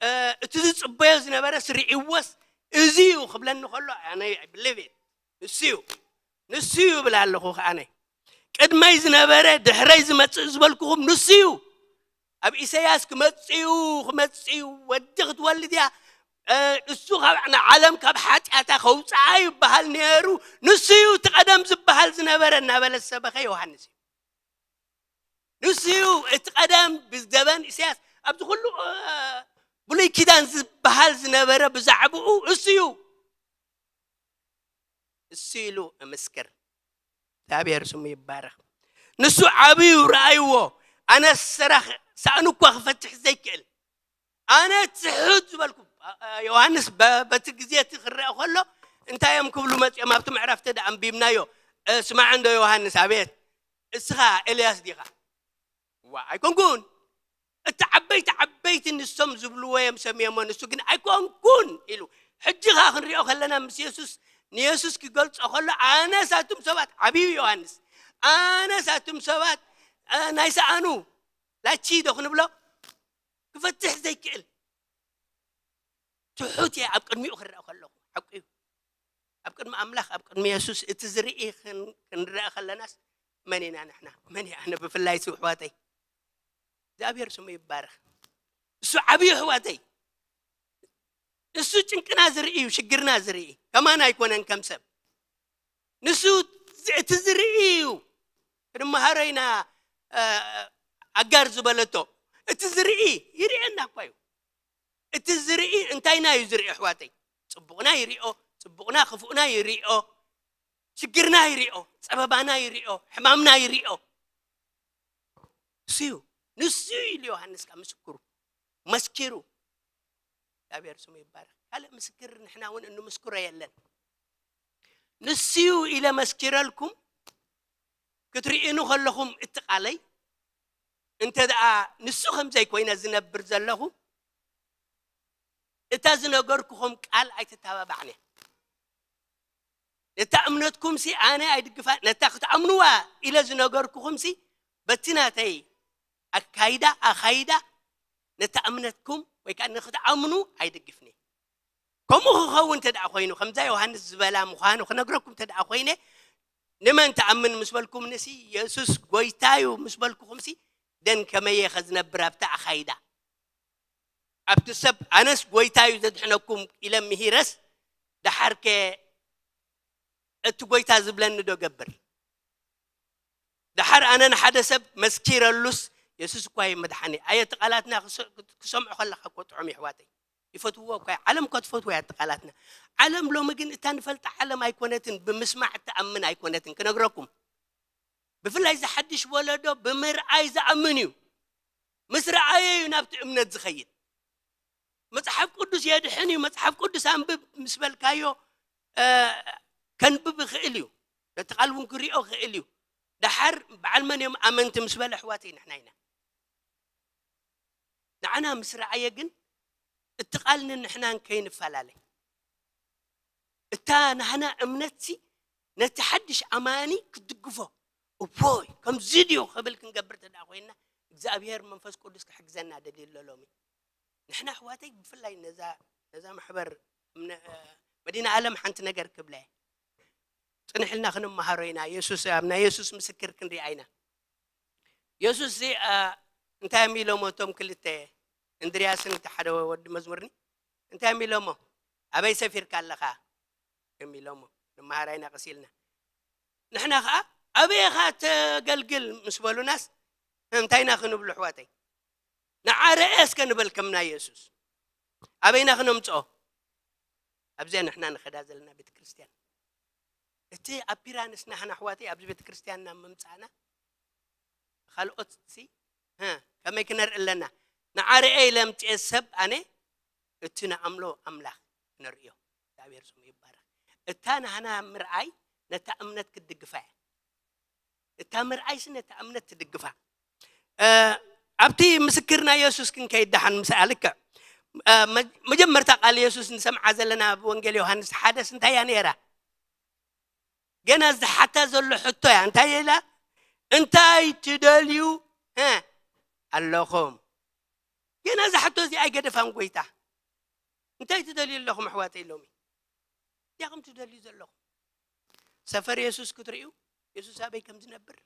እ፣ እቲ ዝጽበዮ ዝነበረ ስርዒዎስ እዚ እዩ ክብለኒ ከሎ፣ ኣነ I believe it። ንሱ እዩ፣ ንሱ እዩ እብል ኣለኹ ከኣነ። ቅድመይ ዝነበረ ድሕረይ ዝመጽእ ዝበልኩኹም ንሱ እዩ። ኣብ ኢሳያስ ክመጽእ እዩ፣ ክመጽእ እዩ፣ ወዲ ክትወልድ እያ፣ እ፣ እሱ ካብ ንዓለም ካብ ሓጢኣታ ከውጽኣ ይበሃል ነይሩ። ንሱ እዩ እቲ ቀደም ዝበሃል ዝነበረ እናበለ ዝሰበኸ ዮሃንስ እዩ። ንሱ እዩ እቲ ቀደም ብዘበን ኢሳያስ ኣብዚ ኩሉ፣ እ፣ ብሉይ ኪዳን ዝበሃል ዝነበረ ብዛዕባኡ እሱ እዩ። እሱ ኢሉ እምስክር። እግዚኣብሔር ስሙ ይባረኽ። ንሱ ዓብዩ ረኣይዎ። ኣነ ሰራኽ ሳእኑ እኳ ክፈትሕ ዘይክእል። ኣነ ትሑት ዝበልኩ፣ እ፣ ዮሃንስ በ-፣ በቲ ግዜ እቲ ክረአ ከሎ እንታይ እዮም ክብሉ መጺኦም ኣብቲ ምዕራፍ እቲ ደኣ ኣንቢብናዮ። እ፣ ስማዕ እንዶ ዮሃንስ፣ ኣቤት። እስኻ ኤልያስ ዲኻ? ዋ ኣይኮንኩን። እቲ ዓበይቲ ዓበይቲ ንሶም ዝብልዎ እዮም ሰሚዮሞ፣ ንሱ ግን ኣይኮንኩን ኢሉ። ሕጂ ኸኣ ክንሪኦ ከለና ምስ የሱስ፣ ንየሱስ ክገልጾ ከሎ ኣነስ ኣቱም ሰባት፣ ዓብዩ ዮሃንስ፣ ኣነስ ኣቱም ሰባት፣ እ፣ ናይ ሰኣኑ ላቺ ዶ ክንብሎ ክፈትሕ ዘይክእል ትሑት እየ ኣብ ቅድሚኡ ክረአ ከለኹ። ሓቁ እዩ። ኣብ ቅድሚ ኣምላኽ፣ ኣብ ቅድሚ የሱስ እቲ ዝርኢ ክን-፣ ክንረአ ከለናስ መን ኢና ንሕና? መን እየ ኣነ? ብፍላይ ስው ኣሕዋተይ እግዚኣብሔር ስሙ ይባረኽ። እሱ ዓብዩ ኣሕዋተይ፣ እሱ ጭንቅና ዝርኢ እዩ፣ ሽግርና ዝርኢ። ከማን ኣይኮነን ከም ሰብ። ንሱ ዝ-፣ እቲ ዝርኢ እዩ። ክንመሃሮ ኢና፣ እ፣ ኣጋር ዝበለቶ። እቲ ዝርኢ ይርእየና እኳ እዩ። እቲ ዝርኢ እንታይና እዩ ዝርኢ ኣሕዋተይ? ጽቡቕና ይሪኦ፣ ጽቡቕና ክፉእና ይሪኦ፣ ሽግርና ይሪኦ፣ ጸበባና ይሪኦ፣ ሕማምና ይሪኦ። እሱ እዩ። ንሱ እዩ ኢሉ ዮሃንስ ከኣ ምስክሩ፣ መስኪሩ። እግዚኣብሔር ስሙ ይባረኽ። ካልእ ምስክር ንሕና እውን እንምስክሮ የለን። ንሱ እዩ ኢለ መስኪረልኩም ክትርእዩኒ ከለኹም እቲ ቃለይ፣ እንተ ደኣ ንሱ ከም ዘይኮይነ ዝነብር ዘለኹ፣ እታ ዝነገርኩኹም ቃል ኣይትተባባዕን እያ። ነታ እምነትኩምሲ ኣነ ኣይድግፋ፣ ነታ ክትኣምንዋ ኢለ ዝነገርኩኹምሲ በቲ ናተይ ኣካይዳ፣ ኣኻይዳ፣ ነታ እምነትኩም ወይ ከኣ ንክትኣምኑ ኣይድግፍን እየ። ከምኡ ክኸውን እንተ ደኣ ኮይኑ፣ ከምዛ ዮሃንስ ዝበላ ምዃኑ ክነግረኩም እንተ ደኣ ኮይነ፣ ንመን ትኣምን ምስ በልኩምንሲ፣ የሱስ ጐይታ እዩ ምስ በልኩኹምሲ፣ ደን ከመይ እየ ከዝነብር ኣብታ ኣኻይዳ? ኣብቲ ሰብ ኣነስ ጐይታ እዩ ዘድሕነኩም ኢለ ምሂረስ፣ ደሓርከ እቲ ጐይታ ዝብለኒ ዶ ገብር? ደሓር ኣነ ንሓደ ሰብ መስኪረሉስ፣ የሱስ እኳ እዩ መድሓኒ። ኣየ እቲ ቃላትና ክሰ-፣ ክሰምዖ ከለኻ እኮ ጥዑም እዩ ኣሕዋተይ። ይፈትውዎ እኳ እዩ። ዓለም እኳ ትፈትዎ እያ እቲ ቃላትና። ዓለም ሎሚ ግን እታ ንፈልጣ ዓለም ኣይኮነትን፣ ብምስማዕ እትኣምን ኣይኮነትን። ክነግረኩም፣ ብፍላይ እዚ ሓድሽ ወለዶ ብምርኣይ ዝኣምን እዩ። ምስ ረኣየ እዩ ናብቲ እምነት ዝኸይድ። መጽሓፍ ቅዱስ የድሕን እዩ፣ መጽሓፍ ቅዱስ ኣንብብ ምስ በልካዮ፣ እ፣ ከንብብ ይኽእል እዩ። ነቲ ቃል እውን ክሪኦ ይኽእል እዩ። ደሓር በዓል መን እዮም ኣመንቲ ምስ በለ፣ ኣሕዋተይ፣ ንሕና ኢና። ንዓና ምስ ረኣየ ግን እቲ ቃል ንንሕናን ከይንፈላለ፣ እታ ናህና እምነትሲ ነቲ ሓድሽ ኣማኒ ክትድግፎ፣ እፎይ፣ ከምዚ ድዩ ክብል ክንገብር እንተ ደኣ ኮይንና፣ እግዚኣብሔር መንፈስ ቅዱስ ክሕግዘና ደልዩ ኣሎ ሎሚ። ንሕና ኣሕዋተይ፣ ብፍላይ ነዛ፣ ነዛ ማሕበር እምነ-፣ እ፣ መዲና ዓለም ሓንቲ ነገር ክብለ እየ። ጽንሕ ኢልና ክንመሃሮ ኢና። የሱስ፣ ኣብ ናይ የሱስ ምስክር ክንሪኣ ኢና። የሱስ እዚ፣ እ፣ እንታይ እዮም ኢሎሞ እቶም ክልተ፣ እንድርያስን እቲ ሓደ ወዲ መዝሙርኒ? እንታይ እዮም ኢሎሞ? ኣበይ ሰፊርካ ኣለኻ? እዮም ኢሎሞ። ንመሃር ኢና ቀስ ኢልና። ንሕና ኸኣ ኣበይ ኢኻ ተገልግል ምስ በሉናስ፣ እንታይ ኢና ክንብሎ ኣሕዋተይ? ንዓ ርኤ እስከ ንበል ከም ናይ የሱስ። ኣበይ ኢና ክነምጽኦ? ኣብዚኣ ንሕና ንኸዳ ዘለና ቤተ ክርስቲያን። እቲ ኣፒራንስ ናህና ኣሕዋተይ ኣብዚ ቤተ ክርስቲያንና ምምጻእና፣ ካልኦትሲ፣ እ፣ ከመይ ክነርኢ ኣለና? ንዓ ርኤ ኢለ ኣምጽኤ ሰብ ኣነ፣ እቲ ንኣምሎ ኣምላኽ ነርእዮ። እግዚኣብሔር ስሙ ይባረኽ። እታ ናህና ምርኣይ ነታ እምነት ክትድግፋ እያ። እታ ምርኣይሲ ነታ እምነት ትድግፋ። እ፣ ኣብቲ ምስክር ናይ የሱስ ክንከይድ ደሓን ምስኣ ልክዕ፣ እ፣ መ-፣ መጀመርታ ቃል የሱስ ንሰምዓ ዘለና ኣብ ወንጌል ዮሃንስ ሓደስ እንታይ እያ ነይራ? ገና ዝሓታ ዘሎ ሕቶ እያ። እንታይ ኢላ? "እንታይ ትደልዩ፣ እ፣ ኣለኹም?" ገና እዛ ሕቶ እዚኣ ኣይገደፋን ጐይታ። "እንታይ ትደልዩ ኣለኹም ኣሕዋተይ ሎሚ? እንታይ ኢኹም ትደልዩ ዘለኹም?" ሰፈር የሱስ ክትርእዩ፣ የሱስ ኣበይ ከም ዝነብር፣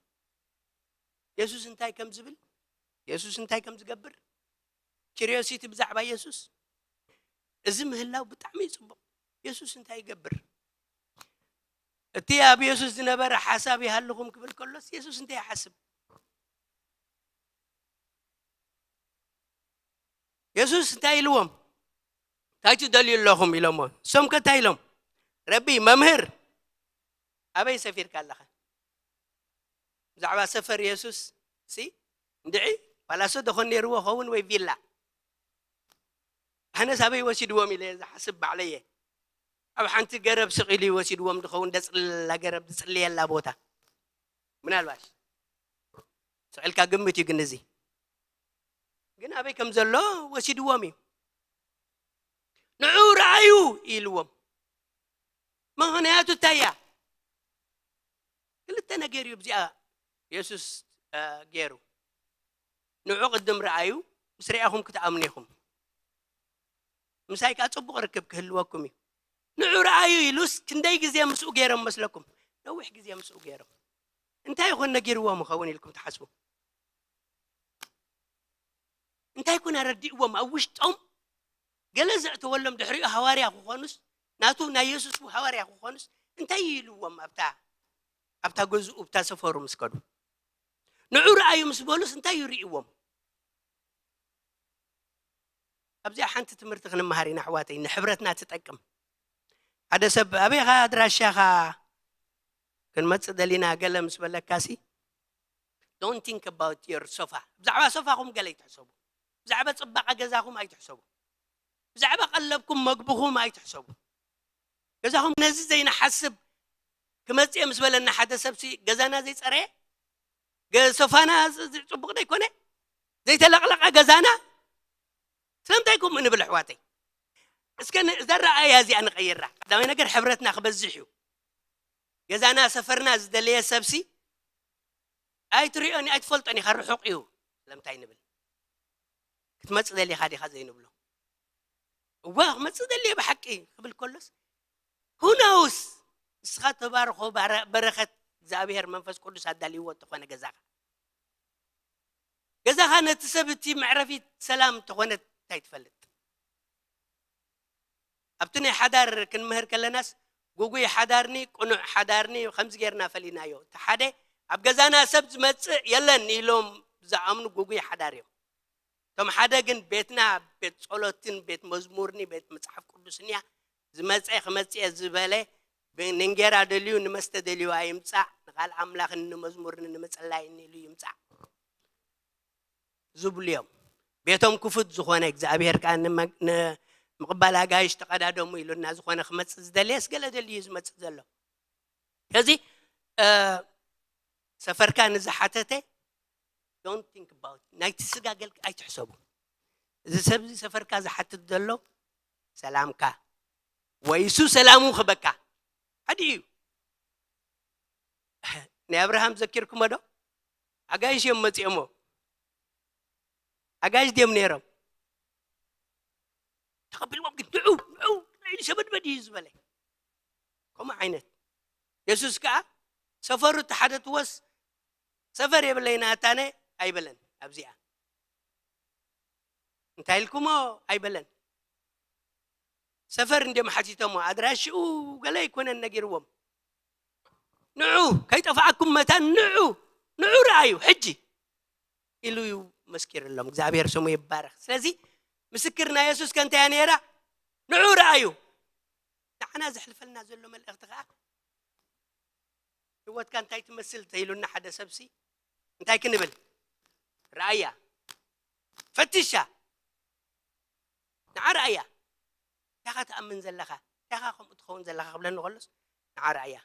የሱስ እንታይ ከም ዝብል፣ የሱስ እንታይ ከም ዝገብር፣ ኪርዮሲቲ ብዛዕባ የሱስ፣ እዚ ምህላው ብጣዕሚ እዩ ጽቡቕ። የሱስ እንታይ ይገብር? እቲ ኣብ የሱስ ዝነበረ ሓሳብ ይሃልኹም ክብል ከሎስ፣ የሱስ እንታይ ይሓስብ? የሱስ እንታይ ኢልዎም? "እንታይ ትደልዩ ኣለኹም?" ኢሎሞ። እሶም ከ እንታይ ኢሎም? "ረቢ፣ መምህር፣ ኣበይ ሰፊርካ ኣለኻ?" ብዛዕባ ሰፈር የሱስ ሲ፣ እንድዒ ፓላሶ ደኾን ነይርዎ ኸውን ወይ ቪላ? ኣነስ ኣበይ ወሲድዎም ኢለ ዝሓስብ ባዕለየ። ኣብ ሓንቲ ገረብ ስቕ ኢሉ ይወሲድዎም ድኸውን፣ ደጽልላ ገረብ ዝጽልየላ ቦታ። ምናልባሽ ልዕልካ ግምት እዩ። ግን እዚ ግን ኣበይ ከም ዘሎ ወሲድዎም እዩ። ንዑ ረኣዩ ኢልዎም። ምኽንያቱ እንታይ እያ? ክልተ ነገር እዩ ብዚኣ የሱስ ገይሩ። ንዑ ቅድም ረኣዩ፣ ምስ ርኣኹም ክትኣምኑ ኢኹም። ምሳይ ከኣ ጽቡቕ ርክብ ክህልወኩም እዩ። ንዑ ረኣዩ ኢሉስ ክንደይ ግዜ ምስኡ ገይሮም መስለኩም? ነዊሕ ግዜ ምስኡ ገይሮም። እንታይ ይኾን ነጊርዎም ይኸውን ኢልኩም ትሓስቡ? እንታይ ይኮን ኣረዲእዎም? ኣብ ውሽጦም ገለ ዘእተወሎም፣ ድሕሪኡ ሃዋርያ ክኾኑስ፣ ናቱ ናይ የሱስ ሃዋርያ ክኾኑስ፣ እንታይ ኢልዎም? ኣብታ ኣብታ ገዝኡ ኣብታ ሰፈሩ ምስ ከዱ፣ ንዑ ረኣዩ ምስ በሉስ እንታይ ይርእይዎም? ኣብዚኣ ሓንቲ ትምህርቲ ክንመሃር ኢና ኣሕዋተይ፣ ንሕብረትና ትጠቅም። ሓደ ሰብ ኣበይኻ ኣድራሻኻ ክንመጽእ ደሊና ገለ ምስ በለካሲ፣ don't think about your sofa። ብዛዕባ ሶፋኹም ገለ ኣይትሕሰቡ። ብዛዕባ ጽባቐ ገዛኹም ኣይትሕሰቡ። ብዛዕባ ቀለብኩም መግብኹም ኣይትሕሰቡ። ገዛኹም ነዚ ዘይንሓስብ ክመጽእ ምስ በለና ሓደ ሰብሲ፣ ገዛና ዘይጸረየ፣ ገ-፣ ሶፋና ዝ-፣ ዝ-፣ ጽቡቕ ዘይኮነ፣ ዘይተለቕለቐ ገዛና፣ ስለምንታይ ከምኡ ንብል ኣሕዋተይ? እስከ ን-፣ እዛ ረኣያ እዚኣ ንቐይራ። ቀዳማይ ነገር ሕብረትና ክበዝሕ እዩ። ገዛና ሰፈርና ዝደለየ ሰብሲ ኣይትሪኦን ኣይትፈልጦን ኢኻ፣ ርሑቕ እዩ። ስለምንታይ ንብል? ክትመጽእ ደሊኻ ዲኻ ዘይንብሎ? እወ፣ ክመጽእ ደልየ ብሓቂ ክብል ከሎስ፣ who knows? ንስኻ ተባርኾ ባረ-፣ በረኸት እግዚኣብሔር መንፈስ ቅዱስ ኣዳልይዎ እንተኾነ ገዛኻ። ገዛኻ ነቲ ሰብ እቲ መዕረፊት ሰላም እንተኾነ እንታይ ትፈልጥ? ኣብቲ ናይ ሓዳር ክንምህር ከለናስ፣ ጉጉይ ሓዳርኒ፣ ቅኑዕ ሓዳርኒ ከምዚ ጌርና ፈሊናዮ። እቲ ሓደ፣ ኣብ ገዛና ሰብ ዝመጽእ የለን ኢሎም ዝኣምኑ ጉጉይ ሓዳር እዮም። እቶም ሓደ ግን ቤትና ቤት ጸሎትን ቤት መዝሙርኒ ቤት መጽሓፍ ቅዱስን እያ፣ ዝመጸ ክመጽእ እየ ዝበለ፣ ብ-፣ ንእንጌራ ደልዩ ንመስተ ደልዩ ኣይምጻእ፣ ንቓል ኣምላኽን ንመዝሙርን ንምጽላይን ኢሉ ይምጻእ ዝብሉ እዮም። ቤቶም ክፉት ዝኾነ እግዚኣብሔር ከኣ ንመ-፣ ንምቕባል ኣጋይሽ ተቐዳደሙ ኢሉና ዝኾነ ክመጽእ ዝደለየስ ገለ ደልዩ እዩ ዝመጽእ ዘሎ። ስለዚ፣ እ፣ ሰፈርካ ንዝሓተተ don't think about ናይቲ ስጋ ገል ኣይትሕሰቡ። እዚ ሰብ እዚ ሰፈርካ ዝሓትት ዘሎ ሰላምካ ወይ እሱ ሰላሙ ክበካ ሓዲ እዩ። ናይ ኣብርሃም ዘኪርኩሞ ዶ? ኣጋይሽ እዮም መጺኦሞ። ኣጋይሽ ድዮም ነይሮም? ተቐቢልዎም ግን ንዑ፣ ንዑ፣ ንዑ ኢሉ ሸበድበድ እዩ ዝበለ። ከምኡ ዓይነት። የሱስ ከኣ ሰፈሩ እተሓደትዎስ ሰፈር የብለይ ናታነ ኣይበለን። ኣብዚኣ እንታይ ኢልኩሞ ኣይበለን። ሰፈር እንድዮም ሓቲቶሞ፣ ኣድራሽኡ ገለ ኣይኮነን ነጊርዎም። ንዑ፣ ከይጠፍኣኩም መታን ንዑ፣ ንዑ ረኣዩ፣ ሕጂ ኢሉ እዩ መስኪርሎም። እግዚኣብሔር ስሙ ይባረኽ። ስለዚ ምስክርና የሱስ ከ እንታይ እያ ነይራ? ንዑ ረኣዩ። ንዓና ዘሕልፈልና ዘሎ መልእኽቲ ከኣ፣ ህይወትካ እንታይ ትመስል ተይሉና ሓደ ሰብሲ፣ እንታይ ክንብል? ረኣያ። ፈትሻ። ንዓ ረኣያ። እንታይ ኢኻ ትኣምን ዘለኻ? እንታይ ኢኻ ከምኡ ትኸውን ዘለኻ ክብለኒ ከሎስ፣ ንዓ ረኣያ።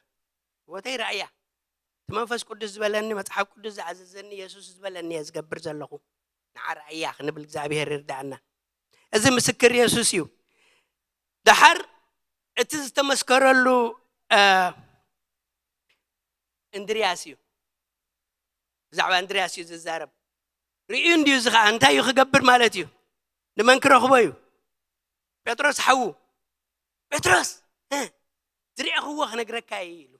ህይወተይ ረኣያ። እቲ መንፈስ ቅዱስ ዝበለኒ፣ መጽሓፍ ቅዱስ ዝኣዘዘኒ፣ የሱስ ዝበለኒ እየ ዝገብር ዘለኹ። ንዓ ረኣያ ክንብል እግዚኣብሔር ይርዳእና። እዚ ምስክር የሱስ እዩ። ደሓር እቲ ዝተመስከረሉ፣ እ፣ እንድርያስ እዩ። ብዛዕባ እንድርያስ እዩ ዝዛረብ። ርእዩ እንድዩ እዚ ኸዓ እንታይ እዩ ክገብር ማለት እዩ? ንመን ክረኽቦ እዩ? ጴጥሮስ ሓዉ። ጴጥሮስ፣ እ፣ ዝረኣኽዎ ክነግረካ እየ ኢሉ።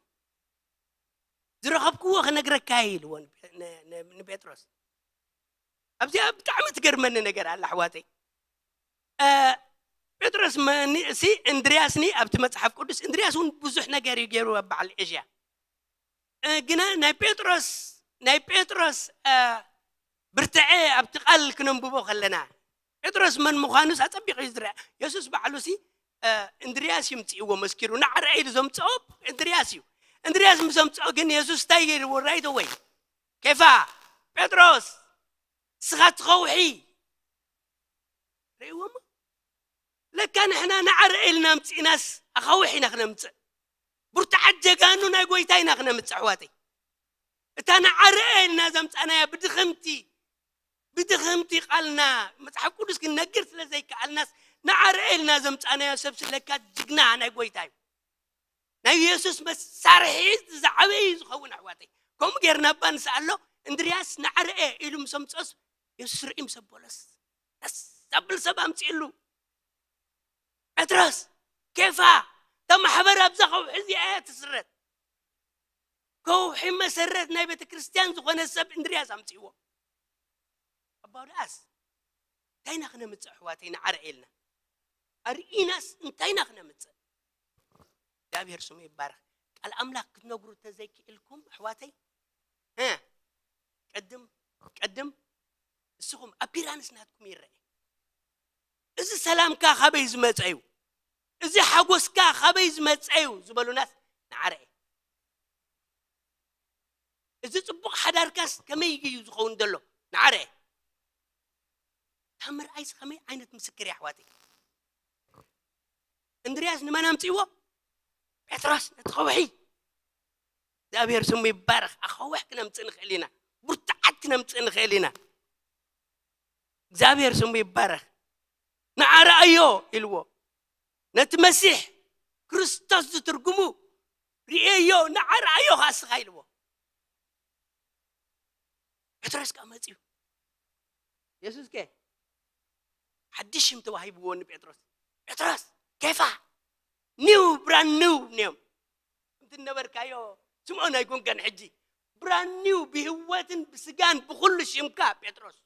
ዝረኸብክዎ ክነግረካ እየ ኢልዎ ን-፣ ን-፣ ን-፣ ንጴጥሮስ። ኣብዚኣ ብጣዕሚ ትገርመኒ ነገር ኣላ ኣሕዋተይ። እ፣ ጴጥሮስ መ-፣ ኒ-፣ ሲ እንድርያስ ኒ ኣብቲ መጽሓፍ ቅዱስ፣ እንድርያስ እውን ብዙሕ ነገር እዩ ገይሩ ኣብ በዓል ኤሽያ። እ፣ ግና ናይ ጴጥሮስ፣ ናይ ጴጥሮስ፣ እ፣ ብርትዐ ኣብቲ ቃል ክነንብቦ ከለና፣ ጴጥሮስ መን ምዃኑስ ኣጸቢቑ እዩ ዝረአ። የሱስ ባዕሉ ሲ፣ እ፣ እንድርያስ ይምጽእዎ መስኪሩ፣ ንዓ ርኣ ኢሉ ዘምጽኦ እንድርያስ እዩ። እንድርያስ ምስ ዘምጽኦ ግን የሱስ እንታይ ገይርዎ? ራይት ኣወይ፣ ኬፋ፣ ጴጥሮስ፣ ንስኻ ትኸውሒ። ርእይዎሞ? ለካ ንሕና ንዓ ርኣ ኢልና ኣምጺእናስ ኣኻውሕ ኢና ክነምጽእ። ብርቱዓት ጀጋኑ ናይ ጎይታ ኢና ክነምጽእ፣ ኣሕዋተይ። እታ ንዓርአ ኢልና ዘምጻናያ ብድኽምቲ ብድኽምቲ ቃልና መጽሓፍ ቅዱስ ክንነግር ስለ ዘይከኣልናስ ንዓርአ ኢልና ዘምጻናዮ ሰብ ስለካ ጅግና ናይ ጎይታ እዩ። ናይ የሱስ መሳርሒ ዝዓበየ እዩ ዝኸውን ኣሕዋተይ። ከምኡ ጌርና እባ ንስኣሎ። እንድርያስ ንዓርአ ኢሉ ምስ ኣምጽኦስ የሱስ ርእዩ ምስ ኣበሎስ ደስ ዘብል ሰብ ኣምጺእሉ። ጴጥሮስ፣ ኬፋ፣ እታ ማሕበር ኣብዛ ከውሒ እዚኣ እያ ትስረት። ከውሒ መሰረት ናይ ቤተ ክርስቲያን ዝኾነ ሰብ እንድርያስ ኣምጺእዎ። ኣባው ደኣስ እንታይ ኢና ክነምጽእ ኣሕዋተይ ንዓርአ ኢልና ኣርኢናስ እንታይ ኢና ክነምጽእ? እግዚኣብሔር ስሙ ይባረኽ። ቃል ኣምላኽ ክትነግሩ ተዘይክእልኩም ኣሕዋተይ፣ እ፣ ቅድም ቅድም እስኹም ኣፒራንስ ናትኩም ይረአ። እዚ ሰላምካ ካበይ ዝመጸ እዩ? እዚ ሓጎስካ ካበይ ዝመጸ እዩ ዝበሉናስ ንዓርአ። እዚ ጽቡቕ ሓዳርካስ ከመይ እዩ ዝኸውን ዘሎ ንዓርአ። ታምር ኣይስ ከመይ ዓይነት ምስክር እዩ ኣሕዋተይ። እንድርያስ ንመን ኣምጽእዎ? ጴጥሮስ ነቲ ከውሒ። እግዚኣብሔር ስሙ ይባረኽ። ኣኻውሕ ክነምጽእ ንኽእል ኢና። ብርቱዓት ክነምጽእ ንኽእል ኢና። እግዚኣብሔር ስሙ ይባረኽ። ንዓርኣዮ ኢልዎ። ነቲ መሲሕ ክርስቶስ ዝትርጉሙ ርእየዮ፣ ንዓርኣዮ ኸዓ እስኻ ኢልዎ። ጴጥሮስ ከኣ መጺኡ። የሱስ ከ ሓድሽ ሽም ተዋሂብዎ ንጴጥሮስ። ጴጥሮስ፣ ኬፋ፣ ኒው፣ ብራንድ ኒው ነዮም። ከምቲ ዝነበርካዮ ስምዖን ኣይኮንካን ሕጂ። ብራንድ ኒው ብህይወትን ብስጋን ብኹሉ ሽምካ ጴጥሮስ።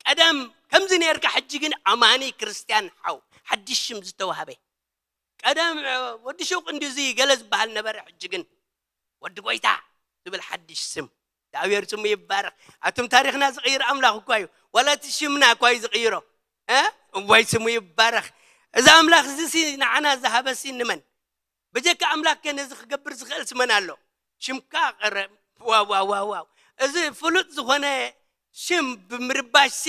ቀደም ከምዚ ነርካ፣ ሕጂ ግን ኣማኒ ክርስትያን ሓው፣ ሓድሽ ሽም ዝተዋህበ። ቀደም፣ እ፣ ወዲ ሹቕ እንድዩ እዚ ገለ ዝበሃል ነበረ፣ ሕጂ ግን ወዲ ጎይታ ዝብል ሓድሽ ስም። እግዚኣብሔር ስሙ ይባረኽ። ኣቱም ታሪኽና ዝቕይር ኣምላኽ እኳ እዩ። ዋላ እቲ ሽምና እኳ እዩ ዝቕይሮ። እ? እዋይ ስሙ ይባረኽ። እዚ ኣምላኽ እዚ ሲ ንዓና ዝሃበ ሲ ንመን? በጀካ ኣምላኽ ከ ነዚ ክገብር ዝኽእል ስመን ኣሎ? ሽምካ ቀረ። ዋው፣ ዋው፣ ዋው፣ ዋው። እዚ ፍሉጥ ዝኾነ ሽም ብምርባሽ ሲ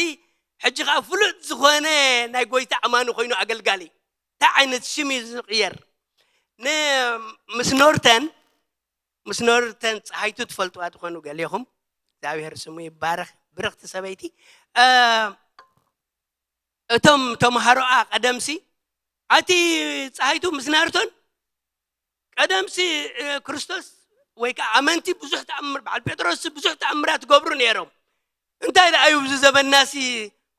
ሕጂ ኸዓ ፍሉጥ ዝኾነ ናይ ጎይታ ኣማኒ ኮይኑ ኣገልጋሊ። እንታይ ዓይነት ሽም እዩ ዝቕየር? ን-፣ ምስ ኖርተን፣ ምስ ኖርተን ጸሃይቱ ትፈልጥዋ ትኾኑ ገሊኹም። እግዚኣብሔር ስሙ ይባረኽ። ብርኽቲ ሰበይቲ። እ፣ እቶም ተምሃሮኣ ቀደምሲ፣ ኣቲ ጸሃይቱ ምስ ናርቶን፣ ቀደምሲ፣ እ፣ ክርስቶስ ወይ ከኣ ኣመንቲ ብዙሕ ተኣምር፣ በዓል ጴጥሮስ ብዙሕ ተኣምራት ይገብሩ ነይሮም። እንታይ ደኣ እዩ ኣብዚ ዘበናሲ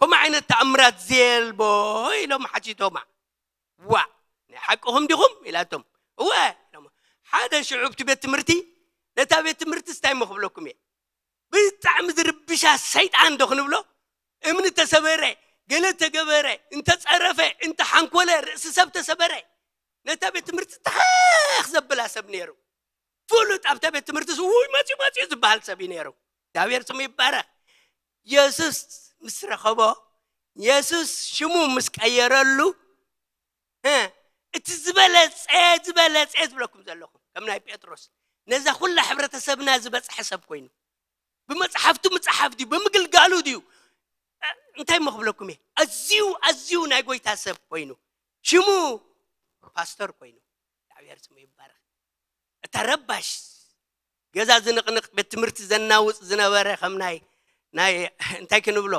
ከምኡ ዓይነት ተኣምራት ዘየልቦ? ኢሎም ሓቲቶማ። ዋ፣ ናይ ሓቅኹም ዲኹም? ኢላቶም። እወ፣ ኢሎም። ሓደ ሽዑ ኣብቲ ቤት ትምህርቲ፣ ነታ ቤት ትምህርቲ ስታይ እሞ ክብለኩም እየ። ብጣዕሚ ዝርብሻ ሰይጣን ዶ ክንብሎ? እምኒ ተሰበረ፣ ገለ ተገበረ፣ እንተጸረፈ፣ እንተሓንኮለ፣ ርእሲ ሰብ ተሰበረ፣ ነታ ቤት ትምህርቲ ተኸኽ ዘብላ ሰብ ነይሩ። ፍሉጥ ኣብታ ቤት ትምህርቲ ውይ መጺኡ፣ መጺኡ ዝበሃል ሰብ እዩ ነይሩ። እግዚኣብሔር ስሙ ይባረኽ። የሱስ ምስ ረኸቦ፣ የሱስ ሽሙ ምስ ቀየረሉ፣ እ፣ እቲ ዝበለጸ፣ ዝበለጸ ዝብለኩም ዘለኹ፣ ከም ናይ ጴጥሮስ፣ ነዛ ኩላ ሕብረተሰብና ዝበጽሐ ሰብ ኮይኑ፣ ብመጽሓፍቱ ምጽሓፍ ድዩ፣ ብምግልጋሉ ድዩ፣ እ፣ እንታይ እሞ ክብለኩም እየ፣ ኣዝዩ፣ ኣዝዩ ናይ ጎይታ ሰብ ኮይኑ፣ ሽሙ ፓስተር ኮይኑ፣ እግዚኣብሔር ስሙ ይባረኽ። እታ ረባሽ፣ ገዛ ዝንቕንቕ፣ ቤት ትምህርቲ ዘናውጽ ዝነበረ፣ ከም ናይ፣ ናይ፣ እንታይ ክንብሎ፣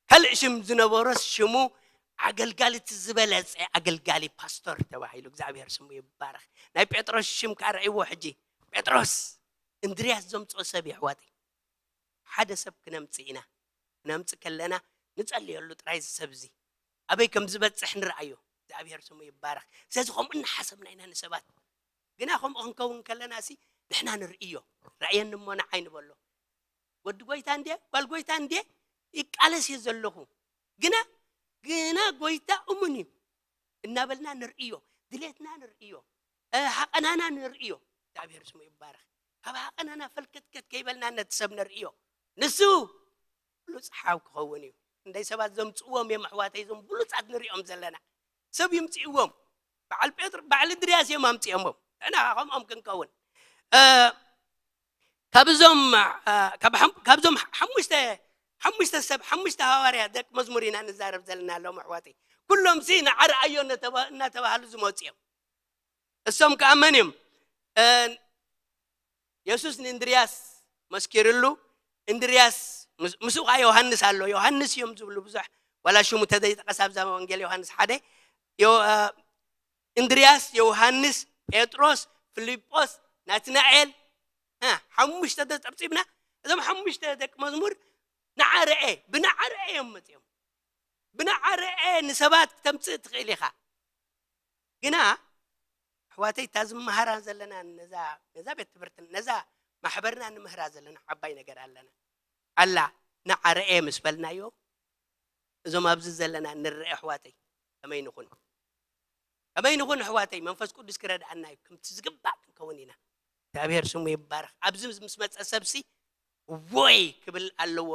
ካልእ ሽም ዝነበሮስ ሽሙ ኣገልጋሊ፣ እቲ ዝበለጸ ኣገልጋሊ ፓስተር ተባሂሉ። እግዚኣብሔር ስሙ ይባረኽ። ናይ ጴጥሮስ ሽም ከኣ ርኣይዎ ሕጂ። ጴጥሮስ፣ እንድርያስ ዘምጽኦ ሰብ እዩ ኣሕዋተይ። ሓደ ሰብ ክነምጽእ ኢና። ክነምጽእ ከለና ንጸልየሉ ጥራይ እዚ ሰብ እዚ ኣበይ ከም ዝበጽሕ ንርኣዮ። እግዚኣብሔር ስሙ ይባረኽ። ስለዚ ከምኡ እናሓሰብና ኢና ንሰባት። ግና ከምኡ ክንከውን ከለና ሲ ንሕና ንርእዮ። ርኣየኒ እሞ ንዓይ ንበሎ። ወዲ ጎይታ እንድየ፣ ጓል ጎይታ እንድየ፣ ይቃለስ እየ ዘለኹ። ግና፣ ግና ጎይታ እሙን እዩ እናበልና ንርእዮ። ድሌትና ንርእዮ። እ፣ ሃቐናና ንርእዮ። እግዚኣብሔር ስሙ ይባረኽ። ካብ ሃቐናና ፈልከትከት ከይበልና ነቲ ሰብ ንርእዮ። ንሱ ብሉጽ ሓው ክኸውን እዩ። እንደይ ሰባት ዘምጽእዎም እዮም ኣሕዋተይ፣ እዞም ብሉጻት ንሪኦም ዘለና። ሰብ ይምጽእዎም። በዓል ጴጥር-፣ በዓል እንድርያስ እዮም ኣምጽኦምዎም። ንሕና ከምኦም ክንከውን። እ፣ ካብዞም፣ እ፣ ካብ ሓም-፣ ካብዞም ሓሙሽተ፣ ሓሙሽተ ሰብ፣ ሓሙሽተ ሃዋርያ ደቂ መዝሙር ኢና ንዛረብ ዘለና ኣለዎም ኣሕዋተይ። ኩሎም ሲ ንዓርኣዮ እናተባ-፣ እናተባህሉ ዝመጹ እዮም። እሶም ከኣ መን እዮም? እ፣ የሱስ ንእንድርያስ መስኪርሉ። እንድርያስ ምስ- ምስኡ ከዓ ዮሃንስ ኣሎ። ዮሃንስ እዮም ዝብሉ ብዙሕ፣ ዋላ ሽሙ ተዘይጠቀስ ኣብዛ ወንጌል ዮሃንስ ሓደ። ዮ- እ፣ እንድርያስ፣ ዮሃንስ፣ ጴጥሮስ፣ ፊልጶስ፣ ናትናኤል፣ እ፣ ሓሙሽተ ተጸብጺብና። እዞም ሓሙሽተ ደቂ መዝሙር ንዓርኤ ብንዓርኤ እዮም መጺኦም። ብንዓርኤ ንሰባት ክተምጽእ ትኽእል ኢኻ። ግና ኣሕዋተይ፣ እታ ዝመሃራ ዘለና ነዛ ነዛ ቤት ትምህርትን ነዛ ማሕበርና ንምህራ ዘለና ዓባይ ነገር ኣለና ኣላ። ንዓርኤ ምስ በልናዮ፣ እዞም ኣብዚ ዘለና ንርአ ኣሕዋተይ፣ ከመይ ንኹን? ከመይ ንኹን ኣሕዋተይ? መንፈስ ቅዱስ ክረድኣና እዩ። ከምቲ ዝግባእ ክንከውን ኢና። እግዚኣብሔር ስሙ ይባረኽ። ኣብዚ ምስ መጸ ሰብሲ፣ "ወይ" ክብል ኣለዎ።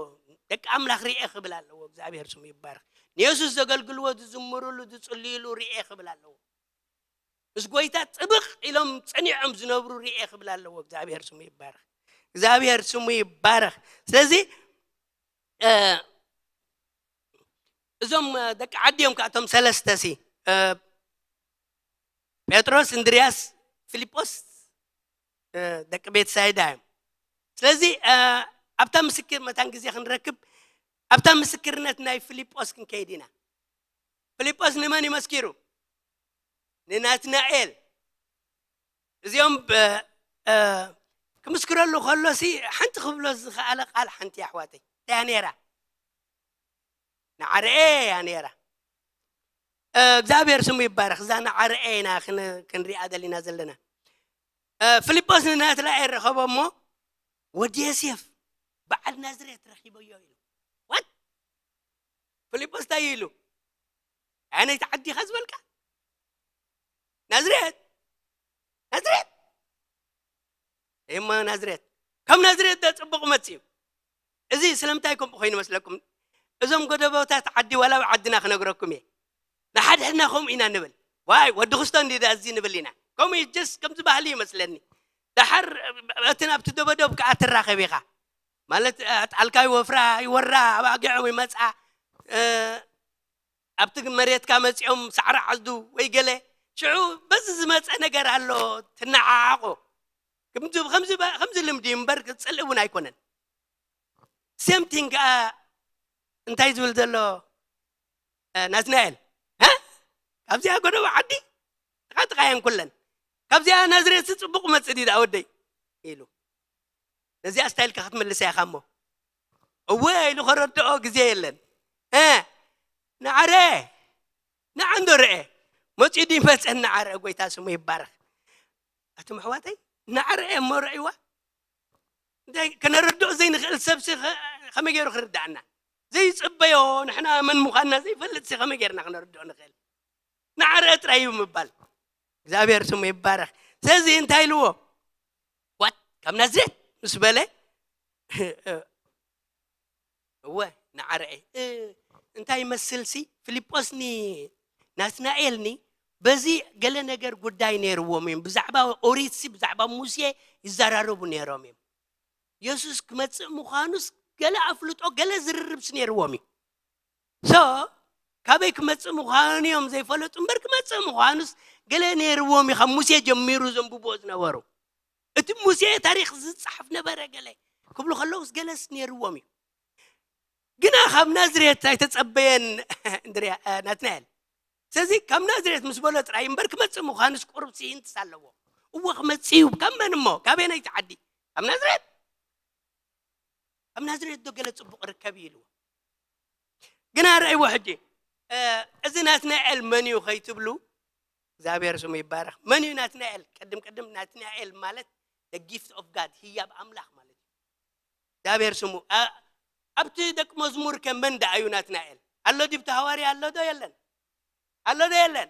"ደቂ ኣምላኽ ርኤ" ክብል ኣለዎ። እግዚኣብሔር ስሙ ይባረኽ። ንየሱስ ዘገልግልዎ፣ ዝዝምሩሉ፣ ዝጽልዩሉ ርኤ ክብል ኣለዎ። ምስ ጎይታ ጥብቕ ኢሎም ጸኒዖም ዝነብሩ ርኤ ክብል ኣለዎ። እግዚኣብሔር ስሙ ይባረኽ። እግዚኣብሔር ስሙ ይባረኽ። ስለዚ፣ እ፣ እዞም፣ እ፣ ደቂ ዓዲ እዮም፣ ካብቶም ሰለስተ ሲ፣ እ፣ ጴጥሮስ፣ እንድርያስ፣ ፊልጶስ፣ እ፣ ደቂ ቤት ሳይዳ እዮም። ስለዚ፣ እ፣ ኣብታ ምስክር መታን ግዜ ክንረክብ፣ ኣብታ ምስክርነት ናይ ፊልጶስ ክንከይድ ኢና። ፊልጶስ ንመን ይመስኪሩ? ንናትናኤል። እዚኦም ብ-፣ እ፣ ክምስክረሉ ከሎሲ ሓንቲ ክብሎ ዝኸኣለ ቃል ሓንቲ እያ ኣሕዋተይ። እንታይ እያ ነይራ? ንዓርኤ እያ ነይራ። እ፣ እግዚኣብሔር ስሙ ይባረኽ። እዛ ንዓርኤ ኢና ክን-፣ ክንሪኣ ደሊና ዘለና። እ፣ ፊልጶስ ንናትናኤል ረኸቦ እሞ፣ "ወዲ ዮሴፍ በዓል ናዝሬት ረኺበዮ" ኢሉ። ዋት? ፊልጶስ እንታይ ኢሉ? "ኣነይቲ ዓዲኻ ዝበልካ? ናዝሬት? ናዝሬት? እሞ ናዝሬት? ከም ናዝሬት ዶ ጽቡቕ መጽዩ?" እዚ ስለምንታይ ከምኡ ኮይኑ መስለኩም? እዞም ጎደቦታት ዓዲ፣ ዋላ ኣብ ዓድና ክነግረኩም እየ። ንሓድሕድና ከምኡ ኢና ንብል። "ዋይ፣ ወዲ ክስቶ እንዲ ዳ እዚ" ንብል ኢና። ከምኡ እዩ፣ ጀስ ከምዚ ባህሊ ይመስለኒ። ደሓር እቲ ናብቲ ደበደብ ከኣ ትራኸብ ኢኻ። ማለት፣ ኣጣልካ ይወፍራ፣ ይወራ፣ ኣባጊዖም ይመጻ። እ፣ ኣብቲ መሬትካ መጺኦም ሳዕሪ ዓዝዱ ወይ ገለ። ሽዑ በዚ ዝመጸ ነገር ኣሎ፣ ትነዓዓቑ። ከምዚ፣ ከምዚ በ-፣ ከምዚ ልምዲ እምበር ክጽልእ እውን ኣይኮነን። ሴም ቲንግ ከኣ እንታይ ዝብል ዘሎ፣ እ፣ ናትናኤል? "እ? ካብዚኣ ጎደቦ ዓዲ? ጥቓ ጥቓ እየን ኩለን። ካብዚኣ ናዝሬትሲ ጽቡቕ መጽእ ድዩ ደኣ ወደይ?" ኢሉ። ነዚኣ ስታይልካ ክትምልሳ ኢኻ እሞ። "እወ" ኢሉ ከረድኦ ግዜ የለን። "እ፣ ንዓረ፣ ንዓ እንዶ ርኤ። መጺኡ ድዩ ይመጸን ንዓረ፣ ጎይታ ስሙ ይባረኽ። ኣቱም ኣሕዋተይ፣ ንዓረ እሞ ረእይዋ?" እንታይ ከነረድኦ ዘይንኽእል ሰብሲ ከ-፣ ከመይ ገይሩ ክርድኣና? ዘይጽበዮ፣ ንሕና መን ምዃንና ዘይፈልጥሲ ከመይ ገይርና ክነረድኦ ንኽእል? ንዓረ ጥራይ እዩ ምባል። እግዚኣብሔር ስሙ ይባረኽ። ስለዚ እንታይ ኢልዎ? "ዋት? ካብ ናዝሬት?" ምስ በለ፣ "እወ፣ ንዓረ እየ." እ፣ እንታይ ይመስልሲ? ፊልጶስ ኒ ናትናኤል ኒ በዚ ገለ ነገር ጉዳይ ነይርዎም እዮም። ብዛዕባ ኦሪትሲ፣ ብዛዕባ ሙሴ ይዘራረቡ ነይሮም እዮም። የሱስ ክመጽእ ምዃኑስ ገለ ኣፍልጦ፣ ገለ ዝርርብሲ ነይርዎም እዩ። ሶ፣ ካበይ ክመጽእ ምዃኑ እዮም ዘይፈለጡ እምበር፣ ክመጽእ ምዃኑስ ገለ ነይርዎም እዩ፣ ካብ ሙሴ ጀሚሩ ዘንብብዎ ዝነበሩ። እቲ ሙሴ ታሪኽ ዝጸሓፍ ነበረ፣ ገለ ክብሉ ከለውስ ገለስ ነይርዎም እዩ። ግና ካብ ናዝሬት ኣይተጸበየን እንድርያ-፣ እ፣ ናትናኤል። ስለዚ ካብ ናዝሬት ምስ በሎ ጥራይ እምበር ክመጽእ ምዃኑስ ቁሩብ ስሂንትስ ኣለዎ። እወ ክመጽእ እዩ። ካብ መን እሞ? ካበየነይቲ ዓዲ? ካብ ናዝሬት? ካብ ናዝሬት ዶ ገለ ጽቡቕ ርከብ እዩ ኢልዎ። ግና ረእይዎ ሕጂ፣ እ፣ እዚ ናትናኤል መን እዩ ከይትብሉ፣ እግዚኣብሔር ስሙ ይባረኽ። መን እዩ ናትናኤል? ቅድም ቅድም ናትናኤል ማለት the gift of God፣ ህያብ ኣምላኽ ማለት እዩ። እግዚኣብሔር ስሙ። እ፣ ኣብቲ ደቂ መዝሙር ከ መን ደኣ እዩ ናትናኤል? ኣሎ ድዩ? እቲ ሃዋርያ ኣሎ ዶ የለን? ኣሎ ዶ የለን?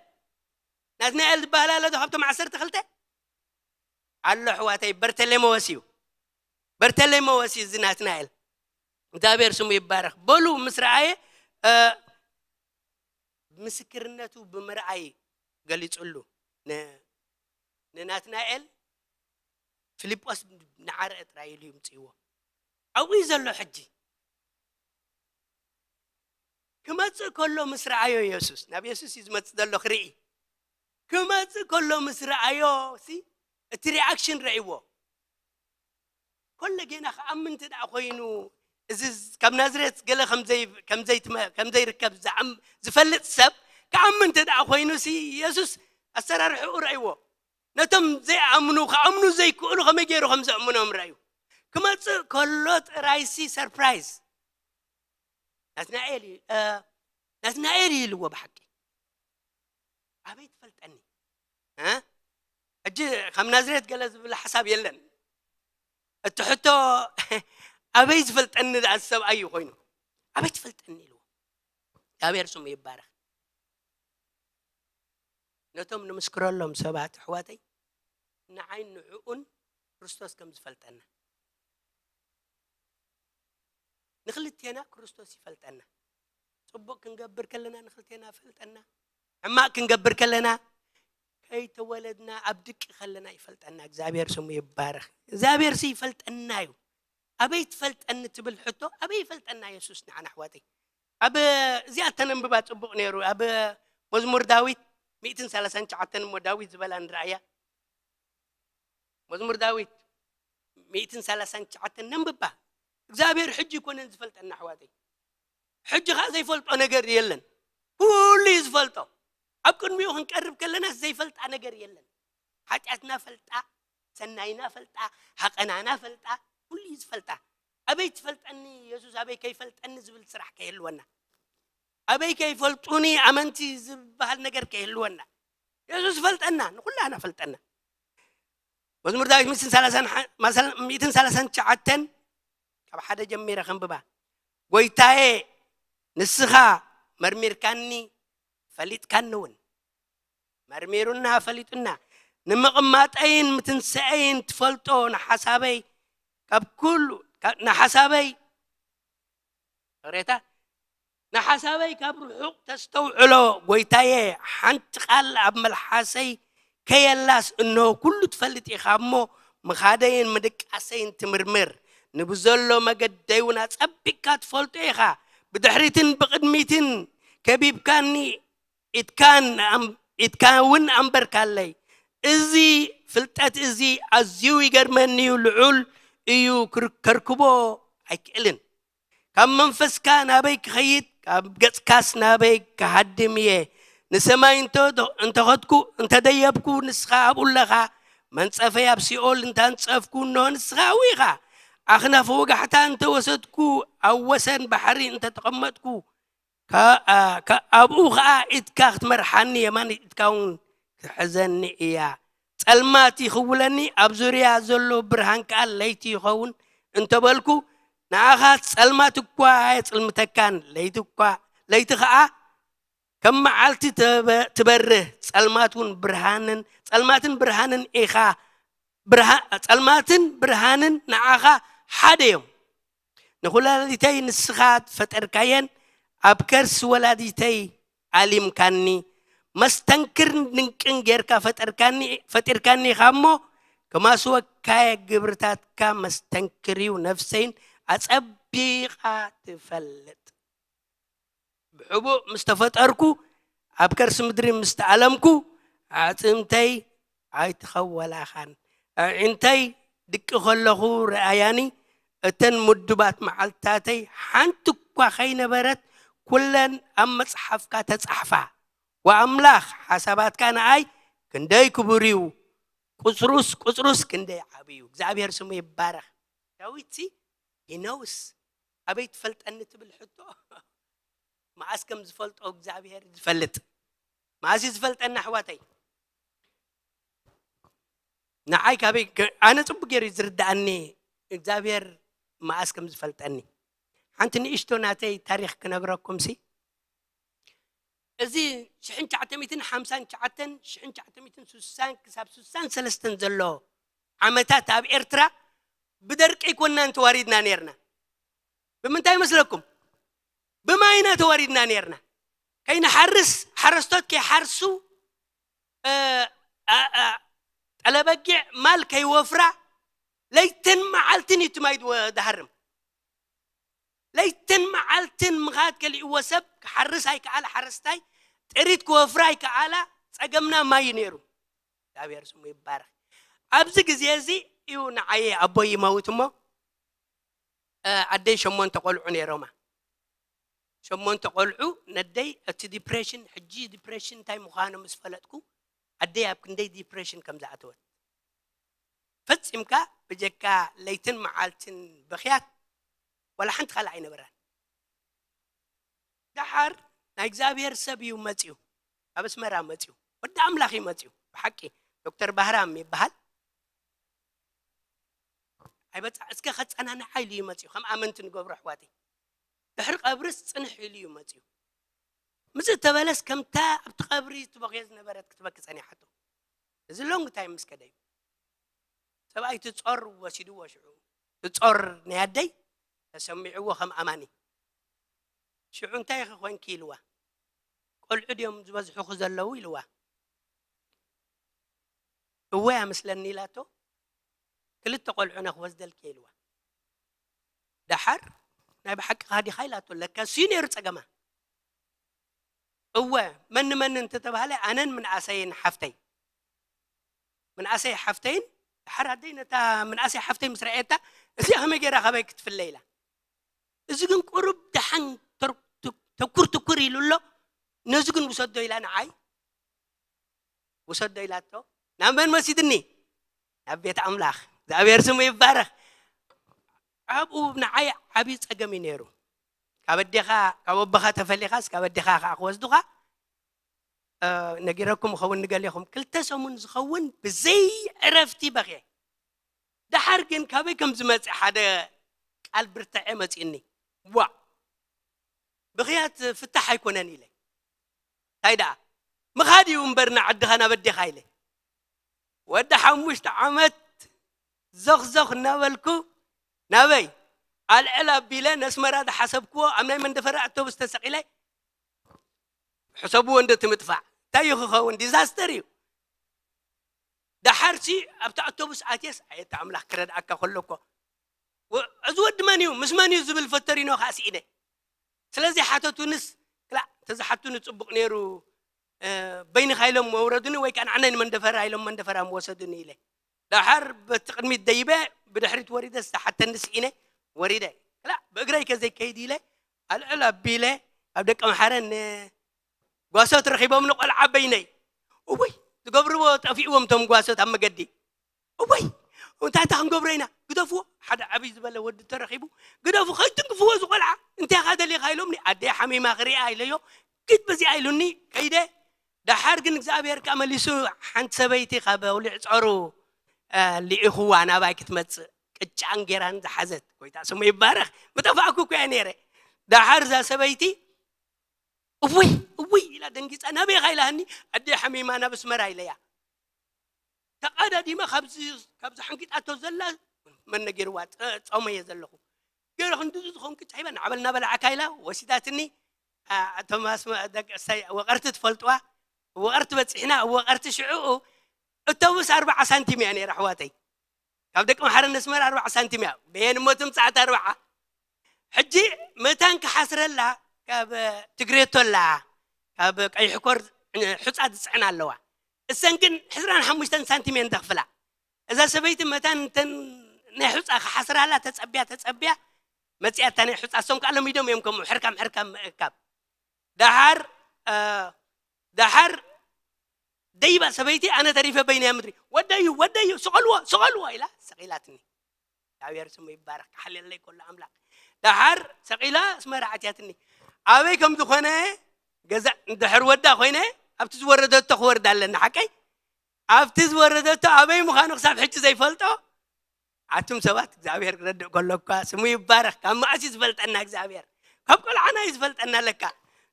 ናትናኤል ዝበሃል ኣሎ ዶ ካብቶም ዓሰርተ ክልተ? ኣሎ ኣሕዋተይ፣ በርተሌሞዎስ እዩ። በርተሌሞዎስ እዩ እዚ ናትናኤል። እግዚኣብሔር ስሙ ይባረኽ። በሉ ምስ ረኣየ፣ እ፣ ምስክርነቱ ብምርኣይ ገሊጹሉ። ን-፣ ንናትናኤል ፊልጶስ ንዓርአ ጥራይ ኢሉ ይምጽእዎ። ኣብኡ እዩ ዘሎ ሕጂ። ክመጽእ ከሎ ምስ ረኣዮ የሱስ፣ ናብ የሱስ እዩ ዝመጽእ ዘሎ ክርኢ። ክመጽእ ከሎ ምስ ረኣዮ ሲ፣ እቲ ሪኣክሽን ረእይዎ። ኮለ ጌና ክኣምን እንተ ደኣ ኮይኑ፣ እዚ ካብ ናዝሬት ገለ ከም ዘይ-፣ ከም ዘይትመ-፣ ከም ዘይርከብ ዝኣም-፣ ዝፈልጥ ሰብ ክኣምን እንተ ደኣ ኮይኑ ሲ፣ የሱስ ኣሰራርሕኡ ረእይዎ። ነቶም ዘይኣምኑ፣ ክኣምኑ ዘይክእሉ ከመይ ገይሩ ከም ዘእምኖም ረእዩ። ክመጽእ ከሎ ጥራይሲ ሰርፕራይዝ። ናትናኤል እዩ፣ እ፣ ናትናኤል እዩ ኢልዎ ብሓቂ። ኣበይ ትፈልጠኒ? እ? ሕጂ ካብ ናዝሬት ገለ ዝብል ሓሳብ የለን። እቲ ሕቶ ኣበይ ዝፈልጠኒ ደኣ ሰብኣይ እዩ ኮይኑ። ኣበይ ትፈልጠኒ ኢልዎ። እግዚኣብሔር ስሙ ይባረኽ። ነቶም ንምስክረሎም ሰባት ኣሕዋተይ፣ ንዓይን ንዕኡን ክርስቶስ ከም ዝፈልጠና። ንክልቴና ክርስቶስ ይፈልጠና። ጽቡቕ ክንገብር ከለና ንክልቴና ይፈልጠና። ሕማቕ ክንገብር ከለና፣ ከይተወለድና ኣብ ድቂ ከለና ይፈልጠና። እግዚኣብሔር ስሙ ይባረኽ። እግዚኣብሔር ሲ ይፈልጠና እዩ። ኣበይ ትፈልጠኒ ትብል ሕቶ፣ ኣበይ ይፈልጠና የሱስ ንዓና ኣሕዋተይ? ኣብ እዚኣ ተነንብባ ጽቡቕ ነይሩ። ኣብ መዝሙር ዳዊት ሚእትን ሰላሳን ትሽዓተን እሞ ዳዊት ዝበላ ንረኣያ። መዝሙር ዳዊት ሚእትን ሰላሳን ትሽዓተን ነንብባ። እግዚኣብሔር ሕጂ ይኮነን ዝፈልጠና ኣሕዋተይ። ሕጂ ኸኣ ዘይፈልጦ ነገር የለን። ኩሉ እዩ ዝፈልጦ። ኣብ ቅድሚኡ ክንቀርብ ከለና ዘይፈልጣ ነገር የለን። ሓጢኣትና ፈልጣ፣ ሰናይና ፈልጣ፣ ሃቐናና ፈልጣ፣ ኩሉ እዩ ዝፈልጣ። ኣበይ ትፈልጠኒ የሱስ፣ ኣበይ ከይፈልጠኒ ዝብል ስራሕ ከይህልወና። ኣበይ ከይፈልጡኒ ኣመንቲ ዝበሃል ነገር ከይህልወና። የሱስ ፈልጠና፣ ንኹላና ፈልጠና። መዝሙር ዳዊት ሚእትን ሰላሳን ሓ-፣ ማሰል-፣ ሚእትን ሰላሳን ትሽዓተን ካብ ሓደ ጀሚረ ከንብባ። ጎይታዬ፣ ንስኻ መርሚርካኒ፣ ፈሊጥካኒ እውን። መርሚሩና፣ ፈሊጡና። ንምቕማጠይን ምትንስአይን ትፈልጦ፣ ንሓሳበይ ካብ ኩሉ፣ ካ-፣ ንሓሳበይ፣ ይቕሬታ፣ ንሓሳበይ ካብ ርሑቕ ተስተውዕሎ። ጎይታዬ፣ ሓንቲ ቃል ኣብ መልሓሰይ ከየላስ፣ እንሆ ኩሉ ትፈልጥ ኢኻ እሞ፣ ምኻደይን ምድቃሰይን ትምርምር። ንብዘሎ መገደይ እውን ኣጸቢቕካ ትፈልጦ ኢኻ። ብድሕሪትን ብቕድሚትን ከቢብካኒ፣ ኢድካን ኣም-፣ ኢድካ እውን ኣንበርካለይ። እዚ ፍልጠት እዚ ኣዝዩ ይገርመኒ እዩ፣ ልዑል እዩ፣ ክር-፣ ከርክቦ ኣይክእልን። ካብ መንፈስካ ናበይ ክኸይድ፣ ካብ ገጽካስ ናበይ ክሃድም እየ? ንሰማይ እንተ-፣ እንተኸድኩ፣ እንተደየብኩ፣ ንስኻ ኣብኡ ኣለኻ። መንጸፈይ ኣብ ሲኦል እንታንጸፍኩ፣ እንሆ ንስኻ ኣብኡ ኢኻ። ኣኽናፍ ወጋሕታ እንተወሰድኩ፣ ኣብ ወሰን ባሕሪ እንተተቐመጥኩ፣ ከ-፣ ኣ-፣ ከ-፣ ኣብኡ ኸኣ ኢድካ ክትመርሓኒ፣ የማን ኢድካ እውን ክትሕዘኒ እያ። ጸልማት ይኽውለኒ፣ ኣብ ዙርያ ዘሎ ብርሃን ከኣ ለይቲ ይኸውን እንተበልኩ፣ ንኣኻ ጸልማት እኳ ኣየጽልምተካን፣ ለይቲ እኳ፣ ለይቲ ኸኣ ከም መዓልቲ ትበ-፣ ትበርህ፣ ጸልማት እውን ብርሃንን፣ ጸልማትን ብርሃንን ኢኻ፣ ብርሃ-፣ ጸልማትን ብርሃንን ንዓኻ ሓደ እዮም። ንኹላሊተይ ንስኻ ፈጠርካየን፣ ኣብ ከርሲ ወላዲተይ ኣሊምካኒ። መስተንክርን ድንቅን ጌርካ ፈጠርካኒ፣ ፈጢርካኒ ኢኻ እሞ፣ ከማስወካየ ግብርታትካ መስተንክር እዩ፣ ነፍሰይን ኣጸቢቓ ትፈልጥ። ብሕቡእ ምስ ተፈጠርኩ፣ ኣብ ከርሲ ምድሪ ምስ ተኣለምኩ፣ ኣዕጽምተይ ኣይተኸወላኻን። ኣዒንተይ ድቂ ከለኹ ረኣያኒ፣ እተን ምዱባት መዓልትታተይ ሓንቲ እኳ ከይነበረት፣ ኩለን ኣብ መጽሓፍካ ተጻሕፋ። ወኣምላኽ፣ ሓሳባትካ ንኣይ ክንደይ ክቡር እዩ፣ ቁጽሩስ፣ ቁጽሩስ ክንደይ ዓቢ እዩ። እግዚኣብሔር ስሙ ይባረኽ። ዳዊትሲ፣ he knows፣ ኣበይ ትፈልጠኒ ትብል ሕቶ፣ መዓስ ከም ዝፈልጦ እግዚኣብሔር ዝፈልጥ። መዓስ እዩ ዝፈልጠና ኣሕዋተይ? ንዓይ ካበይ ከ-፣ ኣነ ጽቡቅ ገይሩ እዩ ዝርድኣኒ እግዚኣብሔር መዓስ ከም ዝፈልጠኒ። ሓንቲ ንእሽቶ ናተይ ታሪኽ ክነግረኩምሲ። እዚ ሽሕን ትሽዓተ ሚእትን ሓምሳን ትሽዓተን፣ ሽሕን ትሽዓተ ሚእትን ስሳን ክሳብ ስሳን ሰለስተን ዘሎ ዓመታት ኣብ ኤርትራ ብደርቂ ኣይኮንናን ተዋሪድና ነይርና። ብምንታይ ይመስለኩም? ብማይ ኢና ተዋሪድና ነይርና። ከይንሓርስ፣ ሓረስቶት ከይሓርሱ፣ እ፣ እ፣ እ፣ ጠለበጊዕ ማል ከይወፍራ፣ ለይትን መዓልትን እዩ እቲ ማይ ዝወ-፣ ዝሃርም። ለይትን መዓልትን ምኻድ ከሊእዎ ሰብ ክሓርስ ኣይከኣለ ሓረስታይ፣ ጥሪት ክወፍራ ኣይከኣላ፣ ጸገምና ማይ እዩ ነይሩ። እግዚኣብሔር ስሙ ይባረኽ። ኣብዚ ግዜ እዚ እዩ ንዓየ ኣቦይ ይመውት እሞ፣ ኣደይ ሸሞንተ ቆልዑ ነይሮማ። ሸሞንተ ቆልዑ ነደይ፣ እቲ ዲፕሬሽን፣ ሕጂ ዲፕሬሽን እንታይ ምዃኑ ምስ ፈለጥኩ፣ ኣደይ ኣብ ክንደይ ዲፕሬሽን ከም ዝኣተወት። ፈጺምካ ብጀካ ለይትን መዓልትን በኽያት ዋላ ሓንቲ ካልእ ኣይነበራን። ደሓር ናይ እግዚኣብሔር ሰብ እዩ መጺኡ፣ ኣብ ኣስመራ መጺኡ፣ ወዲ ኣምላኽ እዩ መጺኡ። ብሓቂ ዶክተር ባህራም ይበሃል። ኣይበጻ እስከ ከጸናንዓ ኢሉ እዩ መጺኡ። ከም ኣመንቲ ንገብሮ ኣሕዋተይ፣ ድሕሪ ቀብርስ ጽንሕ ኢሉ እዩ መጺኡ። ምስ እተበለስ ከምታ ኣብቲ ቀብሪ ትበኽዮ ዝነበረት ክትበኪ ጸኒሓቶ። እዚ ሎንግ ታይም ምስ ከደ እዩ። ሰብኣይ እቲ ጾር ወሲድዎ። ሽዑ እቲ ጾር ናይ ኣደይ ተሰሚዕዎ ከም ኣማኒ። ሽዑ እንታይ ኢኺ ኮንኪ ኢልዋ። ቆልዑ ድዮም ዝበዝሑኺ ዘለዉ ኢልዋ። እወ እያ መስለኒ ኢላቶ። ክልተ ቆልዑ ነ ክወስደልኪ ኢልዋ። ደሓር ናይ ብሓቂ ዲኻ ኢላቶ። ለካ እሱ እዩ ነይሩ ጸገማ። እወ መን መን እንተተባህለ ኣነን ምንኣሰይን ሓፍተይ። ምንኣሰይ ሓፍተይን ደሓር ኣደይ ነታ ምንኣሰይ ሓፍተይ ምስ ረኣየታ፣ እዚኣ ከመይ ገይራ ካበይ ክትፍለ ኢላ። እዚ ግን ቁሩብ ደሓን ተር-፣ ት-፣ ተኩር ትኩር ኢሉ ኣሎ። ነዚ ግን ውሰዶ ኢላ ንዓይ። ውሰዶ ኢላቶ። ናብ መን መሲድኒ? ናብ ቤት ኣምላኽ። እግዚኣብሔር ስሙ ይባረኽ። ኣብኡ ንዓይ ዓብዪ ጸገም እዩ ነይሩ። ካብ ኣዴኻ፣ ካብ ኣቦኻ ተፈሊኻስ ካብ ኣዴኻ ከዓ ክወስዱኻ፣ እ፣ ነጊረኩም እኸውን ንገሌኹም። ክልተ ሰሙን ዝኸውን ብዘይ ዕረፍቲ በኽየ። ደሓር ግን ካበይ ከም ዝመጽእ ሓደ ቃል ብርትዐ መጺእኒ። ዋ፣ ብኽያት ፍታሕ ኣይኮነን ኢለ። እንታይ ደኣ፣ ምኻድ እዩ እምበር ንዓድኻ ናብ ኣዴኻ ኢለ። ወዲ ሓሙሽተ ዓመት ዞኽ ዞኽ እናበልኩ ናበይ? ኣልዕል ኣቢለ ነስመራ ዝሓሰብክዎ ኣብ ናይ መንደፈራ ኣውቶቡስ ተሰቒለ፣ ሕሰብዎ እንዶ እቲ ምጥፋእ። እንታይ እዩ ክኸውን? ዲዛስተር እዩ። ደሓርሲ ኣብቲ ኣውቶቡስ ኣትየስ፣ ኣየት ኣምላኽ ክረድኣካ ከሎ እኮ፣ ወ-፣ እዚ ወዲ መን እዩ? ምስ መን እዩ ዝብል ፈተሪኖ ከኣ ስኢነ። ስለዚ ሓተቱንስ፣ ክላእ፣ እንተዝሓቱኒ ጽቡቕ ነይሩ፣ እ፣ በይንኻ ኢሎም መውረዱኒ ወይ ከኣ ንዓናይ ንመንደፈራ ኢሎም መንደፈራ ምወሰዱኒ ኢለ። ደሓር በቲ ቅድሚት ደይበ፣ ብድሕሪት ወሪደ፣ ዝተሓተኒ ስኢነ፣ ወሪደ። ክላእ፣ ብእግረይ ከዘይከይድ ኢለ፣ ኣልዕል ኣቢለ፣ ኣብ ደቀ መሓረ ን-፣ ጓሶት ረኺቦም ንቆልዓ በይነይ። እውይ፣ ዝገብርዎ ጠፊእዎም እቶም ጓሶት ኣብ መገዲ። እወይ፣ እንታይ፣ እንታይ ክንገብሮ ኢና? ግደፍዎ። ሓደ ዓብይ ዝበለ ወዲ ተረኺቡ፣ ግደፉ፣ ከይትንክፍዎ እዚ ቆልዓ። እንታይ ኢኻ ደሊኻ ኢሎምኒ፣ ኣደይ ሓሚማ ክሪኣ ኢለዮ፣ ኪድ በዚኣ ኢሉኒ፣ ከይደ። ደሓር ግን እግዚኣብሔር ከኣ መሊሱ፣ ሓንቲ ሰበይቲ ካብ ኣውሊዕ ጾሩ፣ እ፣ ልኢኽዋ ናባይ ክትመጽእ፣ ቅጫን ጌራን ዝሓዘት፣ ጎይታ ስሙ ይባረኽ። ምጠፋእኩ እኮ እየ ነይረ። ደሓር እዛ ሰበይቲ፣ እውይ፣ እውይ ኢላ ደንጊጻ፣ ናበይ ኢኻ ኢላሃኒ፣ ኣደይ ሓሚማ ናብ ኣስመራ ኢለያ። ተቓዳዲማ ካብዚ፣ ካብዚ ሓንጊጣቶ ዘላ መን ነጊርዋ፣ ጸ-፣ ጾመ እየ ዘለኹ። ገለ ክንድዚ ዝኸውን ቅጫ ሂባ፣ ንዓበል እናበላዕካ ኢላ ወሲዳትኒ። ኣ-፣ እቶም ኣስመ-፣ ደቂ፣ እሳይ፣ ወቐርቲ ትፈልጥዋ፣ ወቐርቲ በጺሕና፣ ወቐርቲ ሽዑኡ፣ እተውስ ኣርብዓ ሳንቲም እያ ነይራ፣ ኣሕዋተይ። ካብ ደቂ መሓረ ነስመራ ኣርብዓ ሳንቲም እያ። በየን እሞ ትምጻእ እታ ኣርብዓ? ሕጂ መታን ክሓስረላ፣ ካብ ትግሬቶ ኣላ፣ ካብ ቀይሕ ኮር ሑጻ ትጽዕን ኣለዋ። እሰን ግን ዕስራን ሓሙሽተን ሳንቲም እየን ዘኽፍላ። እዛ ሰበይቲ መታን እንተን ናይ ሑጻ ክሓስራላ ተጸብያ፣ ተጸብያ፣ መጺኣታ ናይ ሑጻ። እሶም ከኣ ለሚዶም እዮም ከምኡ ሕርካም፣ ሕርካም ምእካብ። ደሓር፣ እ፣ ደሓር ደይባ ሰበይቲ ኣነ ተሪፈ በይነያ ምድሪ። "ወደዩ፣ ወደዩ፣ ስቐልዎ፣ ስቐልዎ" ኢላ ሰቒላትኒ። እግዚኣብሔር ስሙ ይባረኽ፣ ክሓልየለይ ከሎ ኣምላኽ። ደሓር ሰቒላ ኣስመራ ኣትያትኒ። ኣበይ ከም ዝኾነ ገዛ እንድሕር ወዳ ኮይነ ኣብቲ ዝወረደቶ ክወርድ ኣለኒ፣ ሓቀይ? ኣብቲ ዝወረደቶ ኣበይ ምዃኑ ክሳብ ሕጂ ዘይፈልጦ፣ ኣቱም ሰባት እግዚኣብሔር ክረድእ ከሎ እኳ ስሙ ይባረኽ። ካብ መኣስ እዩ ዝፈልጠና እግዚኣብሔር? ካብ ቆልዓና እዩ ዝፈልጠና ለካ።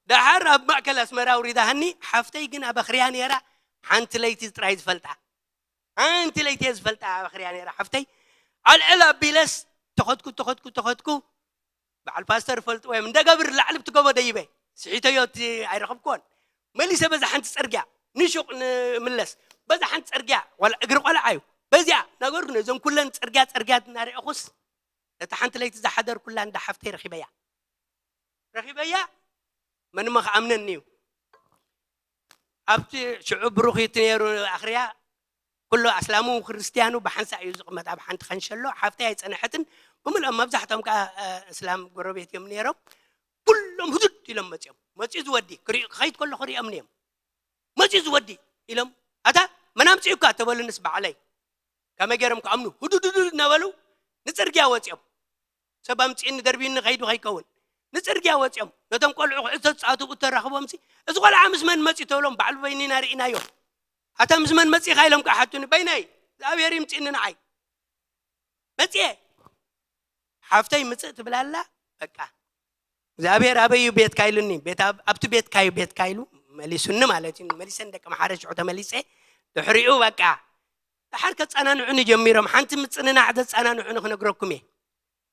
ደሓር ኣብ ማእከል ኣስመራ ኣውሪዳሃኒ፣ ሓፍተይ ግን ኣበኽርያ ነይራ፣ ሓንቲ ለይቲ ጥራይ ዝፈልጣ። ሓንቲ ለይቲ እየ ዝፈልጣ ኣበኽርያ ነይራ ሓፍተይ። ኣልዕል ኣቢለስ ተኸድኩ፣ ተኸድኩ፣ ተኸድኩ። በዓል ፓስተር ፈልጥዎ እዮም። እንደ ገብር ላዕሊ ብቲ ጎቦ ደይበ ስሒተዮ እቲ ኣይረኸብክዎን። መሊሰ በዛ ሓንቲ ጽርግያ ንሹቕ ንምለስ። በዛ ሓንቲ ጽርግያ ዋላ እግሪ ቆልዓ እዩ። በዚኣ ናገርኩ ነዞም ኩለን ጽርግያ፣ ጽርግያ እናርኣኹስ ነታ ሓንቲ ለይቲ ዝሓደርኩላ እንዳ ሓፍተይ ረኺበያ። ረኺበያ፣ መን እሞ ክኣምነኒ እዩ? ኣብቲ ሽዑ ብሩኽ እዩ እቲ ነይሩ ኣኽርያ፣ ኩሉ ኣስላሙ ክርስትያኑ ብሓንሳእ እዩ ዝቕመጥ ኣብ ሓንቲ ኸንሸሎ። ሓፍተይ ኣይጸንሐትን፣ ብምልኦም መብዛሕትኦም ከዓ እስላም ጎረቤት እዮም ነይሮም። ኩሎም ህዱድ ኢሎም መፅኦም። መፅኡ ዝወዲ ክኸይድ ከሎ ክሪኦም እዮም። መፅኡ ዝወዲ ኢሎም ኣታ መን ኣምፅኡ እኳ ተበሉንስ በዓለይ ከመይ ገይሮም ክኣምኑ? ህዱድ ህዱድ እናበሉ ንፅርግያ ወፅኦም። ሰብ ኣምፅኡኒ ደርብዩኒ ከይዱ ከይከውን ንፅርግያ ወፅኦም። ነቶም ቆልዑ ኩዕሶ ዝፃወቱ ተራኽቦምሲ እዚ ቆልዓ ምስ መን መፅኡ ተብሎም ባዕሉ በይኒና ርኢናዮ። ኣታ ምስ መን መፂእኻ ኢሎም ከዓ ሓቱኒ። በይነይ እግዚኣብሔር ይምፅእኒ ንዓይ መፅኤ። ሓፍተይ ምፅእ ትብላላ በቃ እግዚኣብሔር ኣበይ እዩ ቤትካ ኢሉኒ። ኣብቲ ቤትካ እዩ ቤትካ ኢሉ መሊሱኒ ማለት እዩ። መሊሰን ደቂ መሓረ ሽዑ ተመሊፀ። ድሕሪኡ በቃ ድሓር ከፀናንዑኒ ጀሚሮም። ሓንቲ ምፅንናዕ ዘፀናንዑኒ ክነግረኩም እየ።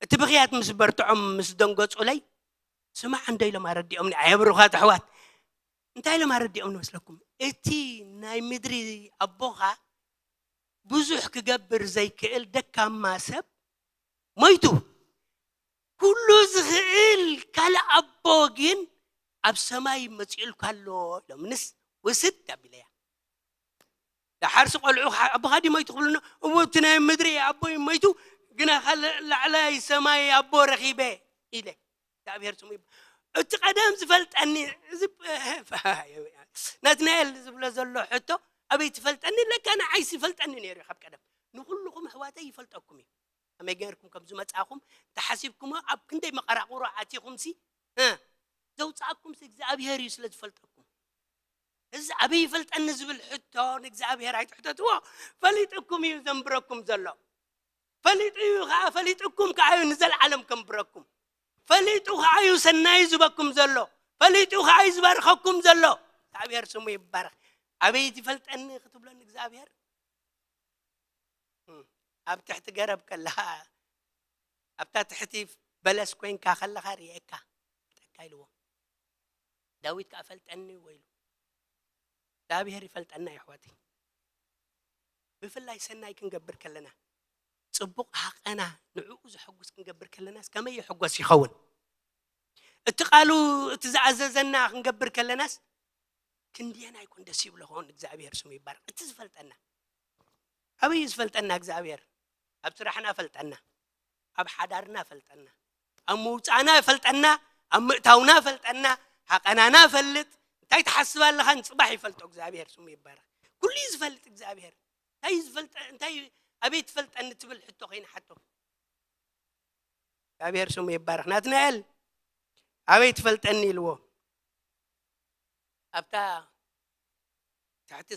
እቲ ብኽያት ምስ በርትዖም ምስ ደንገፁለይ ስማዕ እንዶ ኢሎም ኣረዲኦምኒ። ኣየብሩኻት ኣሕዋት እንታይ ኢሎም ኣረዲኦም ንመስለኩም? እቲ ናይ ምድሪ ኣቦኻ ብዙሕ ክገብር ዘይክእል ደካማ ሰብ ሞይቱ፣ ኩሉ ዝኽእል ካልእ ኣቦ ግን ኣብ ሰማይ መፂኡልካ ኣሎ ኢሎምንስ ውስድ ኣቢለያ። ደሓርሲ ቆልዑ ኣቦኻ ድዩ ሞይቱ ክብሉና፣ እዎ እቲ ናይ ምድሪ ኣቦይ ሞይቱ ግና ላዕላይ ሰማይ ኣቦ ረኺበ ኢለ እግዚኣብሔር ስሙ ይባ እቲ ቀደም ዝፈልጠኒ ናትናኤል ዝብሎ ዘሎ ሕቶ ኣበይ ትፈልጠኒ ለካ ንዓይስ ይፈልጠኒ ነይሩ ካብ ቀደም ንኩልኹም ኣሕዋተይ ይፈልጠኩም እዩ ከመይ ገርኩም ከም ዝመፃኹም ተሓሲብኩሞ ኣብ ክንደይ መቐራቕሮ ኣቲኹምሲ ዘውፃእኩምሲ እግዚኣብሔር እዩ ስለ ዝፈልጠኩም እዚ ኣበይ ይፈልጠኒ ዝብል ሕቶ ንእግዚኣብሔር ኣይትሕተትዎ ፈሊጥኩም እዩ ዘንብረኩም ዘሎ ፈሊጡ እዩ ከዓ ፈሊጥኩም ከዓ እዩ ንዘለዓለም ከንብረኩም ፈሊጡ ከዓ እዩ ሰናይ ዝበኩም ዘሎ ፈሊጡ ከዓ እዩ ዝበርኸኩም ዘሎ እግዚኣብሔር ስሙ ይባረክ ኣበይ ይፈልጠኒ ክትብሎ ንእግዚኣብሔር ኣብ ትሕቲ ገረብ ከለኻ ኣብታ ትሕቲ በለስ ኮይንካ ከለኻ ርኤካ ጠካ ኢልዎ ዳዊት ከዓ ፈልጠኒ ወይሉ እግዚኣብሔር ይፈልጠና ይሕዋተይ ብፍላይ ሰናይ ክንገብር ከለና ፅቡቕ ሃቐና ንዕኡ ዘሐጉስ ክንገብር ከለናስ ከመይ ይሕጎስ ይኸውን እቲ ቃሉ እቲ ዝኣዘዘና ክንገብር ከለናስ ክንድየና ይኮን ደስ ይብሎ ኸውን እግዚኣብሔር ስሙ ይባረክ እቲ ዝፈልጠና ኣበይ ዝፈልጠና እግዚኣብሔር ኣብ ስራሕና ፈልጠና ኣብ ሓዳርና ፈልጠና ኣብ ምውፃእና ፈልጠና ኣብ ምእታውና ፈልጠና ሃቐናና ፈልጥ እንታይ ትሓስብ ኣለኻ ንፅባሕ ይፈልጦ እግዚኣብሔር ስሙ ይባረክ ኩሉ ዝፈልጥ እግዚኣብሔር እንታይ ዝፈልጠ እንታይ ኣበይ ትፈልጠኒ ትብል ሕቶ ከይንሓቶ እግዚኣብሔር ስሙ ይባረክ ናትናኤል ኣበይ ትፈልጠኒ ኢልዎ ኣብታ ትሕቲ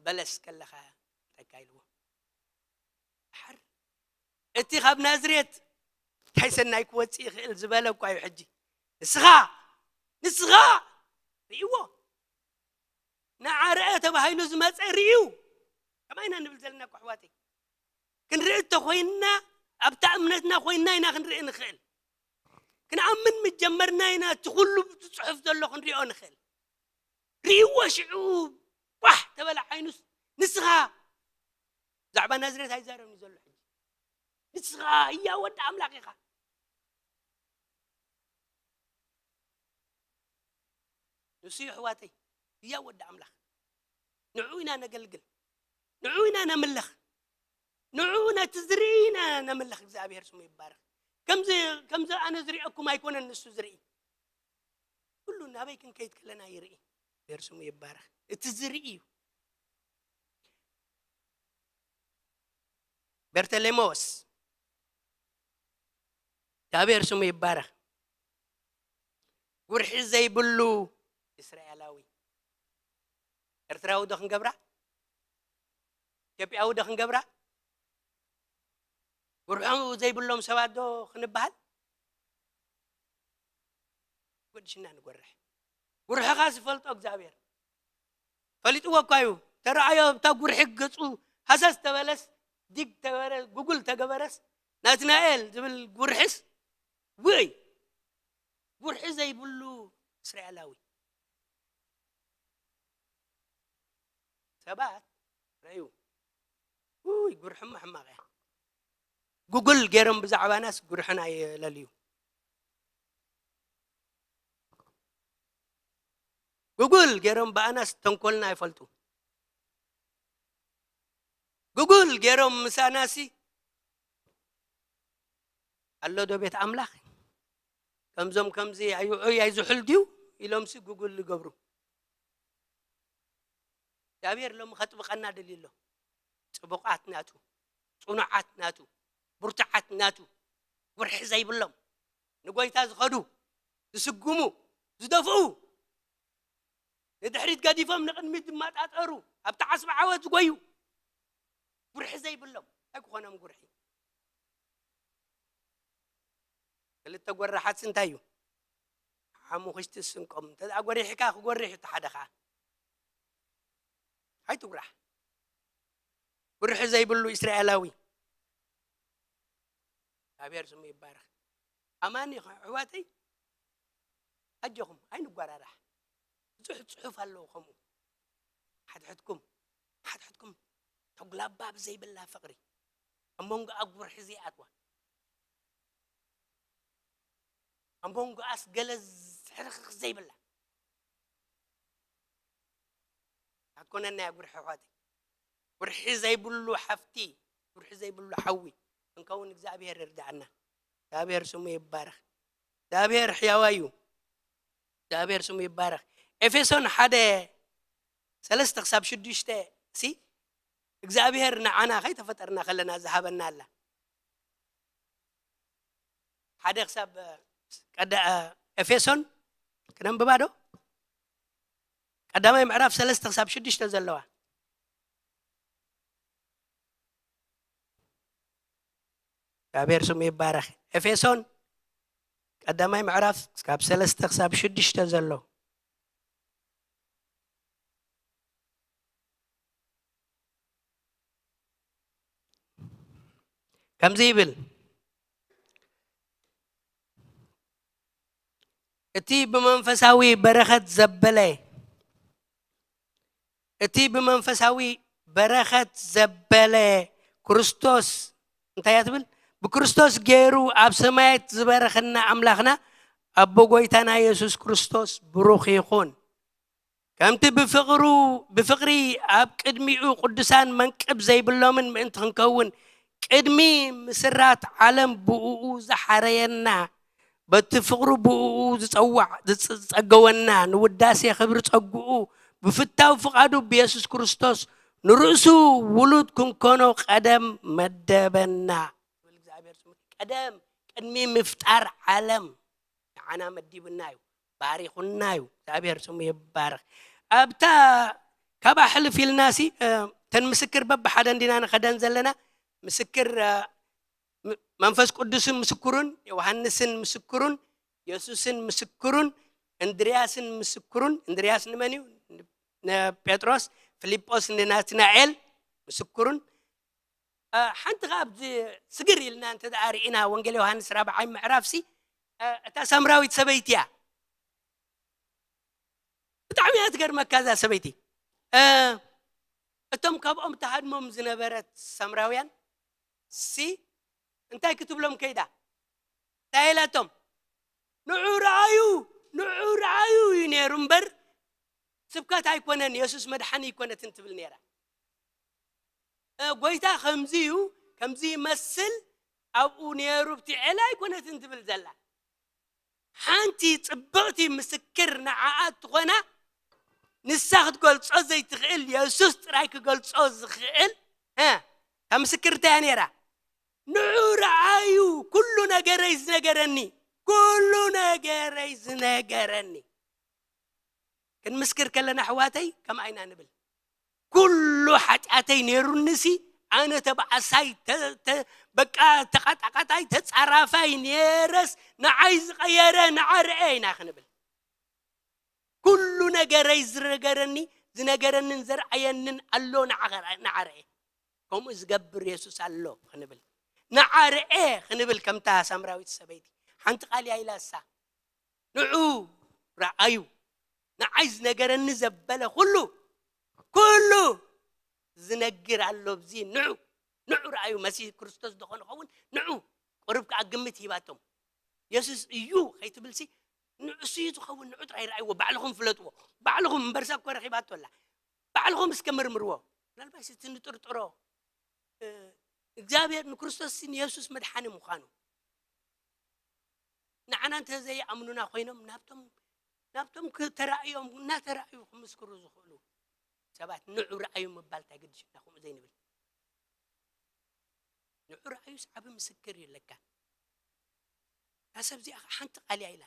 በለስ ከለኻ ተካይልዎ ሓር እቲ ካብ ናዝሬት እንታይ ሰናይ ክወፅእ ይኽእል ዝበለ እኳ እዩ ሕጂ ንስኻ ንስኻ ርእይዎ ንዓረአ ተባሂሉ ዝመፀ ርእዩ ከማይና ንብል ዘለና እኮ ኣሕዋተይ ክንርኢ እተኮይንና ኣብታ እምነትና ኮይንና ኢና ክንርኢ ንኽእል ክንኣምን ምጀመርና ኢና እቲ ኩሉ ዝፅሑፍ ዘሎ ክንሪኦ ንኽእል ርእይዎ ሽዑ ኳሕ ተበለ ዓይኑስ ንስኻ ብዛዕባ ናዝሬት ኣይዛረብኒ ዘሎ ሕጂ ንስኻ እያ ወዲ ኣምላኽ ኢኻ ንሱ እዩ ኣሕዋተይ እያ ወዲ ኣምላኽ ንዑ ኢና ነገልግል ንዑ ኢና ነምልኽ ንዑ ነቲ ዝርኢ ኢና ነምልኽ እግዚኣብሔር ስሙ ይባረኽ ከምዚ ኣነ ዝሪአኩም ኣይኮነን ንሱ ዝርኢ ኩሉ ናበይ ክንከይድ ከለና ይርኢ እግዚኣብሔር ስሙ ይባረኽ እቲ ዝርኢ እዩ በርተሌሞስ እግዚኣብሔር ስሙ ይባረኽ ጉርሒ ዘይብሉ እስራኤላዊ ኤርትራዊ ዶ ክንገብራ ኢትዮጵያዊ ዶ ክንገብራ ጉርሖም ዘይብሎም ሰባት ዶ ክንበሃል ወድሽና ንጎርሕ ጉርሕኻ ዝፈልጦ እግዚኣብሔር ፈሊጥዎ እኳ እዩ ተረኣዮ እታ ጉርሒ ገፁ ሃሰስ ተበለስ ዲግ ተበረ ጉጉል ተገበረስ ናትናኤል ዝብል ጉርሕስ ውይ ጉርሒ ዘይብሉ እስራኤላዊ ሰባት ረዩ ውይ ጉርሕማ ሕማቕ እያ ጉግል ገይሮም ብዛዕባናስ ጉርሕና የለልዩ ጉግል ገይሮም ብኣናስ ተንኮልና ይፈልጡ ጉግል ገይሮም ምሳናሲ ኣሎ ዶ ቤት ኣምላኽ? ከምዞም ከምዚ ኣይውዑይ ኣይዝሑል ድዩ ኢሎምሲ ጉግል ይገብሩ። እግዚኣብሔር ሎሚ ከጥብቐና ደልዩ ኣሎ። ጽቡቓት ናቱ፣ ጽኑዓት ናቱ፣ ብርቱዓት ናቱ፣ ጉርሒ ዘይብሎም፣ ንጎይታ ዝኸዱ፣ ዝስጉሙ፣ ዝደፍኡ፣ ንድሕሪት ገዲፎም ንቕድሚት ዝመጣጠሩ፣ ኣብቲ ዓስቢ ዓወት ዝጎዩ፣ ጉርሒ ዘይብሎም፣ እንታይ ክኾኖም ጉርሒ? ክልተ ጎራሓትስ እንታይ እዩ? ሓሙኽሽቲ ስንቆም። እንተ ደኣ ጎሪሕካ ክጎርሕ እዩ እቲ ሓደ ኸዓ። ኣይትጉራሕ። ጉርሒ ዘይብሉ እስራኤላዊ። እግዚኣብሔር ስሙ ይባረኽ። ኣማኒ ኣሕዋተይ፣ ኣጆኹም፣ ኣይንጓራራሕ። ብዙሕ ጽሑፍ ኣለዎ ከምኡ። ሓድሕድኩም፣ ሓድሕድኩም ተጉላባብ ዘይብላ ፍቕሪ። ኣብ መንጎኣ ጉርሒ ዘይኣትዋ። ኣብ መንጎኣስ ገለ ዝሕርኽርኽ ዘይብላ። ኣትኮነና እያ ጉርሒ ኣሕዋተይ። ጉርሒ ዘይብሉ ሓፍቲ፣ ጉርሒ ዘይብሉ ሓዊ ክንከውን እግዚኣብሔር ይርድኣና። እግዚኣብሔር ስሙ ይባረኽ። እግዚኣብሔር ሕያዋይ እዩ። እግዚኣብሔር ስሙ ይባረኽ። ኤፌሶን ሓደ ሰለስተ ክሳብ ሽዱሽተ ሲ እግዚኣብሔር ንዓና ከይተፈጠርና ከለና ዝሃበና ኣላ። ሓደ ክሳብ ቀዳ-፣ ኤፌሶን ክነንብባ ዶ? ቀዳማይ ምዕራፍ ሰለስተ ክሳብ ሽዱሽተ ዘለዋ። እግዚኣብሔር ስሙ ይባረኽ። ኤፌሶን ቀዳማይ ምዕራፍ ካብ ሰለስተ ክሳብ ሽዱሽተ ዘሎ። ከምዚ ይብል፣ እቲ ብመንፈሳዊ በረኸት ዘበለ፣ እቲ ብመንፈሳዊ በረኸት ዘበለ ክርስቶስ፣ እንታይ እያ ትብል? ብክርስቶስ ገይሩ ኣብ ሰማያት ዝበረኸና ኣምላኽና ኣቦ ጎይታና የሱስ ክርስቶስ ብሩኽ ይኹን። ከምቲ ብፍቕሩ፣ ብፍቕሪ ኣብ ቅድሚኡ ቅዱሳን መንቅብ ዘይብሎምን ምእንቲ ክንከውን፣ ቅድሚ ምስራት ዓለም ብእኡ ዝሓረየና፣ በቲ ፍቕሩ ብእኡ ዝጸዋዕ-፣ ዝጸ-፣ ዝጸገወና፣ ንውዳሴ ክብሪ ጸግኡ፣ ብፍታው ፍቓዱ ብየሱስ ክርስቶስ ንርእሱ ውሉድ ክንኮኖ ቀደም መደበና። ይብል እግዚኣብሔር ስሙ። ቀደም፣ ቅድሚ ምፍጣር ዓለም ንዓና መዲቡና እዩ፣ ባሪኹና እዩ። እግዚኣብሔር ስሙ ይባረኽ። ኣብታ ካብኣ ሕልፍ ኢልናሲ፣ እ፣ ተን ምስክር በብሓደ እንዲና ንኸደን ዘለና። ምስክር፣ እ፣ ም-፣ መንፈስ ቅዱስን ምስክሩን፣ ዮሃንስን ምስክሩን፣ የሱስን ምስክሩን፣ እንድርያስን ምስክሩን። እንድርያስ ንመን እዩ? ንጴጥሮስ። ፊልጶስ ንናትናኤል ምስክሩን። እ፣ ሓንቲ ከኣ ኣብዚ ስግር ኢልና እንተ ደኣ ርኢና፣ ወንጌል ዮሃንስ ራብዓይ ምዕራፍሲ፣ እ፣ እታ ሳምራዊት ሰበይቲ እያ። ብጣዕሚ እያ ትገርመካ እዛ ሰበይቲ። እ፣ እቶም ካብኦም ተሃድሞም ዝነበረት ሳምራውያን ሲ እንታይ ክትብሎም ከይዳ? እንታይ ኢላቶም? "ንዑ ረኣዩ፣ ንዑ ረኣዩ" እዩ ነይሩ እምበር፣ ስብከት ኣይኮነን፣ የሱስ መድሓኒ ኣይኮነትን ትብል ነይራ። እ፣ ጎይታ ከምዚ እዩ፣ ከምዚ ይመስል፣ ኣብኡ ነይሩ፣ ብትዕላ ኣይኮነትን ትብል ዘላ። ሓንቲ ጽብቕቲ ምስክር ንዓኣ እትኾና፣ ንሳ ክትገልጾ ዘይትኽእል፣ የሱስ ጥራይ ክገልጾ ዝኽእል፣ እ፣ እታ ምስክር እንታይ እያ ነይራ? "ንዑ ረኣዩ፣ ኩሉ ነገረይ ዝነገረኒ፣ ኩሉ ነገረይ ዝነገረኒ።" ክንምስክር ከለና፣ ኣሕዋተይ፣ ከምኣ ኢና ንብል። "ኩሉ ሓጢኣተይ ነይሩኒሲ፣ ኣነ ተባኣሳይ፣ ተ-፣ ተ-፣ በቃ ተቓጣቓጣይ፣ ተጻራፋይ ነይረስ፣ ንዓይ ዝቐየረ ንዓ ርኤ" ኢና ክንብል። "ኩሉ ነገረይ ዝነገረኒ፣ ዝነገረንን ዘርኣየንን ኣሎ፣ ንዓ ኸ-፣ ንዓ ርኤ። ከምኡ ዝገብር የሱስ ኣሎ" ክንብል። "ንዓ ርኤ" ክንብል ከምታ ሳምራዊት ሰበይቲ። ሓንቲ ቃል እያ ኢላ እሳ። "ንዑ ረኣዩ፣ ንዓይ ዝነገረኒ ዘበለ ኩሉ፣ ኩሉ ዝነግር ኣሎ ኣብዚ። ንዑ፣ ንዑ ረኣዩ፣ መሲህ ክርስቶስ ዶ ኾን ይኸውን? ንዑ።" ቁሩብ ከኣ ግምት ሂባቶም። "የሱስ እዩ" ከይትብልሲ፣ "ንዑ እሱ እዩ ዝኸውን፣ ንዑ ጥራይ ረኣይዎ፣ ባዕልኹም ፍለጥዎ፣ ባዕልኹም እምበርሳ እኮ ረኺባቶ ኣላ፣ ባዕልኹም እስከ መርምርዎ። ምናልባሽ እቲ ንጥርጥሮ፣ እ፣ እግዚኣብሔር ንክርስቶስ ንየሱስ መድሓኒ ምዃኑ፣ ንዓና እንተ ዘይኣምኑና ኮይኖም ናብቶም ናብቶም ተራእዮም እናተራእዩ ክምስክሩ ዝኽእሉ ሰባት ንዑ ረኣዩ ምባል እንታይ ግድሽና ከምኡ ዘይንብል? ንዑ ረኣዩስ ዓቢ ምስክር እዩ ለካ። እታ ሰብ እዚኣ ሓንቲ ቃል እያ ኢላ።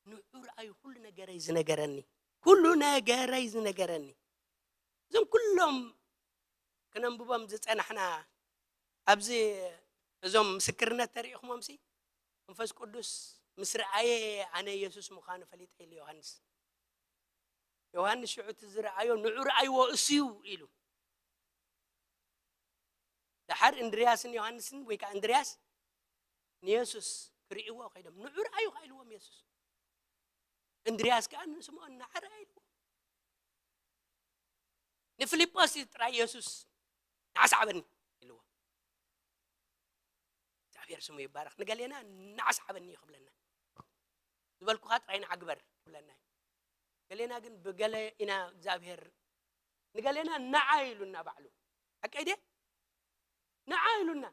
ንዑ ረኣዩ ኩሉ ነገረይ ዝነገረኒ፣ ኩሉ ነገረይ ዝነገረኒ። እዞም ኩሎም ክነንብቦም ዝጸናሕና ኣብዚ እዞም ምስክርነት ተሪኢኹሞምሲ መንፈስ ቅዱስ ምስ ረኣየ ኣነ ኢየሱስ ምዃኑ ፈሊጠ ኢሉ ዮሃንስ። ዮሃንስ ሽዑ እቲ ዝረኣዮ ንዑ ረኣይዎ እሱ እዩ ኢሉ። ደሓር እንድርያስን ዮሃንስን ወይ ከዓ እንድርያስ ንየሱስ ክርእይዎ ከይዶም ንዑ ረኣዩ ኢልዎም የሱስ። እንድርያስ ከዓ ንስምዖን ንዓ ረኣየ ኢልዎ። ንፊልጶስ እዩ ጥራይ የሱስ ንዓ ሰዓበኒ ኢልዎ። እግዚኣብሔር ስሙ ይባረኽ። ንገሌና ንዓ ሰዓበኒ እዩ ክብለና። ዝበልኩኻ ጥራይ ንዓ ግበር ክብለና እዩ። ገሌና ግን ብገለ ኢና እግዚኣብሔር ንገሌና ንዓ ኢሉና ባዕሉ። ሓቀይ ድየ? ንዓ ኢሉና።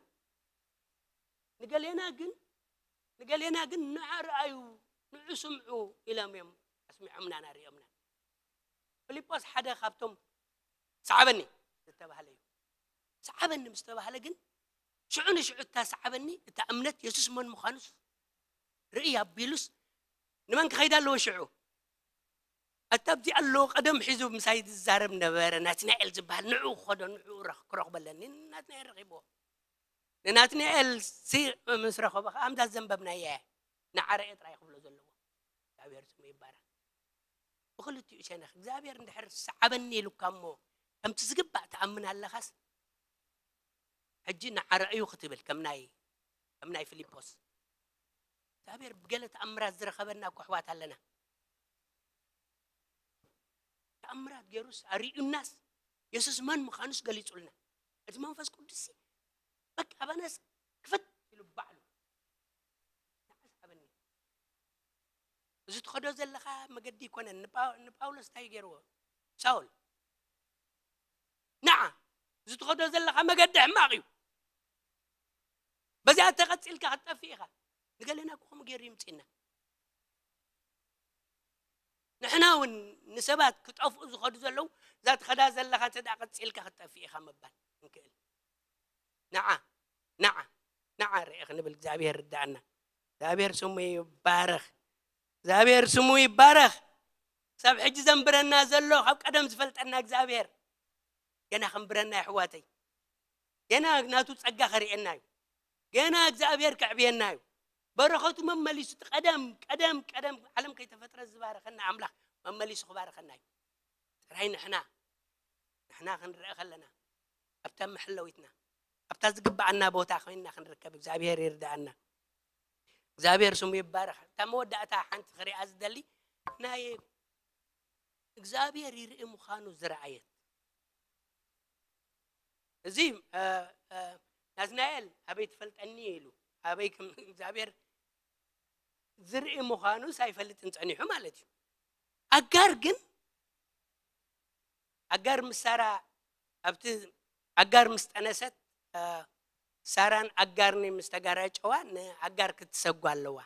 ንገሌና ግን ንገሌና ግን ንዓ ረኣዩ፣ ንዑ ስምዑ ኢሎም እዮም ኣስሚዖምናን ኣርእዮምናን። ፊልጶስ ሓደ ካብቶም ሰዓበኒ ዝተባህለ እዩ። ሰዓበኒ ምስ ተባህለ ግን ሽዑ ንሽዑ እታ ሰዓበኒ እታ እምነት የሱስ መን ምዃኑስ ርእይ ኣቢሉስ ንመን ክኸይድ ኣለዎ ሽዑ? ኣታ ኣብዚ ኣለዎ ቀደም ሒዙ ምሳይ ዝዛረብ ነበረ ናትናኤል ዝበሃል ንዑ ክኸዶ ንዑ ክረኽቦ ኣለኒ። ናትናኤል ረኺብዎ። ንናትናኤል ሲ ምስ ረኸቦ ከዓ ኣምዳ ዘንበብናየ ንዓ ረኤ ጥራይ ክብሎ ዘለዎ። እግዚኣብሔር ስሙ ይባረክ። ብክልቲኡ ሸነኽ እግዚኣብሔር እንድሕር ሰዓበኒ ኢሉካ እሞ ከምቲ ዝግባእ ትኣምን ኣለኻስ ሕጂ ንዓ ረእዩ ክትብል ከም ናይ ከም ናይ ፊልጶስ እግዚኣብሔር ብገለ ተኣምራት ዝረኸበና እኮ ኣሕዋት ኣለና። ተኣምራት ገይሩስ ኣርእዩናስ የሱስ መን ምዃኑስ ገሊጹልና። እቲ መንፈስ ቅዱስ በቃ ኣባናስ ክፍት ኢሉ ባዕሉ ንዓ ሰዓበኒ። እዚ ትኸዶ ዘለኻ መገዲ ይኮነን። ንጳውሎስ እንታይ ገይርዎ? ሳውል ንዓ እዚ ትኸዶ ዘለኻ መገዲ ሕማቕ እዩ። በዚኣ ተቐፂልካ ክትጠፍእ ኢኻ። ንገሌና እኮ ከምኡ ገይሩ ይምፅእና። ንሕና እውን ንሰባት ክጠፍኡ ዝኸዱ ዘለዉ እዛ ትኸዳ ዘለኻ እንተ ደኣ ቀፂልካ ክትጠፍእ ኢኻ ምባል ንክእል። ንዓ ንዓ ንዓ ርኤ ክንብል እግዚኣብሔር ርዳእና። እግዚኣብሔር ስሙ ይባረኽ። እግዚኣብሔር ስሙ ይባረኽ። ክሳብ ሕጂ ዘንብረና ዘሎ ካብ ቀደም ዝፈልጠና እግዚኣብሔር ገና ከንብረና የሕዋተይ። ገና ናቱ ጸጋ ከርእየና እዩ። ገና እግዚኣብሔር ከዕብየና እዩ። በረኸቱ መመሊሱ እቲ ቀደም ቀደም ቀደም ዓለም ከይተፈጥረ ዝባረኸና ኣምላኽ መመሊሱ ክባረኸና እዩ። ጥራይ ንሕና ንሕና ክንረአ ከለና ኣብታ መሐለዊትና ኣብታ ዝግብኣና ቦታ ኮይንና ክንርከብ እግዚኣብሔር ይርዳኣና። እግዚኣብሔር ስሙ ይባረኽ። እታ መወዳእታ ሓንቲ ክሪኣ ዝደሊ ናይ እግዚኣብሔር ይርኢ ምዃኑ ዝረኣየት እዚ ናትናኤል ኣበይ ትፈልጠኒ ኢሉ ኣበይ እግዚኣብሔር ዝርኢ ምዃኑ ሳይፈልጥን ጸኒሑ ማለት እዩ። ኣጋር ግን ኣጋር ምስ ሳራ ኣብቲ ኣጋር ምስ ጠነሰት ሳራን ኣጋርን ምስ ተጋራጨዋ ንኣጋር ክትሰጓ ኣለዋ።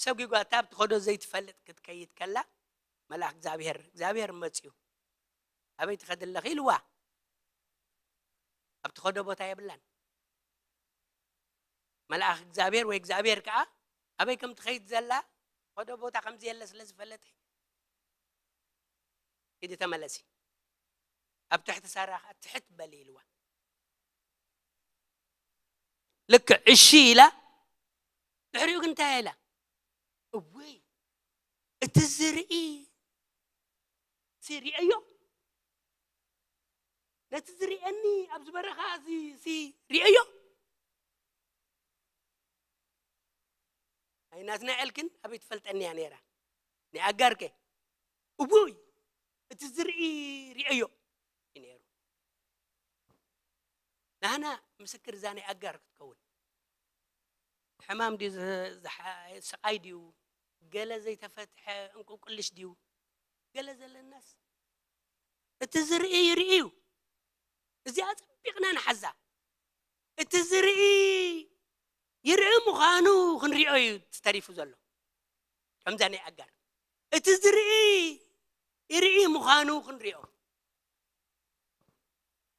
ሰጒጓታ ኣብቲ ኸዶ ዘይትፈልጥ ክትከይድ ከላ መልኣኽ እግዚኣብሔር እግዚኣብሔር መፅዩ ኣበይ ትኸድለኺ ኢልዋ። ኣብቲ ኸዶ ቦታ የብላን። መልኣኽ እግዚኣብሔር ወይ እግዚኣብሔር ከዓ ኣበይ ከም ትኸይድ ዘላ ኸዶ ቦታ ከምዚ የለ ስለ ዝፈለጠ ሂዲ ተመለሲ ኣብ ትሕቲ ሳራ ከዓ ትሕት በሊ ኢልዋ። ልክዕ እሺ ኢላ። ድሕሪኡ ግን እንታይ ኢላ? እወይ እቲ ዝርኢ ሲ ሪአዮ ነቲ ዝርእየኒ ኣብዚ በረኻ እዚ ሲ ሪአዮ። ኣይ ናትናኤል ግን ኣበይ ትፈልጠኒ እያ ነይራ። ናይ ኣጋር ከ እውይ እቲ ዝርኢ ሪአዮ እዩ ነይሩ። ናህና ምስክር እዛ ናይ ኣጋር ክትከውን ሕማም ድዩ ስቃይ ድዩ ገለ ዘይተፈትሐ እንቁቅልሽ ድዩ ገለ ዘለናስ እቲ ዝርኢ ይርኢ እዩ። እዚኣ ፀቢቕና ንሓዛ። እቲ ዝርኢ ይርኢ ምዃኑ ክንሪኦ እዩ ተሪፉ ዘሎ። ከምዛ ናይ ኣጋር እቲ ዝርኢ ይርኢ ምዃኑ ክንሪኦ፣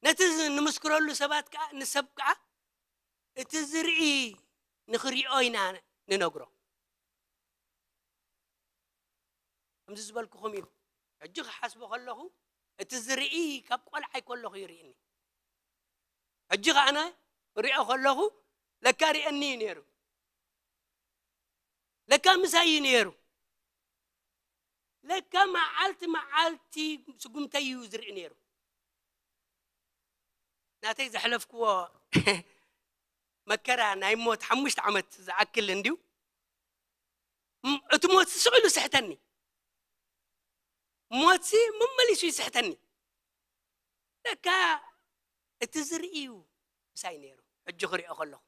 ነቲ ዝ- ንምስክረሉ ሰባት ከዓ፣ ንሰብ ከዓ እቲ ዝርኢ ንኽሪኦ ኢና ንነግሮ። ከምዚ ዝበልኩኹም እዩ። ሕጂ ክሓስቦ ከለኹ እቲ ዝርኢ ካብ ቆልዓይ ከለኹ ይርእኒ። ሕጂ ከዓነ ክሪኦ ከለኹ ለካ ሪአኒ እዩ ነይሩ። ለካ ምሳይ እዩ ነይሩ። ለካ መዓልቲ መዓልቲ ስጉምተይ እዩ ዝርኢ ነይሩ። ናተይ ዘሕለፍክዎ መከራ ናይ ሞት ሓሙሽተ ዓመት ዝኣክል እንድዩ። ም- እቲ ሞት ስቕ ኢሉ ስሕተኒ። ሞትሲ መመሊሱ ይስሕተኒ። ለካ እቲ ዝርኢ እዩ ምሳይ ነይሩ። ሕጂ ክሪኦ ከለኹ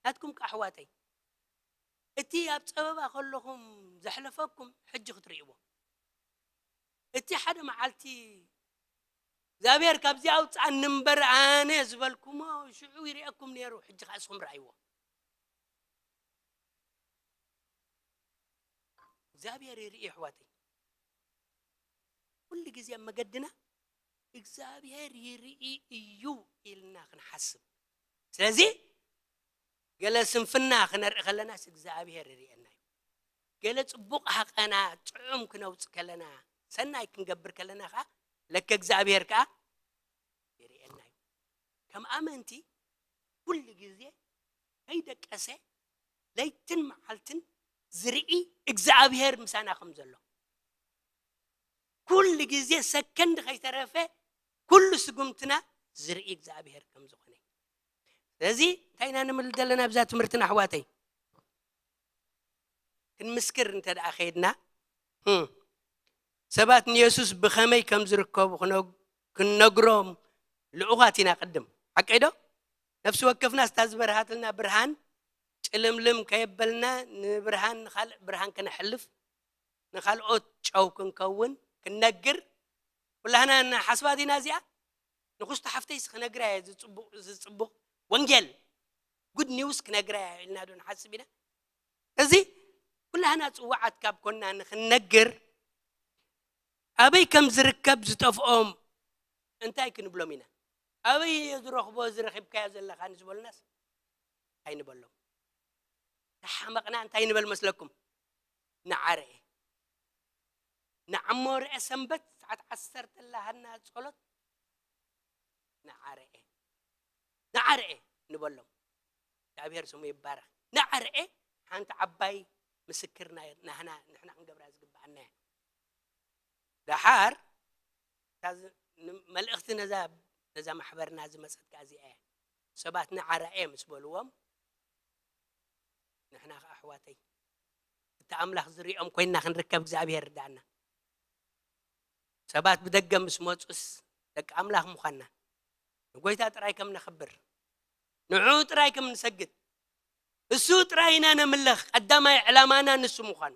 ናትኩም ከዓ ኣሕዋተይ፣ እቲ ኣብ ጸበባ ከለኹም ዘሕለፈኩም ሕጂ ክትርእይዎ። እቲ ሓደ መዓልቲ እግዚኣብሔር ካብዚ ኣውፅኣኒ እምበር ኣነ ዝበልኩሞ ሽዑ ይርእየኩም ነይሩ። ሕጂ ከዓ እስኹም ረኣይዎ። እግዚኣብሔር ይርኢ ኣሕዋተይ። ኩሉ ግዜ ኣብ መገድና እግዚኣብሔር ይርኢ እዩ ኢልና ክንሓስብ። ስለዚ ገለ ስንፍና ክነርኢ ከለናስ እግዚኣብሔር ይርእየና እዩ። ገለ ጽቡቕ ሃቐና ጥዑም ክነውጽእ ከለና፣ ሰናይ ክንገብር ከለና ከዓ ለከ እግዚኣብሔር ከዓ ይርእየና እዩ። ከም ኣመንቲ ኩሉ ግዜ ከይደቀሰ ለይትን መዓልትን ዝርኢ እግዚኣብሔር ምሳና ከም ዘሎ፣ ኩሉ ግዜ ሰከንድ ከይተረፈ ኩሉ ስጉምትና ዝርኢ እግዚኣብሔር ከም ዝኾነ። ስለዚ እንታይ ኢና ንምል ዘለና ኣብዛ ትምህርትና ኣሕዋተይ? ክንምስክር እንተ ደኣ ከይድና፣ ህም፣ ሰባት ንየሱስ ብኸመይ ከም ዝርከቡ ክነግ- ክንነግሮም ልኡኻት ኢና ቅድም። ሓቀይ ዶ? ነፍሲ ወከፍና ስታ ዝበርሃትልና ብርሃን ጭልምልም ከየበልና ንብርሃን ንኻልእ ብርሃን ከነሕልፍ፣ ንኻልኦት ጨው ክንከውን ክንነግር ኩላህና ንሓስባ ዲና እዚኣ? ንክስቶ ሓፍተይስ ክነግራ እየ፣ ዝጽቡቕ ዝጽቡቕ ወንጌል፣ ጉድ ኒውስ ክነግራ እየ ኢልና ዶ ንሓስብ ኢና? እዚ ኩላህና ጽዋዓት ካብ ኮና ንክንነግር ኣበይ ከም ዝርከብ ዝጠፍኦም እንታይ ክንብሎም ኢና? ኣበይ እየ ዝረኽቦ እዚ ረኺብካዮ ዘለኻ ንዝበሉናስ እንታይ ንበሎም? ተሓመቕና እንታይ ንበል መስለኩም? ንዓርኤ ንዓሞ ርኤ ሰንበት ሰዓት ዓሰርተ ላሃና ጸሎት ንዓርኤ ንዓርኤ ንበሎም። እግዚኣብሔር ስሙ ይባረኽ። ንዓርኤ ሓንቲ ዓባይ ምስክር ናይ ናህና ንሕና ክንገብራ ዝግብኣና እያ። ደሓር እታ ዝ- ን- መልእኽቲ ነዛ ነዛ ማሕበርና ዝመፀት ከኣ እዚኣ እያ። ሰባት ንዓርኤ ምስ በልዎም ንሕና ከኣ ኣሕዋተይ እቲ ኣምላኽ ዝሪኦም ኮይንና ክንርከብ እግዚኣብሔር ርዳእና። ሰባት ብደገ ምስ መፁስ ደቂ ኣምላኽ ምዃንና ንጎይታ ጥራይ ከም ነኽብር ንዕኡ ጥራይ ከም ንሰግድ እሱ ጥራይ ኢና ነምለኽ። ቀዳማይ ዕላማና ንሱ ምዃኑ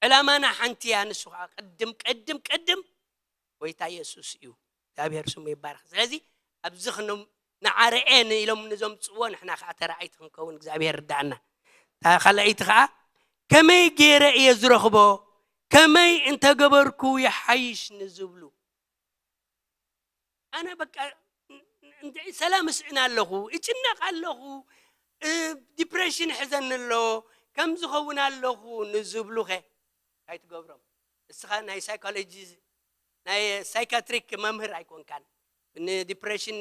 ዕላማና ሓንቲ እያ። ንሱ ከዓ ቅድም ቅድም ቅድም ጎይታ የሱስ እዩ። እግዚኣብሔር ስሙ ይባረኽ። ስለዚ ኣብዚ ክኖም ንዓርኤ ኢሎም ንዞምፅዎ ንሕና ከዓ ተረኣይቲ ክንከውን እግዚኣብሔር ርዳእና። እታ ካልኣይቲ ከዓ ከመይ ገይረ እየ ዝረኽቦ፣ ከመይ እንተገበርኩ ይሓይሽ ንዝብሉ ኣነ በቃ እንድዒ ሰላም እስእን ኣለኹ፣ እጭነቕ ኣለኹ፣ እ፣ ዲፕሬሽን ሕዘኒ ኣሎ፣ ከም ዝኸውን ኣለኹ ንዝብሉኸ እንታይ ትገብሮም? እስኻ ናይ ሳይኮሎጂ ናይ ሳይካትሪክ መምህር ኣይኮንካን። ንዲፕሬሽን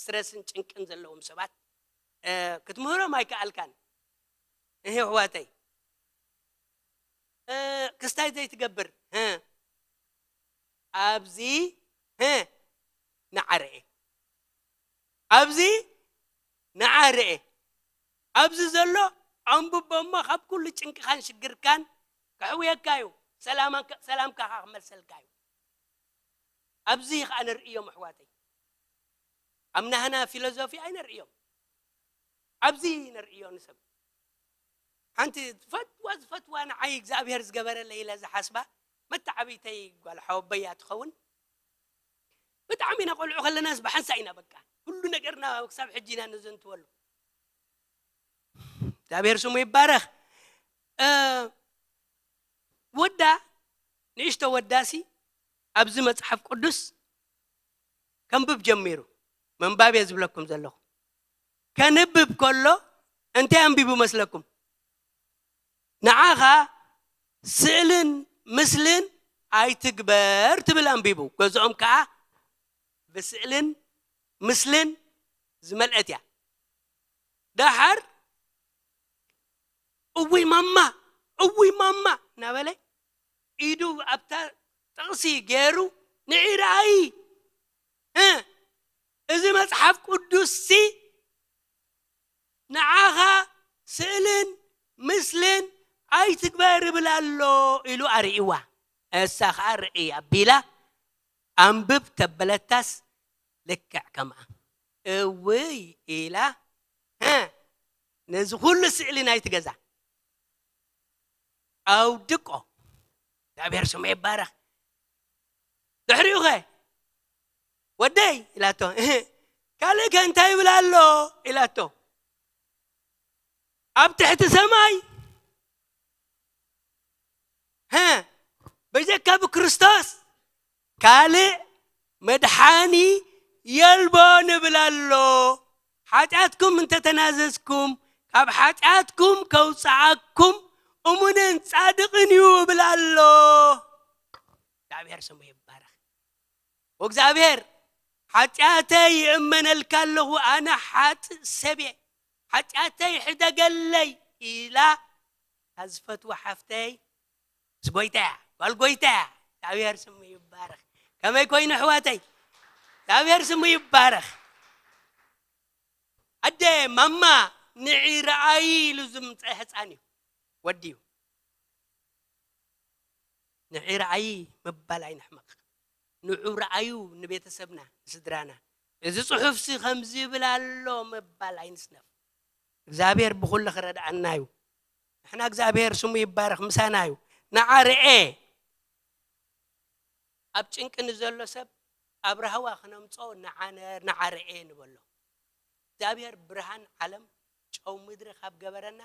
ስትረስን ጭንቅን ዘለዎም ሰባት እ፣ ክትምህሮም ኣይከኣልካን። እህ ኣሕዋተይ እ፣ ክስታይ ዘይትገብር እ፣ ኣብዚ እ፣ ንዓርኤ ኣብዚ ንዓርኤ ኣብዚ ዘሎ ኣንብቦ እሞ ካብ ኩሉ ጭንቅኻን ሽግርካን ከሕውየካ እዩ። ሰላማን- ሰላምካ ከዓ ክመልሰልካ እዩ። ኣብዚ ከዓ ንርእዮም ኣሕዋተይ። ኣብ ናህና ፊሎዞፊ ኣይነርእዮም። ኣብዚ ነርእዮ ንሰብ ሓንቲ ዝፈትዋ ዝፈትዋ ንዓይ እግዚኣብሔር ዝገበረለይ ኢለ ዝሓስባ መተዓብይተይ ጓል ሓወበያ ትኸውን። ብጣዕሚ ኢና ቆልዑ ከለናስ ብሓንሳ ኢና በቃ ኩሉ ነገርና ክሳብ ሕጂ ኢና ነዘንትወሉ። እግዚኣብሔር ስሙ ይባረኽ። እ፣ ወዳ ንእሽቶ ወዳሲ ኣብዚ መጽሓፍ ቅዱስ ከንብብ ጀሚሩ። ምንባብ እየ ዝብለኩም ዘለኹ። ከንብብ ከሎ እንታይ ኣንቢቡ መስለኩም? ንዓኻ ስእልን ምስልን ኣይትግበር ትብል ኣንቢቡ። ገዝኦም ከዓ ብስእልን ምስልን ዝመልአት እያ። ደሓር እውይ ማማ፣ እውይ ማማ እናበለ ኢዱ ኣብታ ጥቕሲ ገይሩ ንዒ ረኣይ። እ፣ እዚ መጽሓፍ ቅዱስሲ ንዓኻ ስእልን ምስልን ኣይትግበር ይብል ኣሎ ኢሉ ኣርእይዋ። እሳ ኸዓ ርእይ ኣቢላ ኣንብብ ተበለታስ ልክዕ ከምኣ እውይ ኢላ፣ እ፣ ነዚ ኩሉ ስእሊ ናይቲ ገዛ ኣውድቆ። እግዚኣብሔር ስሙ ይባረኽ። ድሕሪኡ ኸ ወደይ ኢላቶ፣ እህ፣ ካልእ ከ እንታይ ይብል ኣሎ ኢላቶ። ኣብ ትሕቲ ሰማይ፣ ሀ፣ በጀካ ብክርስቶስ ካልእ መድሓኒ የልቦን ይብል ኣሎ። ሓጢኣትኩም እንተተናዘዝኩም ካብ ሓጢኣትኩም ከውፅኣኩም እሙንን ጻድቕን እዩ ይብል ኣሎ። እግዚኣብሔር ስሙ ይባረኽ። ወእግዚኣብሔር ሓጢኣተይ ይእመነልካ ኣለኹ፣ ኣነ ሓጥእ ሰብ እየ፣ ሓጢኣተይ ሕደገለይ ኢላ እታ ዝፈትዋ ሓፍተይ ምስ ጎይታ እያ፣ ጓል ጎይታ እያ። እግዚኣብሔር ስሙ ይባረኽ። ከመይ ኮይኑ ኣሕዋተይ? እግዚኣብሔር ስሙ ይባረኽ። ኣደ ማማ ንዒ ረኣይ ኢሉ ዝምፀ ህፃን እዩ፣ ወዲ እዩ። ንዒ ረኣይ ምባል ኣይንሕመቕ። ንዑ ረኣዩ ንቤተሰብና፣ ንስድራና። እዚ ጽሑፍሲ ከምዚ ይብል ኣሎ ምባል ኣይንስነፍ። እግዚኣብሔር ብኹሉ ክረድኣና እዩ። ንሕና እግዚኣብሔር ስሙ ይባረኽ ምሳና እዩ። ንዓ ርኤ። ኣብ ጭንቂ ንዘሎ ሰብ ኣብ ራህዋ ክነምጾ ንዓ ነ-፣ ንዓ ርኤ ንበሎ። እግዚኣብሔር ብርሃን ዓለም ጨው ምድሪ ካብ ገበረና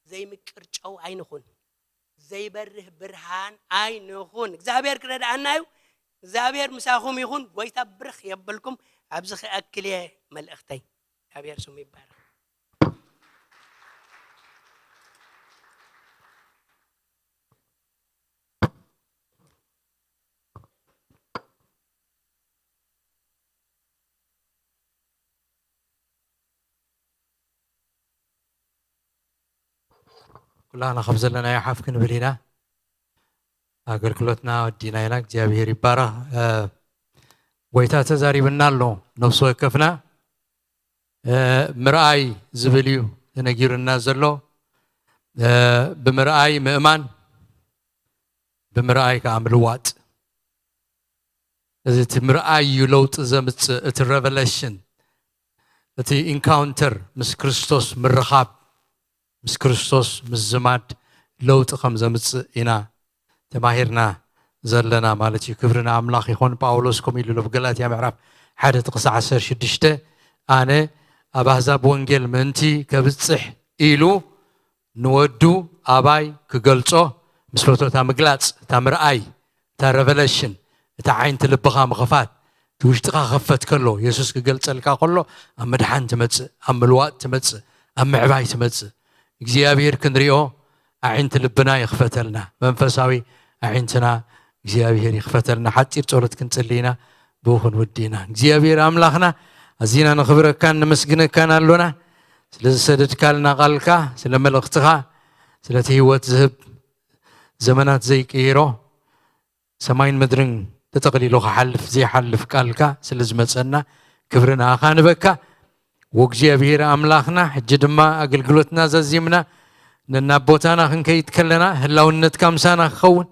ዘይምቅር ጨው ኣይንኹን፣ ዘይበርህ ብርሃን ኣይንኹን። እግዚኣብሔር ክረድኣና እዩ። እግዚኣብሔር ምሳኹም ይኹን። ጎይታ ብርኽ የበልኩም። ኣብዚ ክኣክል እየ መልእኽተይ። እግዚኣብሔር ስሙ ይባረኽ። ኩላህና ካብ ዘለናዮ ሓፍ ክንብል ኢና። ኣገልግሎትና ወዲና ኢና። እግዚኣብሔር ይባረኽ። እ፣ ጎይታ ተዛሪብና ኣሎ። ነፍሲ ወከፍና፣ እ፣ ምርኣይ ዝብል እዩ ተነጊሩና ዘሎ። እ፣ ብምርኣይ ምእማን፣ ብምርኣይ ከዓ ምልዋጥ። እዚ እቲ ምርኣይ እዩ ለውጢ ዘምጽእ። እቲ ሬቨሌሽን፣ እቲ ኢንካውንተር፣ ምስ ክርስቶስ ምርኻብ፣ ምስ ክርስቶስ ምዝማድ ለውጢ ከም ዘምጽእ ኢና ተማሂርና ዘለና ማለት እዩ። ክብሪ ንኣምላኽ ይኹን። ጳውሎስ ከምኡ ኢሉ ኣሎ፣ ኣብ ገላትያ ምዕራፍ ሓደ ጥቕሲ ዓሰርተ ሽዱሽተ፣ ኣነ ኣብ ኣህዛብ ወንጌል ምእንቲ ከብጽሕ ኢሉ ንወዱ ኣባይ ክገልጾ ምስ ፈቶ፣ እታ ምግላጽ፣ እታ ምርኣይ፣ እታ ሬቨሌሽን፣ እታ ዓይንቲ ልብኻ ምኽፋት፣ እቲ ውሽጥኻ ክኸፈት ከሎ፣ የሱስ ክገልጸልካ ከሎ፣ ኣብ ምድሓን ትመጽእ፣ ኣብ ምልዋጥ ትመጽእ፣ ኣብ ምዕባይ ትመጽእ። እግዚኣብሔር ክንሪኦ ኣዒንቲ ልብና ይኽፈተልና፣ መንፈሳዊ ኣዒንትና እግዚኣብሔር ይኽፈተልና። ሓጺር ጸሎት ክንጽሊ ኢና፣ ብኡ ክንውዲ ኢና። እግዚኣብሔር ኣምላኽና፣ ኣዚና ነኽብረካን ነመስግነካን ኣሎና፣ ስለ ዝሰደድካልና ቃልካ፣ ስለ መልእኽትኻ፣ ስለቲ ህይወት ዝህብ፣ ዘመናት ዘይቅይሮ፣ ሰማይን ምድርን ተጠቕሊሉ ክሓልፍ ዘይሓልፍ ቃልካ ስለ ዝመጸና፣ ክብሪ ንኣኻ ንበካ። ወእግዚኣብሔር ኣምላኽና፣ ሕጂ ድማ ኣገልግሎትና ዘዚምና ነናብ ቦታና ክንከይድ ከለና፣ ህላውነትካ ምሳና ክኸውን፣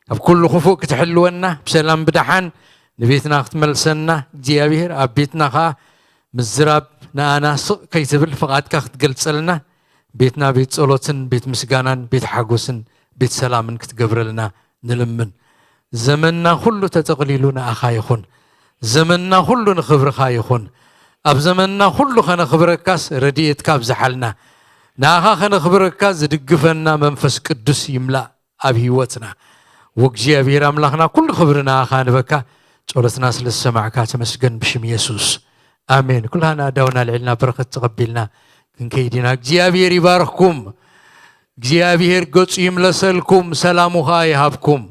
ካብ ኩሉ ክፉእ ክትሕልወና፣ ብሰላም ብደሓን ንቤትና ክትመልሰና፣ እግዚኣብሔር ኣብ ቤትና ኸኣ ምዝራብ ንኣና ስቕ ከይትብል ፍቓድካ ክትገልጸልና፣ ቤትና ቤት ጸሎትን ቤት ምስጋናን ቤት ሓጎስን ቤት ሰላምን ክትገብረልና ንልምን። ዘመንና ኩሉ ተጠቕሊሉ ንኣኻ ይኹን። ዘመንና ኩሉ ንኽብርኻ ይኹን። ኣብ ዘመንና ኩሉ ኸነኽብረካስ ረድኤትካ ኣብዝሓልና። ንኣኻ ከነኽብረካ ዝድግፈና መንፈስ ቅዱስ ይምላእ ኣብ ህይወትና። ወእግዚኣብሔር ኣምላኽና ኩሉ ክብሪ ንኣኻ ንበካ። ጸሎትና ስለ ዝሰማዕካ ተመስገን ብሽም የሱስ። ኣሜን። ኩላና ኣዳውና ልዕልና በረኸት ተቐቢልና ክንከይድ ኢና። እግዚኣብሔር ይባርኽኩም። እግዚኣብሔር ገጹ ይምለሰልኩም፣ ሰላሙ ኸኣ ይሃብኩም።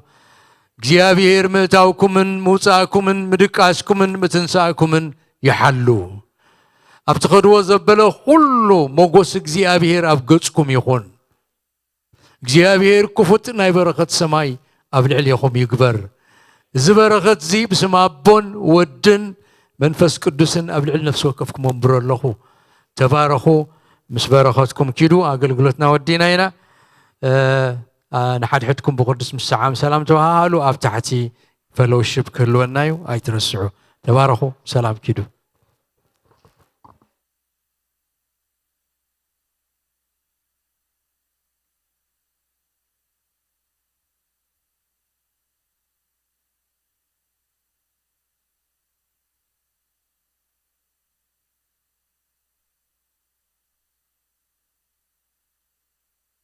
እግዚኣብሔር ምእታውኩምን ምውጻእኩምን ምድቃስኩምን ምትንሳእኩምን ይሓሉ። ኣብ ትኸድዎ ዘበለ ኩሉ ሞጎስ እግዚኣብሔር ኣብ ገጽኩም ይኹን። እግዚኣብሔር ክፉት ናይ በረኸት ሰማይ ኣብ ልዕሌኹም ይግበር። እዚ በረኸት እዚ ብስም ኣቦን ወድን መንፈስ ቅዱስን ኣብ ልዕሊ ነፍሲ ወከፍኩም ኣንብሮ ኣለኹ። ተባረኹ። ምስ በረኸትኩም ኪዱ። ኣገልግሎትና ወዲና ኢና። እ፣ ኣ፣ ንሓድሕድኩም ብቅዱስ ምሰዓም ሰላም ተባሃሃሉ። ኣብ ታሕቲ ፈሎውሽፕ ክህልወና እዩ፣ ኣይትረስዑ። ተባረኹ። ሰላም ኪዱ።